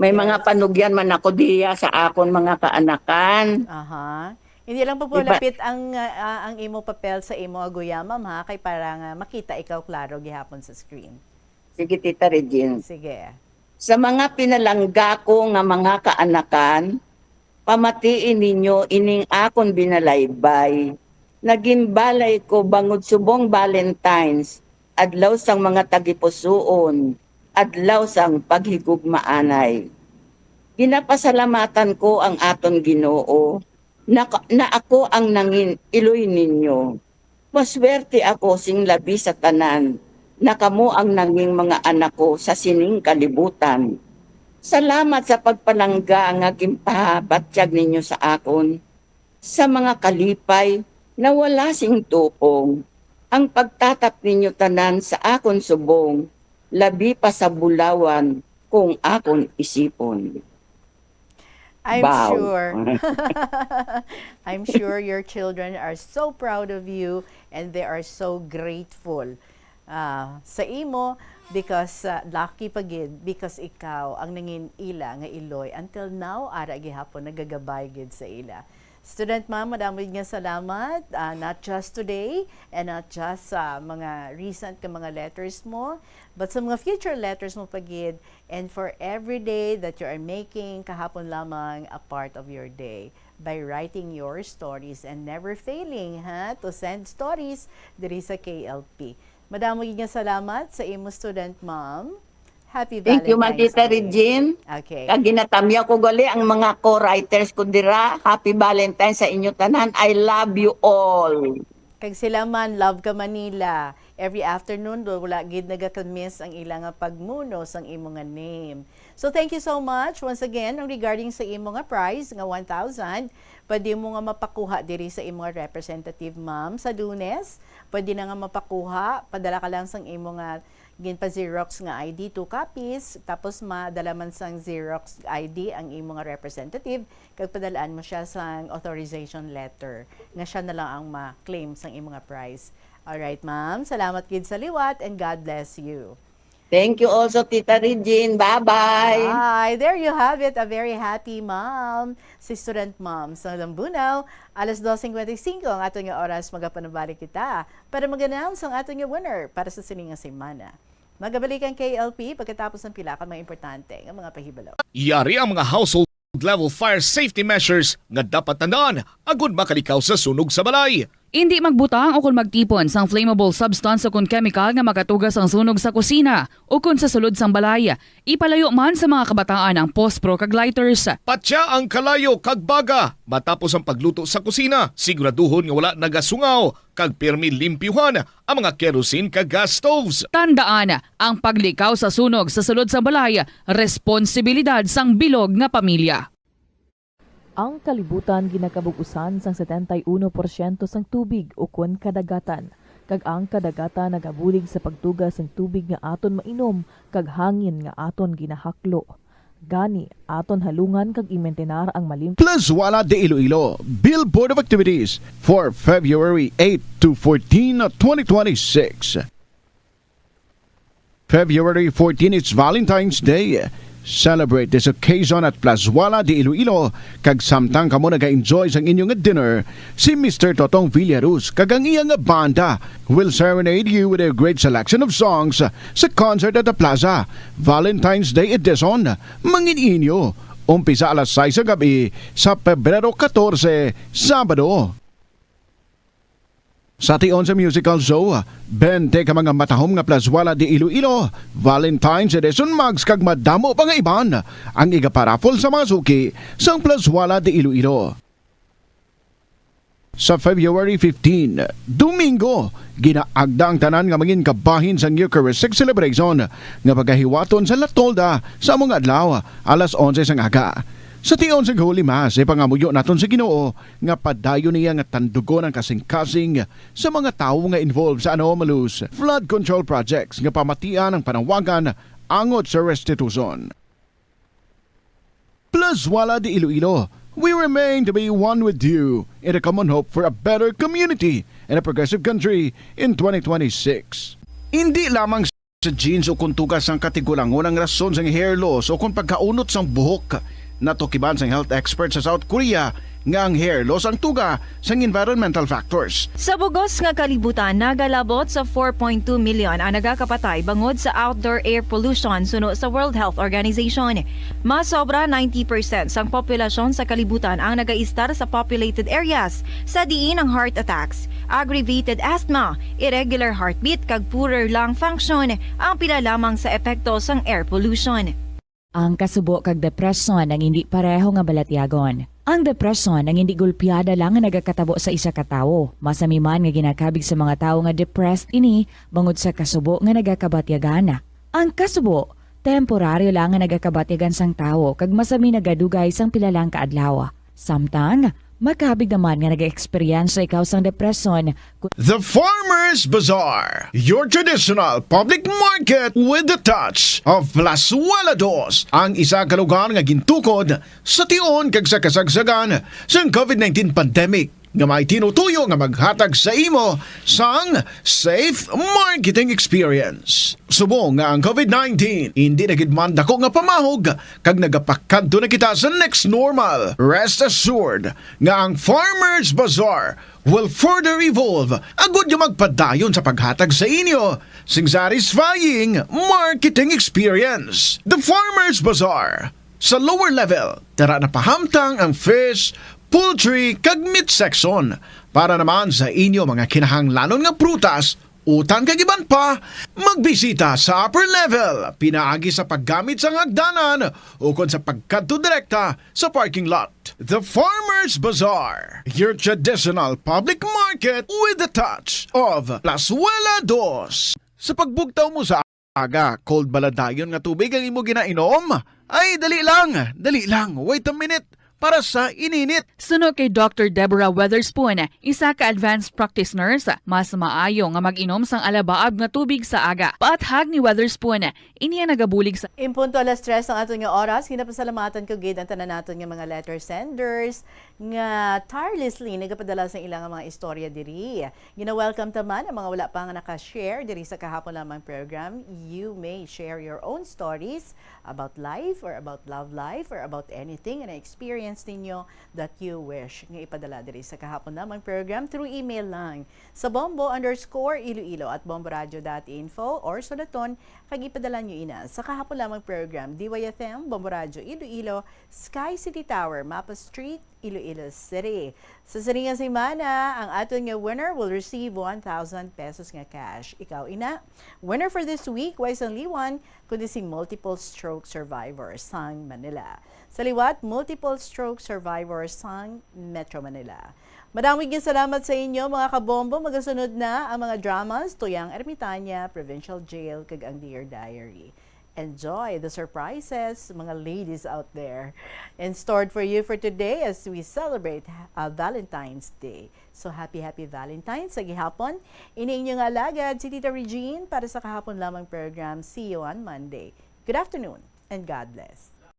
may mga Yes. panugyan man ako diya sa akon mga kaanakan. Aha. Hindi lang Di ba pagpalapit ang, ah, ang imo papel sa imo, Aguya, ma'am, ha, kay para nga makita ikaw klaro gihapon sa screen. Sige, Tita Regine. Sige. Sa mga pinalangga ko nga mga kaanakan, pamatii ninyo ining akon binalaybay. Nagimbalay ko bangod subong Valentine's, adlaw sang mga tagipusoon, adlaw sang paghigugmaanay. Ginapasalamatan ko ang aton Ginoo na, na ako ang nangin iloy ninyo. Maswerte ako sing labi sa tanan, na kamo ang nanging mga anak ko sa sining kalibutan. Salamat sa pagpalangga nga ginpahabatyag ninyo sa akon, sa mga kalipay na wala sing tupong, ang pagtatap ninyo tanan sa akon subong, labi pa sa bulawan kung akon isipon. I'm Wow. sure. I'm sure your children are so proud of you and they are so grateful, ah, sa imo because, ah, lucky pa gid because ikaw ang nangin ila nga iloy. Until now, ara gihapon nagagabay gid sa ila. Student ma'am, madamo gid nga salamat, ah, not just today and not just sa mga recent nga mga letters mo, but sa mga future letters mo pa gid. And for every day that you are making kahapon lamang a part of your day by writing your stories and never failing, ha, to send stories diri sa K L P. Madamo gid nga salamat sa imo, student ma'am. Happy Thank you, Valentine's Tita Day. Regine. Okay. Kag ginatamyaw ko gali ang mga co-writers ko dira. Happy Valentine's sa inyo tanan. I love you all. Kag sila man, love ka man nila. Every afternoon, do-, wala gid nagakamiss ang ila nga pagmuno sang imo nga name. So, thank you so much. Once again, ang regarding sa imo nga prize nga one thousand, pwede mo nga mapakuha diri sa imo nga representative, ma'am, sa Lunes. Pwede na nga mapakuha, padala ka lang sang imo nga ginpa-xerox nga I D, two copies, tapos madala man sang xerox I D ang imo nga representative, kag padalaan mo siya sang authorization letter nga siya na lang ang ma-claim sang imo nga prize. Alright, ma'am. Salamat gid sa liwat and God bless you. Thank you also, Tita Regine. Bye-bye. Bye. There you have it, a very happy mom, si student mom sa Lambunao. Alas dos cincuenta y cinco ang aton nga oras, magapanabalik kita para mag-announce ang aton nga winner para sa sini nga semana. Magabalik ang K L P pagkatapos ng pila ka mga importante nga mga pahibalo. Yari ang mga household level fire safety measures nga dapat tandaan agud makalikaw sa sunog sa balay. Indi magbutang o kon magtipon sang flammable substance o kon chemical nga makatuga sang sunog sa kusina o kon sa sulod sang balay. Ipalayo man sa mga kabataan ang pospro kag lighters. Patya ang kalayo kag baga matapos ang pagluto sa kusina. Siguraduhon nga wala nagasungaw kag pirmi limpyuhan ang mga kerosene kag gas stoves. Tandaan, ang paglikaw sa sunog sa sulod sang balay, responsibilidad sang bilog nga pamilya. Ang kalibutan ginakabug-usan sang setenta y uno porsyento sang tubig ukon kadagatan, kag ang kadagatan nagabulig sa pagtuga sang tubig nga aton mainom kag hangin nga aton ginahaklo. Gani, aton halungan kag imentenar ang malim- Plazuela de Iloilo, Billboard of Activities for February eight to fourteen, twenty twenty-six. February fourteen, it's Valentine's Day. Celebrate this occasion at Plazuela de Iloilo, kag samtang kamo naga-enjoy sang inyo nga dinner, si Mister Totong Villaruz kag ang iya nga banda will serenade you with a great selection of songs sa concert at the plaza. Valentine's Day edition, mangin-inyo. Umpisa alas sais sa gab-i sa Pebrero katorse, Sabado. Sa tion sa musical show, bente ka mga matahom nga Plazuela de Iloilo, Valentine's Edition Mugs kag madamo pa nga iban ang igaparaffle sa mga suki sang Plazuela de Iloilo. Sa February fifteen, Domingo, ginaagda ang tanan nga mangin kabahin sang Eucharistic celebration nga pagahiwaton sa La Tolda sa among adlaw, alas onse sang aga. Sa tion sang Holy Mass, ipangamuyo naton sa Ginoo nga padayon niya nga tandugon ang kasing-kasing sa mga tawo nga involved sa anomalous flood control projects nga pamatian ang panawagan angot sa restitution. Plazuela de Iloilo, we remain to be one with you in a common hope for a better community and a progressive country in twenty twenty-six. Hindi lamang sa genes o kung tuga sang katigulangon ang rason sang hair loss o kung pagkaunot sang buhok. Natukiban sang health expert sa South Korea nga ang hair loss ang tuga sang environmental factors. Sa bugos nga kalibutan, nagalabot sa four point two million ang nagakapatay bangod sa outdoor air pollution suno sa World Health Organization. Mas sobra ninety percent sang populasyon sa kalibutan ang nagaistar sa populated areas, sa diin ang heart attacks, aggravated asthma, irregular heartbeat, kag poorer lung function ang pila lamang sa epekto sang air pollution. Ang kasubo kag depresyon ang hindi pareho nga balatyagon. Ang depresyon ang hindi gulpiada lang nga nagakatabo sa isa ka tawo. Masami man nga ginakabig sa mga tawo nga depressed ini bangod sa kasubo nga nagakabatyagan. Ang kasubo, temporaryo lang nga nagakabatyagan sang tawo kag masami nagadugay sang pila lang ka adlaw. Samtang, makabig naman nga nag-eksperyensya ikaw sang depresyon. The Farmers Bazaar, your traditional public market with the touch of Plazuela Dos, ang isa ka lugar nga gintukod sa tion kag sa kasagsagan sang COVID nineteen pandemic nga may tinutuyo nga maghatag sa imo sang safe marketing experience. Subong nga ang COVID nineteen hindi na gid man dako nga pamahog kag nagapakadto na kita sa next normal, rest assured nga ang Farmers Bazaar will further evolve agud nga magpadayon sa paghatag sa inyo sing satisfying marketing experience. The Farmers Bazaar, sa lower level, dara na pahamtang ang fish, poultry, kag meat section. Para naman sa inyo mga kinahanglanon nga prutas, utan kag iban pa, magbisita sa upper level pinaagi sa paggamit sang hagdanan ukon sa pagkadto direkta sa parking lot. The Farmers Bazaar, your traditional public market with the touch of Plazuela Dos. Sa pagbugtaw mo sa aga, cold bala dayon nga tubig ang imo ginainom? Ay, dali lang, dali lang. Wait a minute. Para sa ininit. Suno kay Doctor Deborah Weatherspoon, isa ka advanced practice nurse, mas maayo nga mag-inom sang alabaab nga tubig sa aga. Paathag ni Weatherspoon, ini ang nagabulig sa In punto alas tres ang aton nga oras, ginapasalamatan ko gid ang tanan naton nga mga letter senders nga tirelessly nagapadala sa ilang mga istorya diri. Gina-welcome ta man ang mga wala pa nga naka-share diri sa kahapon lamang program. You may share your own stories about life or about love life or about anything na experience ninyo that you wish nga ipadala diri sa kahapon lamang program through email lang sa bombo underscore iloilo at bomboradio dot info or sulaton kag ipadala nyo ina sa kahapon lamang program, D Y F M, Bombo Radio Iloilo, Sky City Tower, Mapa Street, Iloilo City. Sa sining nga semana, ang aton nga winner will receive one thousand pesos nga cash. Ikaw ina, winner for this week, way sang liwan, kundi si multiple stroke survivor sang Manila. Sa liwat, multiple stroke survivor sang Metro Manila. Madamo gid salamat sa inyo, mga kabombo. Magasunod na ang mga dramas, Tuyang Ermitania, Provincial Jail, kag ang Dear Diary. Enjoy the surprises, mga ladies out there, in stored for you for today as we celebrate, uh, Valentine's Day. So, happy, happy Valentine's sa gihapon. Ini inyo nga alagad, si Tita Regine, para sa kahapon lamang program. See you on Monday. Good afternoon and God bless.